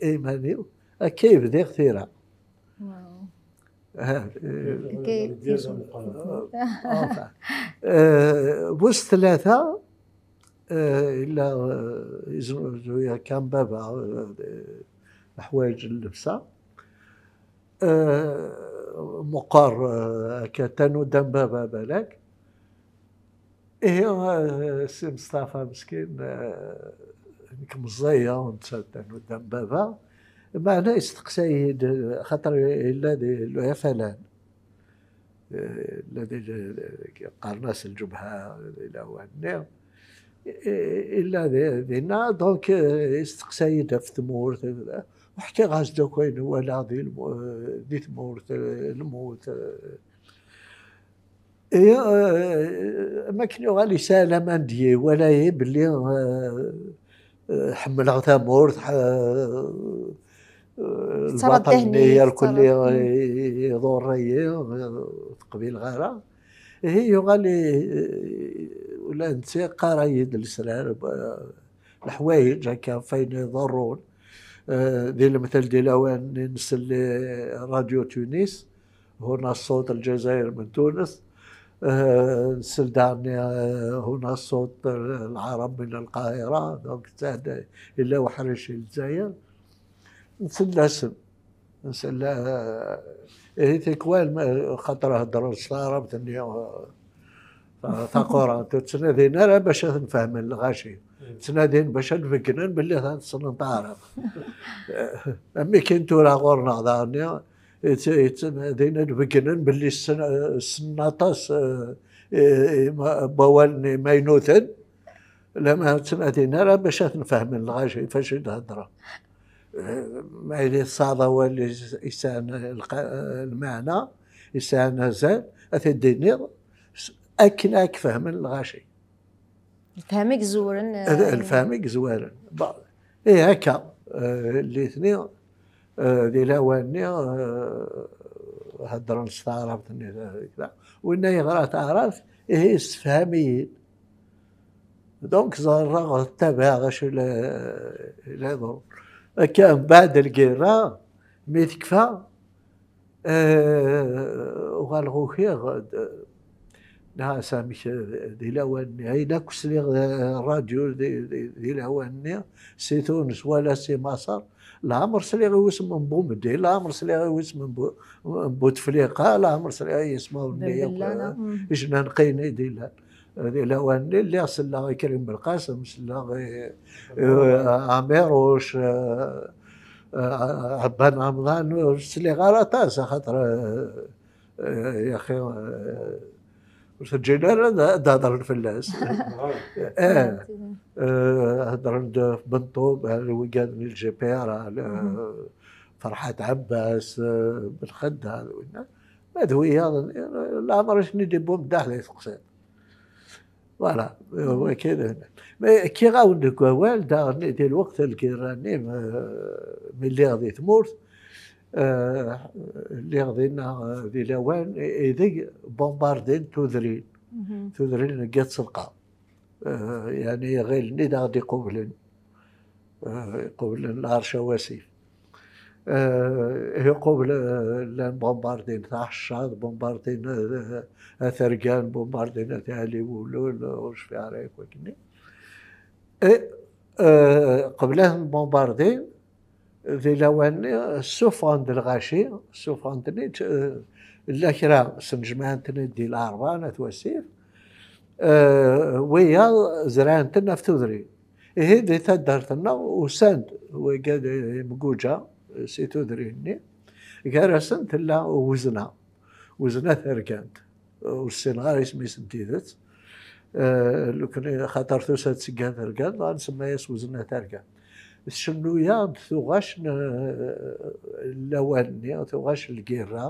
i iman-iw. Akka i bdiɣ tira. Wow. Ah, eh, Akka i- Enfin, eh, bu s tlata, eh, illa, eh, yeznuzu kan baba, eh, leḥwayeǧ n llebsa. Eh, meqqer, eh, akka tanudda n baba, balak. Ihi, eh, Si Meṣṭafa meskin, eh, nekk meẓẓiyeɣ, netta tanudda n baba. Meɛna yesteqsa-yi-d, xaṭer yella di Luyafalan. Eh, yella di, qqaren-as Lǧebha di lawan-nni. Eh, yella di, dinna, donc, eh, yesteqsa-yi-d ɣef tmurt. Ḥkiɣ-as-d akk ayen walaɣ di lmu-, di tmurt, eh, lmut, eh. Ihi, eh, am akken yuɣal yesɛa laman deg-i, iwala-yi belli, eh, eh, ḥemmleɣ tamurt, ḥ-, eh, Tettaraḍ lbaṭel-nni ddehn-ik, irkelli tettaraḍ, mm. i-, i-, iḍurr-iyi, eh, ur t-qbileɣ ara. Ihi yuɣal i-, ula d netta yeqqar-iyi-d lesrar, eh, leḥwayeǧ akka, ɣef wayen iḍurrun. Eh, di lemtel di lawan-nni nsell i Radio Tunis, هنا الصوت الجزائر من تونس. Eh, nsell daɣen, eh, هنا الصوت العرب من القاهرة. Donc, yella uḥric i Lezzayer. Nsell-asen. Nsell, eh, ihi tikwal, ma-, xaṭer heddren s taɛrabt-nni, eh, ta-, taqurant, ur ttnadin ara bac ad ten-fehmen lɣaci. Ttnadin bac ad beggnen belli ad ssnen taɛrabt. Eh, am akken tura ɣur-neɣ daɣen, yett-, yettnadin ad beggnen belli ssen-, ssnen aṭas, eh, i-, i-, ma-, n wawalen imaynuten. Lama ur ttnadin ara bac ad ten-fehmen lɣaci, fac i d-heddren. Eh, ma yella tesɛiḍ awal is-, yesɛan lqa-, lmeɛna, yesɛan azal, ad t-id-tiniḍ s-, akken ad k-fehmen lɣaci. Lefhama i izewren, Ad-, eh, lefhama i izewren. Ba-, eh, akka, eh, litni, eh, di lawan-nni, eh, heddren s taɛrabt-nni, kra. Winna yeɣra taɛrabt, ihi yessefham-iyi. Donc, ẓerreɣ, ttabaɛeɣ acu la, la iḍerrun. Akka, mbeɛd lgirra, mi tekfa, eh, uɣaleɣ ukiɣ, d-, neɣ amek, di lawan-nni, ayen akk sliɣ, eh, rradyu di, di, di lawan-nni, si Tunes wala si Maṣer, leɛmer sliɣ i wisem n Bumeddi, leɛmer sliɣ i wisem n Bu-, n Butefliqa, leɛmer sliɣ i yismawen-nni akk, Belbellana, eh, mm. Ijnanqin i d-illan. Di lawan-nni lliɣ selleɣ i Krim Belqasem, selleɣ i, i Ɛmiruc, eh, eh, Ɛebban Ɛemḍan, ur sliɣ ara aṭas, axaṭer, eh, eh, yaxi, eh, ur teǧǧin ara ad, ad hedren fell-as. Eh, eh, hedren-d ɣef Benṭub, eh, wigad n L G P R, eh, Ferḥat Ɛebbas, eh, Belxedda, d winna. Ma d wiyaḍ, eh, leɛmer i ten-id-iwwi meddaḥ di teqsiṭ. Voilà, euh, wagi d-, mais kkiɣ-awen deg wawal, daɣen di lweqt n lgirra-nni, euh, mi lliɣ di tmurt, euh, lliɣ dinna, euh, di lawan, i-, ideg bombardin tudrin, tudrin n At Selqa. Euh, yani, iɣil-nni d aɣ-d-iqublen. Eh, iqublen lɛerc a wasif. Eh, iqubel, eh, llan bombardin taḥeccaḍ, bombardin, eh, atergan, bombardin at Ɛli Ulul, ur cfiɣ ara yakk akkenni. E, eh, qbel ad ten-bombardin, di lawan-nni, ssufɣen-d lɣaci, ssufɣen-ten-id, eh, illa kra, snejmaɛen-ten-id di Lɛerban, at Wasif. Eh, wiyaḍ zran-ten ɣef tudrin. Ihi, di taddart-nneɣ, usan-d wigad imguǧa si tudrin-nni, gar-asen tella Wezna, Wezna Targant. Ur ssineɣ ara isem-is n tidet. Eh, lukan, xaṭer tusa-d seg At Rgant, dɣa nsemma-yas Wezna Targant. Tcennu-yaɣ-d tuɣac n, eh, lawan-nni, tuɣac n lgirra.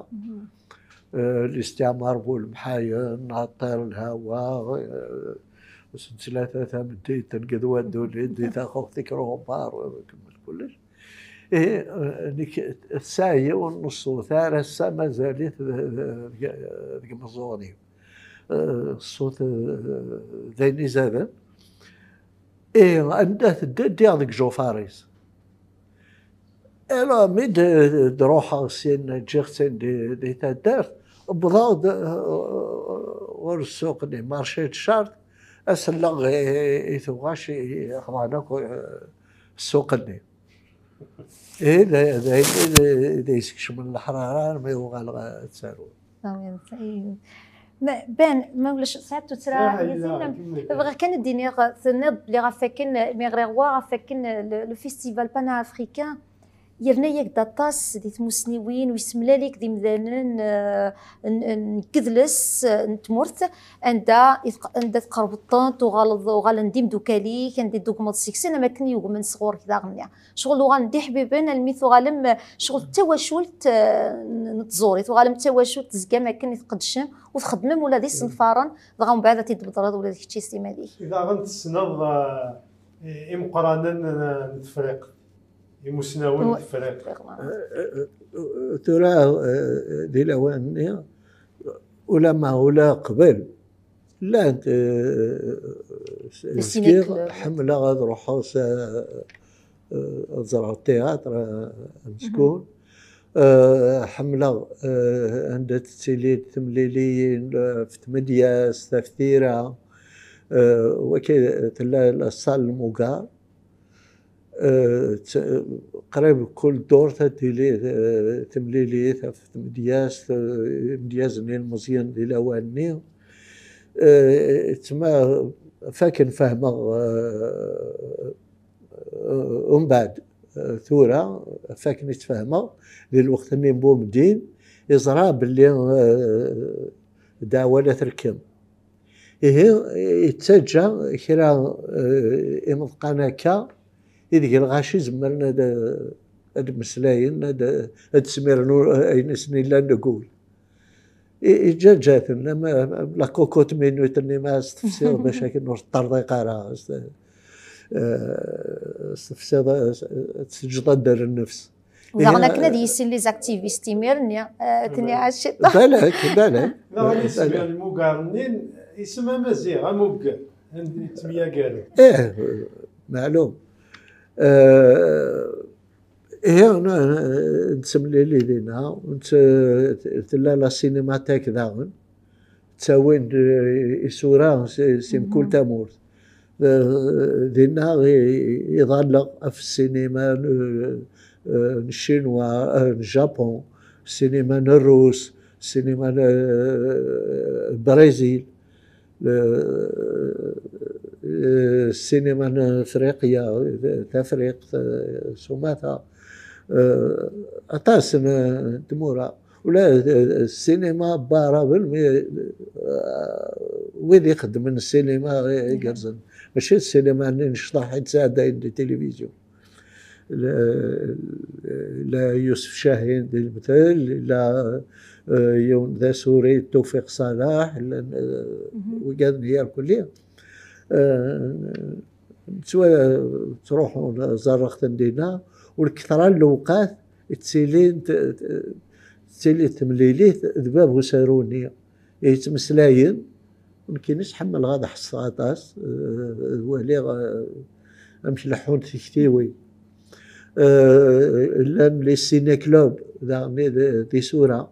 Eh, listiɛmar bu lemḥayen, aṭṭir, lhawa, eh, ass n ttlata tameddit, tengeḍ waddud, di taxuxt, ikker uɣebbar, kemmel kullec. Ihi, eh, nekk tesɛa yiwen n ṣṣut, ar ass-a mazal-it d, d, deg, deg imeẓẓuɣen-iw. Eh, ṣṣut, eh, d ayen izaden. Ihi, anda tedda, ddiɣ deg Jofaris. Alors, mi d, d-ruḥeɣ syin, ǧǧiɣ-ten di, di taddart, wwḍeɣ-d, eh, ɣer ssuq-nni, marché de Chartres, ad selleɣ i, i, i tuɣac i, i xḍan akk, eh, ssuq-nni. Eh, d, d ayen i d, d yeskecmen leḥrara armi uɣaleɣ ad ttaruɣ. Tawiḍ, aywa. Ma, Ben, ma ulac, sɛiɣ tuttra Ah, yid-i, yella, neɣ? Kemmel. Bɣiɣ kan ad d-iniɣ, tenniḍ belli ɣef wakken, mi ɣriɣ wa, ɣef wakken, le, le festival panafricain yerna-yak-d aṭas di tmusniwin, u yessemlal-ik d imdanen, eh, n, n yidles, eh, n tmurt, anda i tq-, anda tqerbeḍ-tent, tuɣaleḍ, uɣalen d imdukal-ik, anda i d-tugmeḍ seg-sen, am akken yugmen sɣur-k daɣen-nni. Ccɣel uɣalen d iḥbiben, almi tuɣalem, eh, ccɣel d tawacult, eh, n, n tẓuri, tuɣalem d tawacult, tezgam akken i tqeddcem, u txeddmem ula d isenfaren, dɣa mbeɛd ad t-id-tbeddreḍ ula d kečči s iman-ik. Daɣen tessneḍ, eh, imeqqranen, eh, n Tefriqt, imusnawen n Wa-, Tefriqt. Tefriqt, wa. Eh, eh, eh, tura, eh, di lawan-nni, ulamma ula qbel, llant, eh, Des zgiɣ ciné-clubs. Ḥemmleɣ ad ruḥeɣ s, eh, ad ẓreɣ tiyatr, eh, ameskun. Eh, ḥemmleɣ, eh, anda tettili temliliyin, eh, ɣef tmedyazt, ɣef tira, eh, waki tella la salle Mugar. Eh, t-, qrib kul ddurt ad tili, eh, temlilit ɣef tmedyazt, eh, imedyazen ilmeẓyen di lawan-nni. Eh, tma, fakken fehmeɣ, eh, eh, umbeɛd, eh, tura, fakken i tt-fehmeɣ, di lweqt-nni n Bumedin, iẓra belli, eh, ddeɛwa la trekkem. Ihi, yettaǧǧa kra, eh, imeḍqan akka, ideg lɣaci zemren ad, ad mmeslayen, ad, ad smirn u-, ayen i sen-illan deg wul. I, iǧǧaǧǧa-ten, am, am la cocotte minute-nni ma s-tefsiḍ bac akken ur teṭṭerḍiq ara, s-, eh, s-tefsiḍ, eh, s-, ad teǧǧeḍ adder nnefs. U daɣen Ihi, akken ad yissin les activistes imir-nni, eh, ad ten-iɛac ciṭṭaḥ. Balak, balak. Daɣen isem Balak. N lmugar-nni, isem amaziɣ, amugger, anda yettemyagaren. Ih, meɛlum. Eh, ihi, n-, n-, nettemlili dinna, nett-, tella la cinémathèque daɣen, ttawin-d, eh, isura si, si mkul tamurt. Eh, dinna i, i, iḍalleɣ ɣef ssinima n, eh, n Ccinwa, eh, n Japun, ssinima n Rrus, ssinima n, eh, Brizil, eh, eh, ssinima n Afriqya, Tafriqt, eh, s umata, eh, aṭas n, n tmura. Ula d, d ssinima n Waɛraben, mi, eh, wid ixeddmen ssinima igerrzen. Mačči d ssinima-nni n ccḍeḥ i d-sɛeddayen di tilivizyu. La, la Yusef Cahin di lemtel, la, eh, yiwen d asuri, Tewfiq Salaḥ, llan, eh, wigaden-nni irkelli. Eh, ttwa-, ttruḥun, ẓerreɣ-ten dinna, u lketṛa n lewqat ttilin, t-, t-, tettili temlilit d bab usaru-nni. Yettmeslayen, nekkini ḥemmleɣ ad ḥesseɣ aṭas, eh, ad waliɣ, eh, amek leḥḥunt tiktiwin. Eh, llan les ciné-clubs, daɣen d, d isura.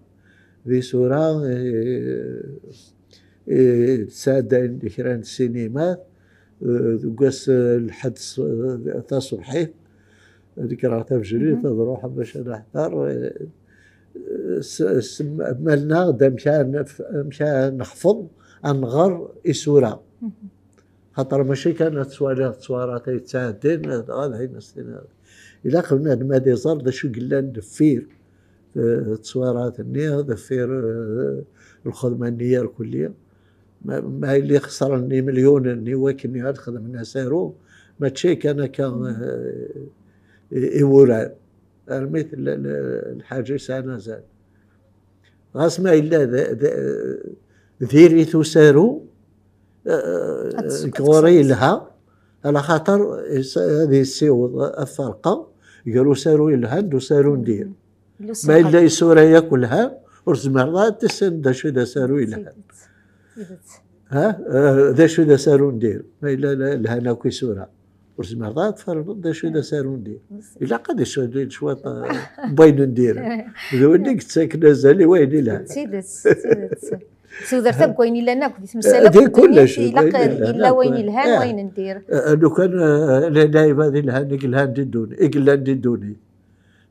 D isura, eh, eh, sɛeddayen kra n ssinimat, eh, deg wass, eh, lḥedd s-, eh, taṣebḥit, ad kkreɣ tabejrit, ad ruḥeɣ bac ad aḥḍer, eh, s-, s-, malnaɣ-d amek ara nef-, amek ara nexfeḍ, ad nɣer isura. Xaṭer mačči kan ad twaliḍ ttwarat ay yettɛeddin, dɣa d ayen as-tiniḍ. Ilaq bnadem ad iẓer d acu yellan deffir, eh, ttwarat-nni, deffir, eh, lxedma-nni irkelli. Ma, ma yella xesren imelyunen i wakken ad xedmen asaru, mačči kan akka, eh, i, i wurar. Armi tella l-, lḥaǧa yesɛan azal. Ɣas ma yella d, d, diri-t usaru, eh, ad tes-, deg ɣur-i yelha, ala xaṭer is-, ad yessiweḍ aferqa, Gar usaru yelhan d usaru n dir. Ma yella isura yakk lhan, ur tezmireḍ ara ad tissineḍ d acu i d asaru yelhan. Ha? Eh, d acu i d asaru n dir? Ma yella la- lhan akk isura, ur tezmireḍ ara ad tferneḍ d acu i d asaru n dir. Ilaq ad icudin cwiṭ, eh, n wayen n dir. D win i yettaken azal i wayen ilhan. D tidet, d tidet. Tudert akk wayen illan akk di temsal akk di kullec, ilaq yella wayen ilhan, wayen n dir. Eh, lukan, eh, la- lɛibad ilhan i yelhan di ddunit, i yellan di ddunit.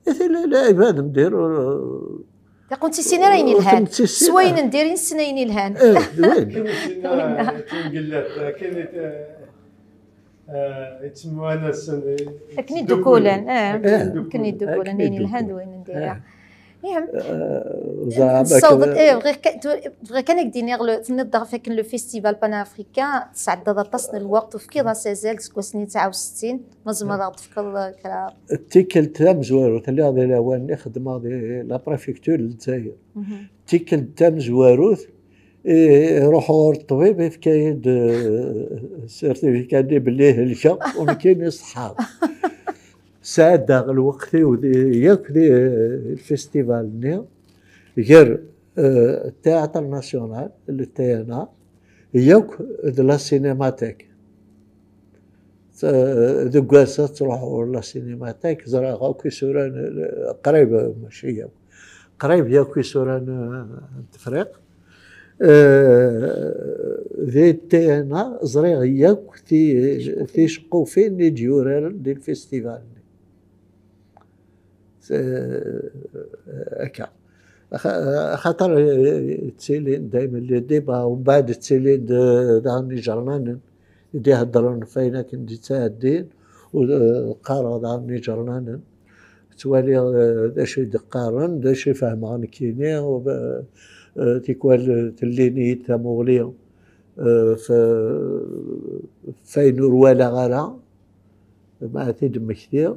Iti la- lɛibad n dir ur- Ur tent-issin ara ayen ilhan. S wayen n dir i nessen ayen ilhan. Eh, d wayen. Akken i sinna, akken gellat, akken i t- eh, ittemwanasen, akken i ddukkulen, eh, akken i ddukkulen, ayen ilhan d wayen n dir. Iham. Nessaweḍ, eh, bɣiɣ kan, tu- bɣiɣ kan ad k-d-iniɣ, le- tenniḍ-d ɣef akken le festival panafricain tesɛeddaḍ aṭas n lweqt, tefkiḍ-as azal seg wass-nni tesɛa u settin, ma tzemreḍ ad ɣ-d-tefkeḍ, eh, kra. Tikkelt tamezwarut, lliɣ di lawan-nni xeddmeɣ di la préfecture n Lezzayer. Tikkelt tamezwarut, eh, ruḥeɣ ɣer ṭṭbib, yefka-yi-d, eh, certificat-nni belli helkeɣ, u nekkini ṣeḥḥaɣ. Sɛeddaɣ lweqt-iw di- yakk di, eh, lfestival-nni, gar, eh, Théâtre National, le T N A, yakk d la Cinémathèque. T- deg wass-a ttruḥuɣ ɣer la Cinémathèque, ẓriɣ akk isura n- qrib, mačči yakk, qrib yakk isura n n Tefriqt. Eh, di T N A ẓriɣ yakk ti- ticeqqufin i d-yuraren di lfestival-nni. Eh, akka. Axa- Axaṭer, eh, ttilin daymen les débats, umbeɛd ttilin d- daɣen ijernanen i d-iheddren ɣef wayen akken d-ittɛeddin, u, eh, qqareɣ daɣen ijernanen, ttwaliɣ, eh, d acu i d-qqaren, d acu i fehmeɣ nekkini, u, eh, eh, tikwal, eh, tellin-iyi-d tamuɣli, eh, f- f wayen ur walaɣ ara, ma ad t-id-mmektiɣ,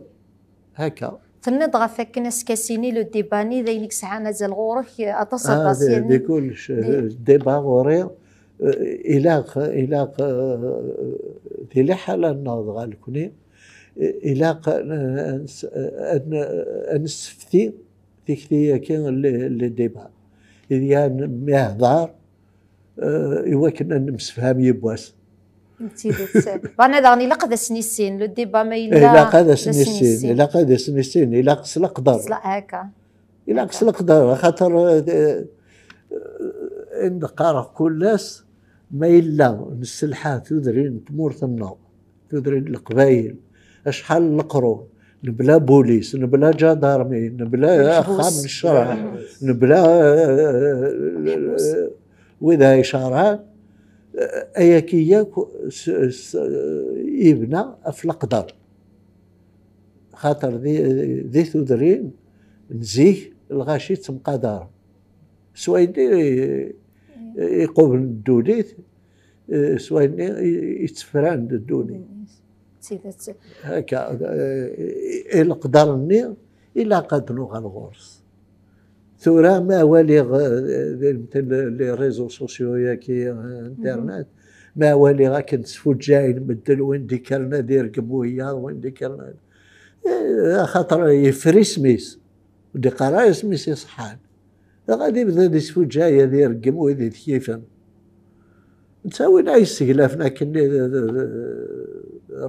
akka. Tenniḍ ɣef wakken askasi-nni, le débat-nni, d ayen i yesɛan azal ɣur-k, eh, aṭas, aṭas, di- yerna di kullec, eh, débat ɣur-i, eh, ilaq, ilaq, eh, di liḥala-nneɣ dɣa nekni, eh, ilaq ad n- ad n- ad n- ad nessefti tikti-agi n le- le débat. Id yan mi hḍer, eh, i wakken ad nemsefham yiwwas. D tidet. Bana daɣen ilaq ad as-nissin, le débat ma yella, ilaq ad as-nissin, ilaq ad as-nissin, ilaq s leqder. S la- akka. Ilaq s leqder, axaṭer, eh, eh, i d-qqareɣ kul ass, ma yella nesselḥa tudrin n tmurt-nneɣ, tudrin n Leqbayel, acḥal n leqrun, nebla bulis, nebla ǧadarmi, nebla axxam n ccreɛ, nebla, eh, wid ay icerɛen, eh, ayaki yakk s- s- ibna ɣef leqder. Xaṭer di, di tudrin n zik, lɣaci ttemqadaren s wayen i, i iqublen ddunit, eh, s wayen i, i, ittefran ddunit. D tidet. Akka, eh, i leqder-nni ilaq ad nuɣal ɣur-s. Tura ma waliɣ, eh, di, di les réseaux sociaux-agi, eh, internet, ma waliɣ akken sfuǧǧayen medden, win d-ikkren ad irgem wiyaḍ, win d-ikkren ad, eh, axaṭer yeffer isem-is, ur d-iqqar ara isem-is iṣeḥḥan. Dɣa ad ibda ad isfuǧǧay, ad irgem wid i t-yifen. Netta win ay yesseglafen akkenni d, d, d,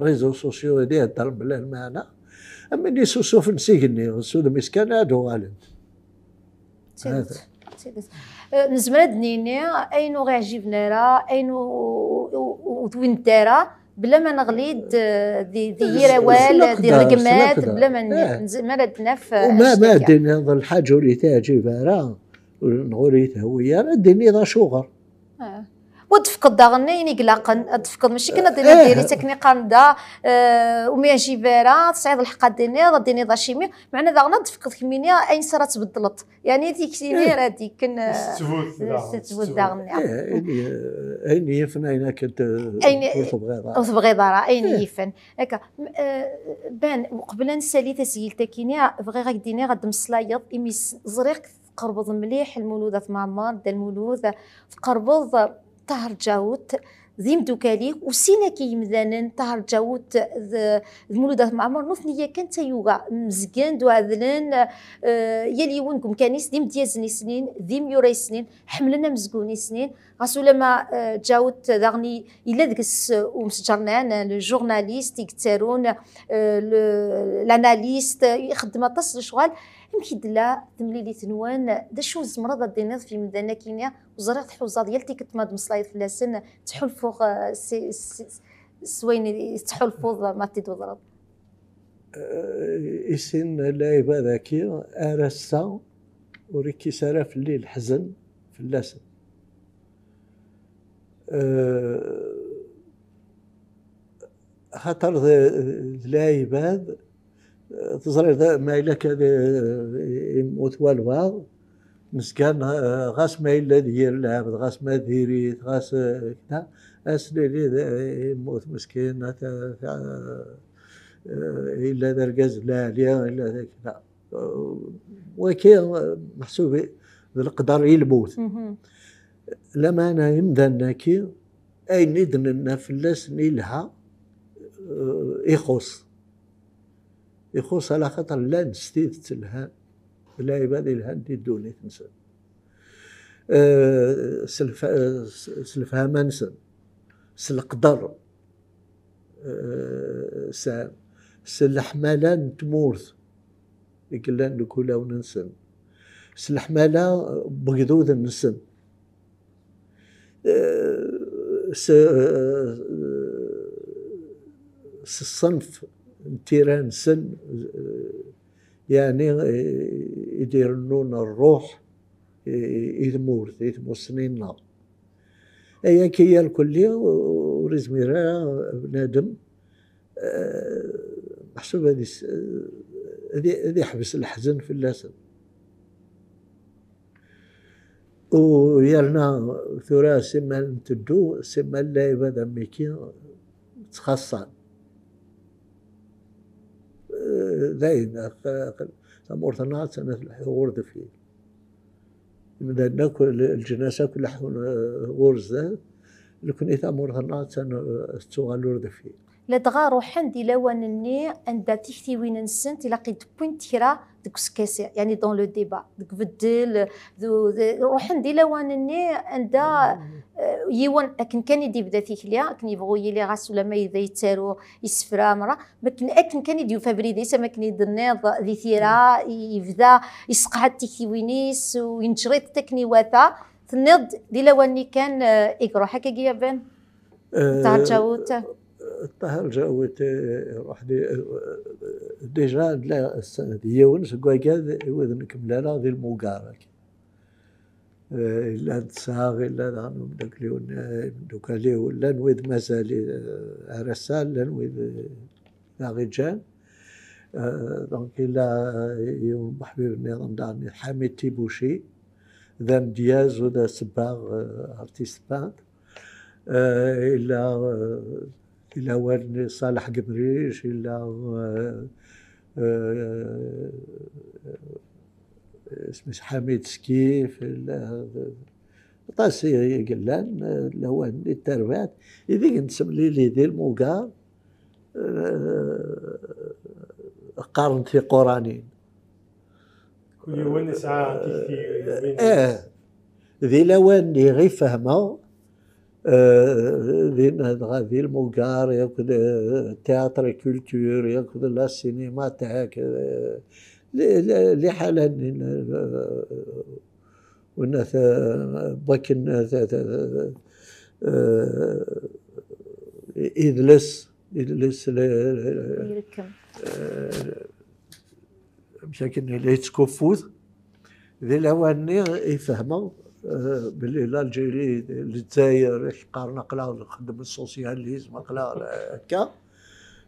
réseaux sociaux i d-iheddren mebla lmeɛna, am win yessusufen s igenni, s udem-is kan ad d-uɣalent. D tidet, d tidet. Eh, nezmer ad d-nini ayen ur ɣ-iɛjiben ara, ayen ur, ur, ur, ur twint ara, bla ma neɣli-d, eh, di, di yir awal, di rregmat, bla ma n- nezmer ad d-naf, eh, anect akka. Ma d-tiniḍ lḥaǧa ur yi-teɛǧib ara, ur, neɣ ur yi-tehwi ara, ad d-tiniḍ acuɣer. Ah. Wa d-tefkeḍ daɣen ayen i ilaqen, ad d-tefkeḍ, mačči kan ad d-tiniḍ diri-tt akken i qqaren da, eh, ur m-yeɛjib ara, tesɛiḍ lḥeqq ad d-tiniḍ, ad d-tiniḍ acimi, meɛna daɣen ad d-tefkeḍ kemmini ayen s ara tbeddleḍ. Yeɛni tikti-nni ara d-ikken, eh, s ttbut daɣen. Eh, ayen, eh, ayen yifen ayen akken t- ur tebɣiḍ ara. Ur tebɣiḍ ara, ayen yifen. Akka, m- eh, Ben, uqbel ad nsali tasgilt-akini, bɣiɣ ad k-d-iniɣ ad d-mmeslayeḍ, imi s- ẓriɣ-k tqerbeḍ mliḥ Lmulud At Mɛemmer, Dda Lmulud, tqerbeḍ Ṭaher Ǧawet, d imdukal-ik, u sin akka yimdanen, Ṭaher Ǧawut d, d Mulud At Mɛemmer, nutni yakan d tayuga, mezgen-d, uɛedlen, eh, yal yiwen deg umkan-is, d imedyazen-isnin, d imyura-isnin, ḥemmlen amezgun-isnin, ɣas ulama, eh, Ǧawut daɣen i, yella deg-s, eh, umsǧernan, eh, le journaliste i yettarun, eh, le, l'analyste, eh, ixeddem aṭas n lecɣal. Amek i d-tella temlilit-nwen? D acu tzemreḍ ad d-tiniḍ f yimdanen-agi-nni? Ẓriɣ tḥuzaḍ yal tikkelt ma d-meslayeḍ fell-asen, ttḥulfuɣ, eh, s, s, s wayen i tettḥulfuḍ ma t-id-uḍreḍ. Eh, i sin lɛibad-agi ar ass-a ur ikkis ara fell-i leḥzen fell-asen. Eh, axaṭer d, d lɛibad, eh, teẓriḍ, ma yella akka d, eh, immut walbeɛḍ, nezga, eh, ɣas ma yella d yir lɛebd, ɣas ma diri-t, ɣas, eh, kda, ass nili d, eh, immut meskin, ata, ta, eh, yella d argaz n lɛali, yella d kda. Eh, waki, eh, meḥsub i, d leqder i lmut. Lameɛna imdanen-agi, ayen i d-nenna fell-asen ilha, eh, ixuṣ. Ixuṣ ala xaṭer llan s tidet lhan, d lɛibad ilhan di ddunit-nsen. Eh, s lef-, s, s lefhama-nsen, s leqder, eh, sɛan, s leḥmala n tmurt i yellan deg wulawen-nsen, s leḥmala n wegdud-nsen, eh, s, eh, s ṣṣenf n tira-nsen, eh, yeɛni, eh, i d-irennun ṛṛuḥ i, i tmurt, i tmussni-nneɣ. Ayagi irkelli ur izmir ara bnadem, eh, meḥsub ad is-, ad i-, ad iḥbes leḥzen fell-asen. U yerna tura simmal nteddu, simmal lɛibad am wigi ttxaṣṣan. Eh, dayen, aq-, aq-, tamurt-nneɣ attan tleḥḥu ɣur deffir. Imdanen akk, l-, leǧnas akk leḥḥun, eh, ɣur zdat, nekni tamurt-nneɣ attan, eh, tettuɣal ɣur deffir. Ladɣa ruḥen-d i lawan-nni anda tiktiwin-nsent ilaq i d-wwint kra deg uskasi, yeɛni dans le débat, deg ubeddel, d-, d-, ruḥen-d i lawan-nni anda, eh, yiwen akken kan i d-ibda tikli, akken yebɣu yili ɣas ulamma yebda yettaru isefra merra, akken, akken kan i d-yufa abrid-is, am akken i d-tenniḍ di tira, i-, yebda yesseqɛad tiktiwin-is u yenǧer-itent akken iwata. Tenniḍ-d di lawan-nni kan, eh, i iruḥ, akkagi a Ben? Eh, Ṭaher Ǧawut. Ṭaher Ǧawut, eh, iruḥ di, eh, déjà la, s-, d yiwen seg wagad i wid nekk mlaleɣ di lmugar. Eh, illa d sɛiɣ, illa daɣen umeddakel-iw, eh, imeddukkal-iw, llan wid mazal, eh, ar ass-a, llan wid, eh, d aɣ-iǧǧan. Eh, donc, illa, eh, yiwen n uḥbib nniḍen daɣen, Ḥamid Tibuci, d amedyaz u d asebbaɣ, eh, artiste peintre. Eh, illa, eh, illa wallen Ṣaleḥ Gemric, illa, eh, eh, isem-is Ḥamid Skif, illa, eh, aṭas i, i yellan, eh, lawan i terbaɛt, ideg nettemlili di lmugar, eh, qqaren tiquranin. Kul yiwen yesɛa tikti-ines. Eh, di lawan i ɣi fehmeɣ, eh, din dɣa di lmugar, yakk d, eh, théâtre et culture, yakk d la cinémathèque, eh, li, li, liḥala-nni, eh, wina ta, wakken, ta, ta, eh, idles, idles, le, le, Yirkem. Eh, amek akken la yettkuffut. Di lawan-nni i fehmeɣ, eh, belli l'Algérie, Lezzayer, i qqaren aql-aɣ nxeddem ṣṣusyalism, aql-aɣ akka.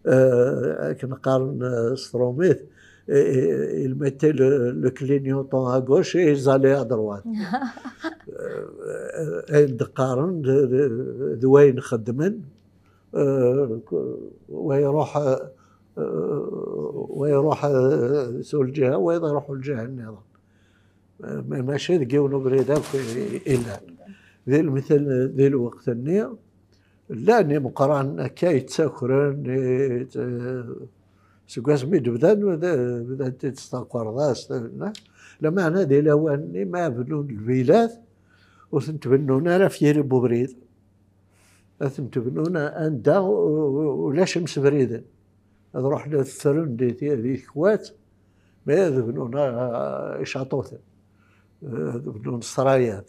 Eh, akken qqaren, eh, s tṛumit, eh, eh, ils mettaient le, le clignotant à gauche et ils allaient à droite. Eh, eh, ayen d-qqaren d, d, d wayen xeddmen, eh, wa iruḥ, eh, wa iruḥ, eh, s lǧiha, wayeḍ iruḥ lǧiha nniḍen. Eh, ma-, mačči deg yiwen ubrid akk i, i, i llan. Di lmithal, di lweqt-nni, Llan imeqqranen akka yettakren, i-, seg wasmi d-bdan, bdant-id s takerḍast, lameɛna di lawan-nni ma bnun lbilat, ur tent-bennun ara f yiri n ubrid. Ad tent-bnun anda u-, u-, ulac imsebriden. Ad ruḥen ad ffren di ti-, di tekwat, ma ad bnun, ah, icaṭuten. Ad bnun ssrayat.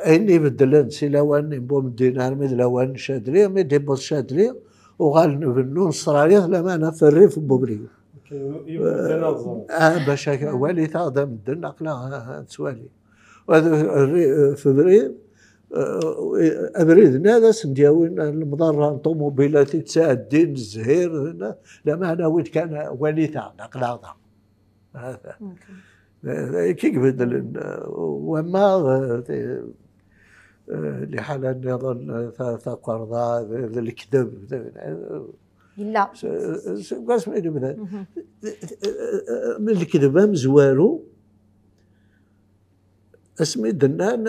Ayen ibeddlen si lawan n Bumeddin armi d lawan n Cadli, mi d-iwweḍ Cadli, uɣalen bennun ssrayat, lameɛna f rrif n ubrid. Ah, bac ak-, walitaɣ-d a medden, aql-aɣ, ah, nettwali. Ad, rri-, febrir, eh, abrid-nni ad asen-d-yawin lemḍerra n ṭumubilat i ttɛeddin zzhir, lameɛna wid kan walitaɣ-d, aql-aɣ da. Hada. D ayen i ibeddlen, eh, wama, eh, ti-, eh, liḥala nniḍen, eh, ta-, takerḍa, d, d lekdeb, d, eh, Yella. s-, s-, seg wasmi i d-bdan. Mhm. Eh, eh, eh, lekdeb amezwaru, asmi d-nnan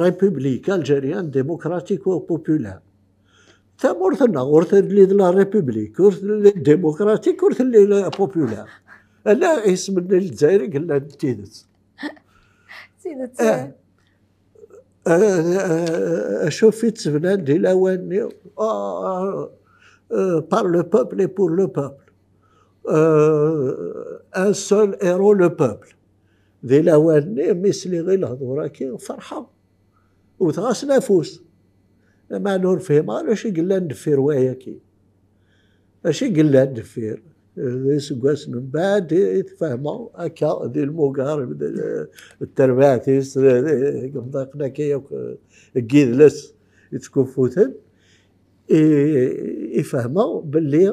République Algérienne Démocratique et Populaire. Tamurt-nneɣ ur telli d la République, ur telli démocratique, ur telli la populaire. Ala isem-nni n Lezzayer i yellan d tidet. D tidet. Eh. Eh, eh, acu i tt-bnan di lawan-nni? Ah, eh, par le peuple et pour le peuple. Euh, un seul héros, le peuple. Di lawan-nni, mi sliɣ i lehdur-agi, ferḥeɣ. Wteɣ-asen afus. Lameɛna ur fhimeɣ ara acu i yellan deffir wayagi. Acu i yellan deffir? D iseggasen mbeɛd i, i t-fehmeɣ akka di lmugar, d, d terbaɛt-is, d, d, deg yimḍiqen akka yakk, deg yidles i ttkufuten, i, i fehmeɣ belli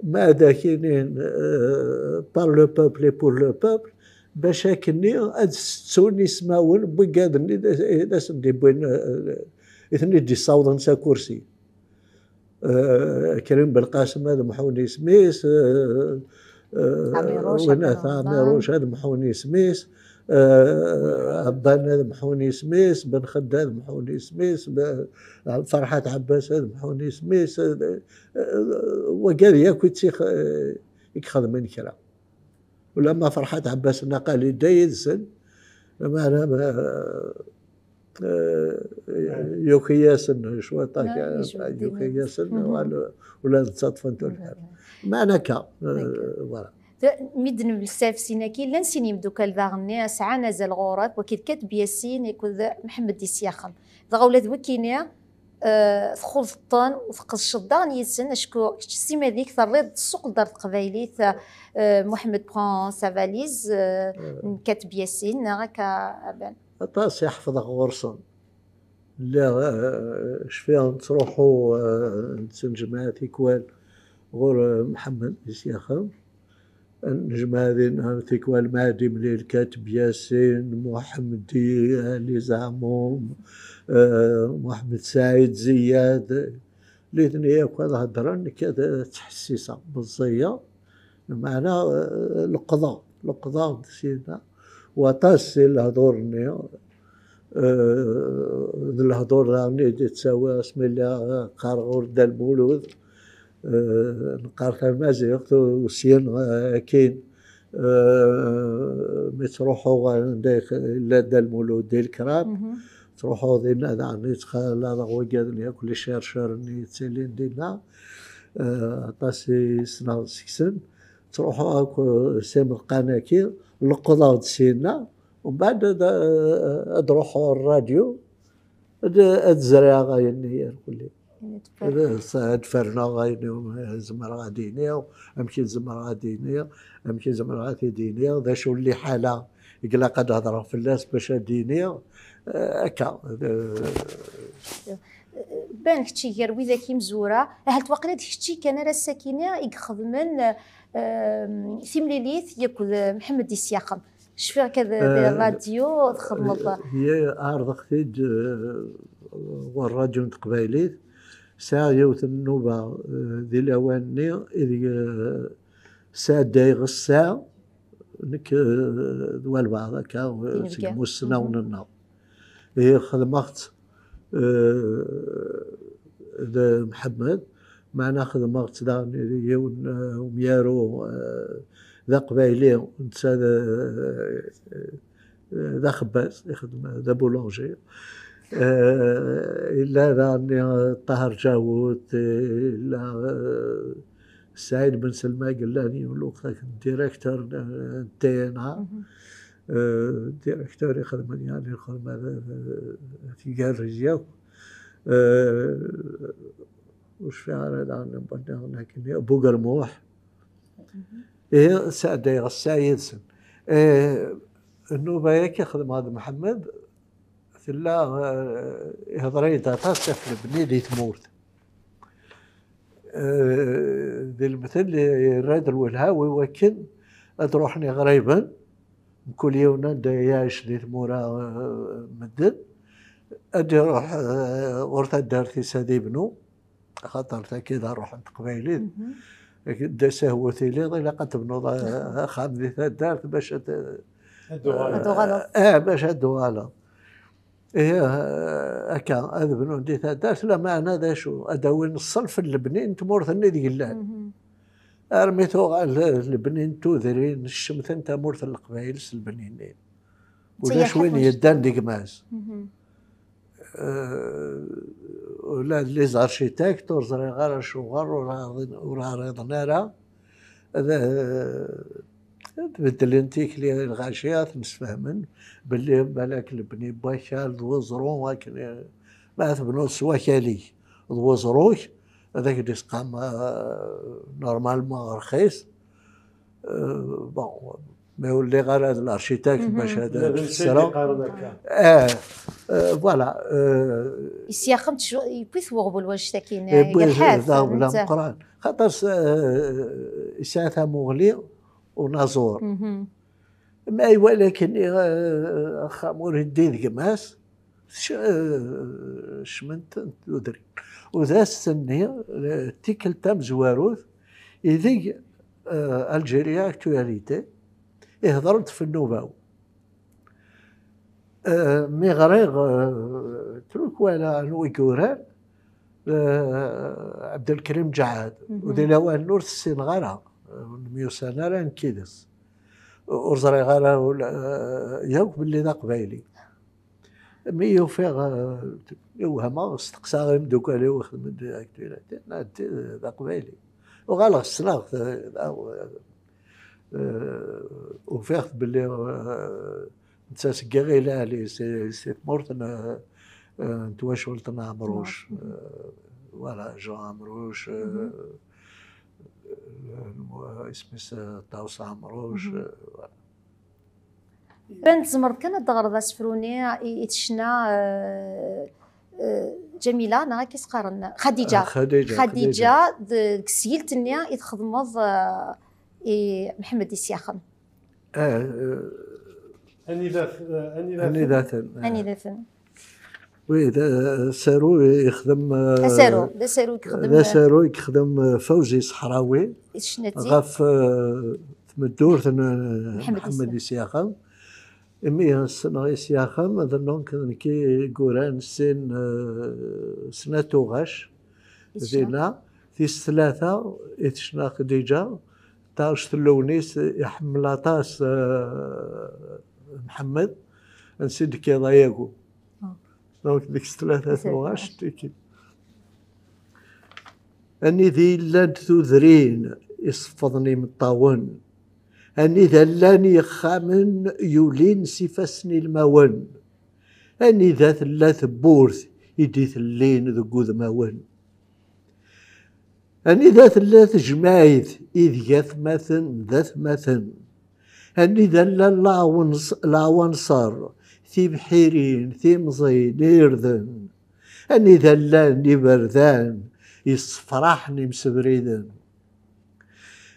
ma ad ak-inin, eh, par le peuple et pour le peuple, bac akkenni ad settun ismawen n wigad-nni d, d asen-d-iwwin, eh, i ten-id-issawḍen s akursi. Eh, Krim Belqasem ad mḥun isem-is, eh, eh, Amiruc, win Abdel ata Ṛemḍan. Amiruc ad mḥun isem-is, eh, Abban ad mḥun isem-is, Ben Xedda ad mḥun isem-is, Be-, Ferḥat Ɛebbas ad mḥun isem-is, eh, eh, wagad yakk i tt-ix-, eh, i ixedmen kra. Ulamma Ferḥat Ɛebbas naqal idda yid-sen, lameɛna, eh, eh, yuki-yasen cwiṭ akka, yuki-yasen, ula d ttaṭṭfen-t lḥal. Meɛna akka, eh, voilà. Mi d-nemlsaf sin-agi, llan sin yimdukal daɣen-nni sɛan azal ɣur-k, wagi d Kateb Yasin akked Mḥemmed Isyaxem. Dɣa ula d wikini, eh, txuḍeḍ-ten u tqedceḍ daɣen yid-sen, acku kečč s iman-ik terriḍ-d ssuq-d ar teqbaylit, eh, Muḥemmed prend sa valise, eh, n Kateb Yasin, neɣ akka a Ben? Aṭas i ḥefḍeɣ ɣur-sen. Lliɣ, eh, cfiɣ nettruḥu, eh, nettnejmaɛ tikwal ɣur, eh, Mḥemmed Isyaxem. Nejmaɛ din, eh, tikwal ma ad imlil Kateb Yasin, Muḥemdi, Ali Zaɛmum, eh, Muḥemmed Saɛid Ziyad. Nitni akk ad heddren, nekk ad ttḥessiseɣ meẓẓiyeɣ. Meɛna, eh, leqḍeɣ, leqḍeɣ-d syenna. Waṭas si lehdur-nni, eh, d lehdur daɣen i d-yettawi asmi lliɣ qqareɣ ɣur Dda Lmulud. Eh, neqqar tamaziɣt, u syin, eh, akkin, eh, mi ttruḥuɣ anda i yella Dda Lmulud di Lekrab, ttruḥuɣ dinna daɣen i ttxalaḍeɣ wigad-nni akk, les chercheurs-nni yettilin dinna. Eh, aṭas i ssneɣ seg-sen. Ttruḥuɣ akk, eh, s imeḍqan-agi, leqqḍeɣ-d syenna, umbeɛd ad, ad ruḥeɣ ɣer rradyu, ad, ad zriɛeɣ ayen irkelli. Ad, ad ferneɣ ayen i zemreɣ ad iniɣ, amek i zemreɣ ad iniɣ, amek i zemreɣ ad t-id-iniɣ, d acu n liḥala i ilaq ad hedreɣ fell-as bac ad d-iniɣ, eh, akka. Ben, kečči gar widak imezwura, ahat waqila d kečči kan ara s-akini i ixedmen, eh, timlilit akked, eh, Mḥemmed Isyaxem. Cfiɣ akka d, di, eh, rradyu txedmeḍ. Eh, ye-, ɛerḍeɣ-t-id, eh, ɣer rradyu n teqbaylit. Sɛiɣ yiwet n nnuba, eh, di lawan-nni ideg, eh, sɛeddayeɣ ssaɛa, nekk, eh, d walbeɛḍ akka, eh, seg imussnawen-nneɣ. Ihi xedmeɣ-tt, eh, d Mḥemmed, meɛna xedmeɣ-tt daɣen i yiwen, eh, umyaru, eh, d aqbayli, netta d, eh, d axebbaz, ixeddem d aboulanger. Eh, yella daɣen, eh, Ṭaher Ǧawut, eh, yella, eh, Saɛid Ben Selma, yellan yiwen lweqt akken directeur n, n T N A. Mhm. Eh, directeur ixedmen, yani, lxedma d, d, d tgerrez yakk. Eh, ur cfiɣ ara daɣen, nniɣ-, nniɣ-, akken, Bugermuḥ. Mhm. Ihi, sɛeddayeɣ ssaɛa yid-sen. Eh, nnuba-agi xedmeɣ d Mḥemmed, tella, eh, ihḍer-iyi-d aṭas ɣef lebni di tmurt. Eh, di lemtel, yerra-d lwelha i wakken ad ruḥen iɣriben, mkul yiwen anda iɛic di tmura, eh, medden, ad iruḥ, eh, ɣur taddart-is ad ibnu, axaṭer tagi d ṛṛuḥ n teqbaylit. Mhm. Dda Sehwu tiliḍ, ilaq ad tebnuḍ, eh, axxam di taddart bac ad, ad tuɣaleḍ. Ad tuɣaleḍ. Eh, bac ad tuɣaleḍ. Ih, akka, ad bnun di taddart, lameɛna d acu? Ad awin ṣṣenf n lebni n tmurt-nni deg llan. Mhm. Armi tuɣal lebni n tudrin, ccemten tamurt n Leqbayel s lebni-nni. Ulac win yeddan deg Mass. Mhm. Eh, ula d les architectes ur ẓriɣ ara acuɣer ur ɛriḍen, ur ɛriḍen ara ad, ad beddlen tikli i lɣaci, ad ten-sfehmen belli balak lebni n wakal d weẓru akken, eh, ma tebnuḍ s wakal-ik d weẓru-k, ad ak-d-isqam, eh, normalement rxis. Eh, bon, ma ur lliɣ ara d l'architecte, mhm, bac ad, ula d netta i d-yeqqaren akka. Eh, eh, voilà, eh, Isyaxem tcu-, yewwi-t weɣbel wannect-akin, yewwi-t yerḥa-t, daɣ bla netta. Meqqran. Xaṭer s-, eh, yesɛa tamuɣli unaẓur. Mhm. Ma iwala akken, eh, axxam ur yeddi d gma-s, tec-, eh, cment tudrin. U d ass-nni, eh, tikkelt tamezwarut, ideg, eh, Algérie Actualité ihder-d f nnuba-w. Eh, mi ɣriɣ, eh, truk wala anwa i yuran, eh, Abdelkrim Ǧaɛad. Mhm. U di lawan ur t-ssineɣ ara, eh, ur nemyussan ara nekk yid-s. Ur ẓriɣ ara ula, eh, yakk belli d aqbayli. Mi ufiɣ, eh, wehmeɣ, steqsaɣ imeddukal-iw ixedmen di Actualité, nnan-d d aqbayli. Uɣaleɣ ssneɣ-t, eh, eh, ufiɣ-t belli, eh, netta seg Iɣil Ɛli, si, si tmurt n, eh, n twacult n Ɛemruc. Mhm. Eh, voilà, Jean Ɛemruc, eh, mhm, eh, isem-is, eh, Ṭawes Ɛemruc, mhm, eh, voilà. Ban tzemreḍ kan ad d-teɣreḍ asefru-nni i, i tecna, eh, eh, Ǧamila, neɣ akka i s-qqaren? Xadiǧa. Ah, Xadiǧa, Xadiǧa, Xadiǧa. D-, deg tesgilt-nni i txedmeḍ, eh, i Mḥemmed Isyaxem. Ah, eh, Anida-t, eh, anida-ten? Anida-ten, ah. Anida-ten? Oui, d asaru i yexdem, eh, asaru, d asaru i yexdem, d asaru i yexdem, eh, Fawzi Seḥrawi. I tecna-tt-id ɣef, eh, tmeddurt n, eh, Mḥemmed Mḥemmed Isyaxem. Isyaxem. Imi ssneɣ Isyaxem, d donc d nekk i yuran sin, eh, snat tuɣac. I tecna? Dinna, tis tlata i tecna Xdiǧa, taɣect n Lewnis iḥemmel aṭas, eh, Mḥemmed, ansi d-tekkiḍ ay agu. Ah. Donc, deg s tlata tuɣac, tiki. Anida i llant tudrin iseffḍen imeṭṭawen, anida llan yixxamen yulin s ifassen ilmawen, anida tella tewwurt i d-itellin deg udmawen. Anida tella tejmaɛt ideg atmaten d atmaten? Anida llan laɛwanṣ-, laɛwanṣer, tibḥirin, timẓin, irden? Anida llan iberdan yessefraḥen imsebriden?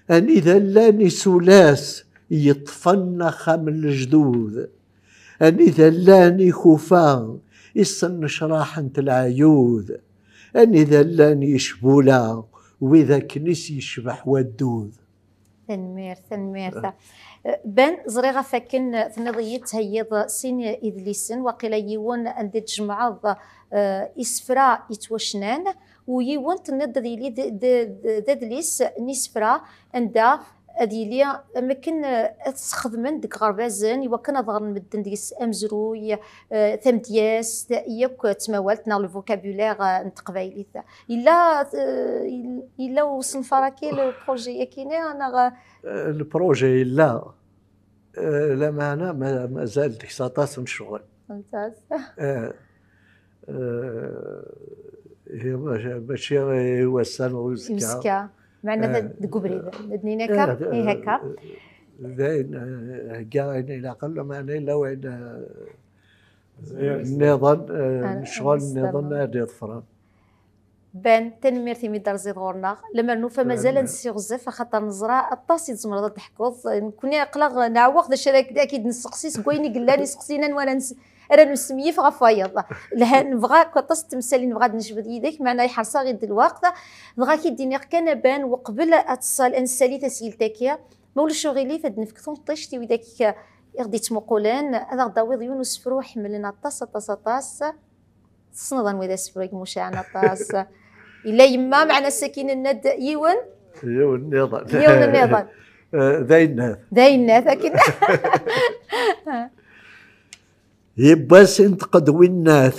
Anida llan isulas yeṭṭfen axxam n lejdud? Anida llan ikufa isennecraḥent leɛyud? Anida llan yecbula wid akken i s-yecbeḥ waddud? Tanemmirt, tanemmirt. Eh, Ben, ẓriɣ ɣef akken tenniḍ-iyi-d theyyiḍ sin idlisen, waqila yiwen anda tjemɛeḍ, eh, isefra yettwacnan, u yiwen tenniḍ-d ad yili d, d, d, d adlis n isefra anda ad yili am akken, eh, ad t-sxedmen deg iɣerbazen i wakken ad ɣren medden deg-s amezruy, eh, tamedyazt, yakk d tmawalt neɣ le vocabulaire, eh, n teqbaylit. Yella, eh, yella usenfar-agi, le projet-agi-nni, neɣ? Eh, le projet yella. Eh, lameɛna ma-, mazal deg-s aṭas n ccɣel. Mumtaz. Eh, eh, ihi maca-, mačči i wass-a neɣ uzekka. Uzekka. Meɛna eh, deg ubrid, eh, ad d-nini akka, eh, ihi akka. Eh, d ayen, eh, hegga ayen ilaqen, lameɛna yella wayen, eh, nniḍen, eh, n ccɣel nniḍen ad d-iḍefren. Ben, tanemmirt imi d-terziḍ ɣur-neɣ. Lemmer nufa mazal ad nessiɣzef, axaṭer neẓra aṭas i tzemreḍ ad d-teḥkuḍ. Nekkni aql-aɣ neɛweq d acu ara ak-, ad k-id-nesseqsi seg wayen i yellan iseqsiyen anwa ara nes-, ara nesmenyif ɣef wayeḍ. Lhan, nebɣa akk aṭas n temsalin, nebɣa ad necbed yid-k, meɛna iḥreṣ-aɣ-id lweqt. Dɣa ad k-id-iniɣ kan a Ben, uqbel ad tsal-, ad nessali tasgilt-agi, ma ulac uɣilif, ad d-nefk tunṭict i widak i ɣ-d-ittmuqulen, ad aɣ-d-tawiḍ yiwen usefru ḥemmlen aṭas, aṭas, aṭas. Tessneḍ anwa i d asefru i imucaɛen aṭas? Yella yemma, meɛna ass-agi nenna-d yiwen. Yiwen nniḍen. Yiwen nniḍen. Eh, d ayennat. D ayennat, akken. Yiwwas inṭeq-d winnat,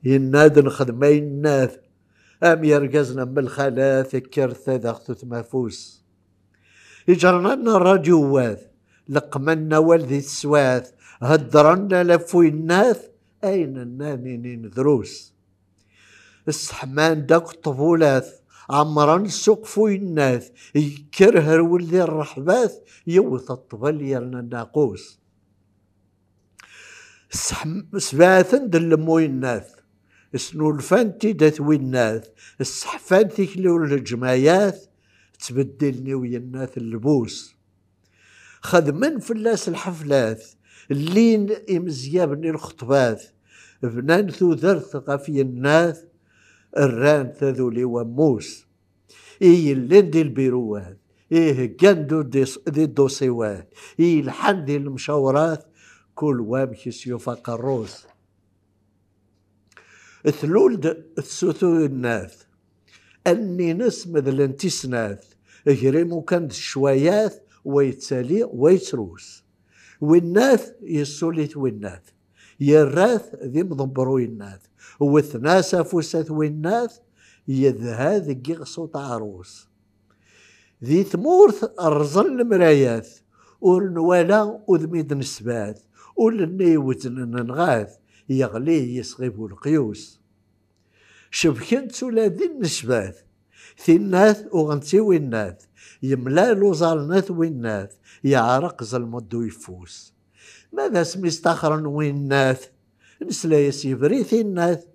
yenna-d nexdem ayennat, am yergazen am lxalat, kkret ad aɣ-tutem afus. Iǧernan n ṛṛadyu wat, leqqmen awal di teswat, heddren ala f uyennat, ayen nnan inin drus. Sseḥman-d akk ṭṭbulat, ɛemren ssuq f uyennat, yekker herwel di ṛṛeḥbat, yewwet ṭṭbel yerna naqus. Sbeɛten-d llemmuynat, snulfan-t-id at winnat, sseḥfan tikli ur leǧmayat, ttbeddilen i uyennat llebus. Xedmen fell-as lḥeflat, llin imezyaben i lxeṭbat, bnan tudert ɣef yennat, rran taduli wammus. I yellin di lbiruwat, i heggan d udis-, di dduṣiwat, i yelḥan di lemcawrat, kul wamek i s-yufa aqerru-s. Tlul-d tsutu nnat, allen-ines medlent i snat, grim ukan d ccwayat, wa yettali, wa yettrus. Winnat yessuli-t winnat, yerra-t d imḍebber uyennat, wwten-as afus at winnat, yedha deg iɣes uṭeɛrus. Di tmurt rẓen lemrayat, ur nwala udem i d-nesbat, ul-nni iweznen nɣat, yeɣli yesɣib uleqyus. Cebkent ula d nnecbat, tinnat uɣent i winnat, yemlal uẓar n at winnat, yeɛreq zelmeḍ d uyeffus. Ma d asmi staxren winnat, nesla-yas yebri tinnat,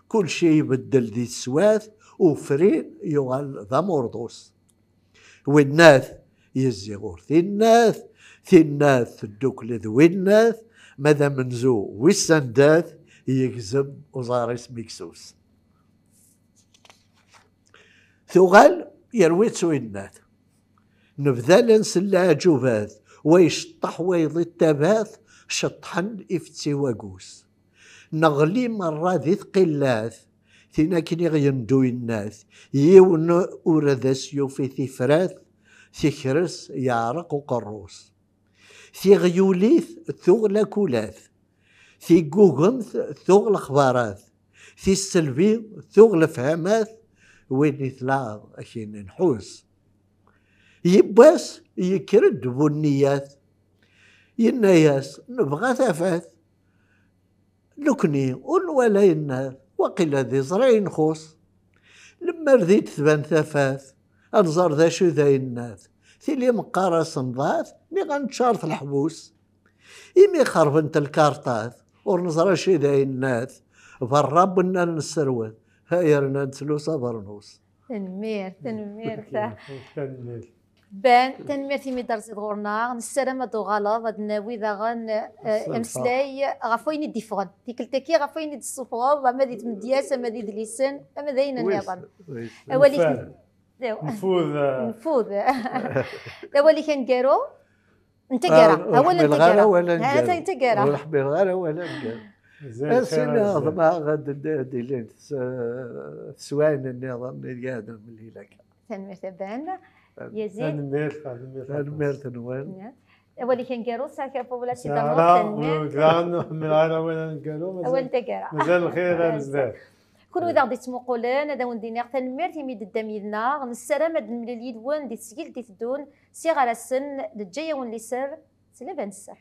kulci ibeddel di teswat, ufrin yuɣal d amurḍus. Winnat yezzi ɣur tinnat, tinnat teddukel d winnat, ma d amenzu wis anda-t, yegzem uẓar-is miksus. Tuɣal yerwi-tt uyennat. Nebda la nsell leɛǧubat, wa iceṭṭeḥ wayeḍ ittabat, ceṭṭḥen ifetti wagus. Neɣli merra di tqillat, tin akken i ɣ-yendu yennat, yiwen ur ad as-yufi tifrat, tikres yeɛreq uqerru-s. Tiɣyulit tuɣ lakulat, tiggugemt tuɣ lexbarat, tisselbi tuɣ lefhamat, win i tlaɣ akin nḥus. Yiwwas yekker-d bu nniyat, yenna-yas: "Nebɣa tafat." Nekni ur nwala yennat, waqila d iẓri i nxuṣ. Lemmer di d-tban tafat, ad nẓer d acu d ayennat. Tili meqqar asenḍat, niɣ ad neččar t leḥbus. Imi xerbent lkarṭat, ur neẓri acu d ayennat, berra n wennar nesserwet, ha yerna nettlus abernus. Tanemmirt, tanemmirt. Tanemmirt. Ben, tanemmirt imi d-terziḍ ɣur-neɣ. Nessaram ad d-tuɣaleḍ, ad d-nawi daɣen, eh, ameslay ɣef wayen i d-iffɣen. Tikkelt-agi ɣef wayen i d-tessufɣeḍ, ama di tmedyazt, ama d idlisen, ama d ayen nniḍen. Awal-ik. Nfud. Nfud. D awal-ik aneggaru n taggara. Awal n taggara. Ha, n taggara. Ur ḥmileɣ ara awal aneggaru. Asin ḍmeɛeɣ ad d-ilin teswiɛin nniḍen i yad mlil akka. Tanemmirt a Ben. Yazid. Tanemmirt, tanemmirt. Tanemmirt-nwen. Awal-ik aneggaru, sɛiɣ kra n wawal ad t-id-tamneḍ? Tanemmirt. Ur ḥmileɣ ara awal aneggaru. Awal n taggara. Mazal lxir ar zdat. Kunwi d aɣ-d-ittmuqulen, ad awen-d-iniɣ tanemmirt imi d-teddam yid-neɣ. Nessaram ad nemlil yid-wen di tesgilt d-iteddun s iɣarasen, neǧǧa-yawen liser s laba n sser.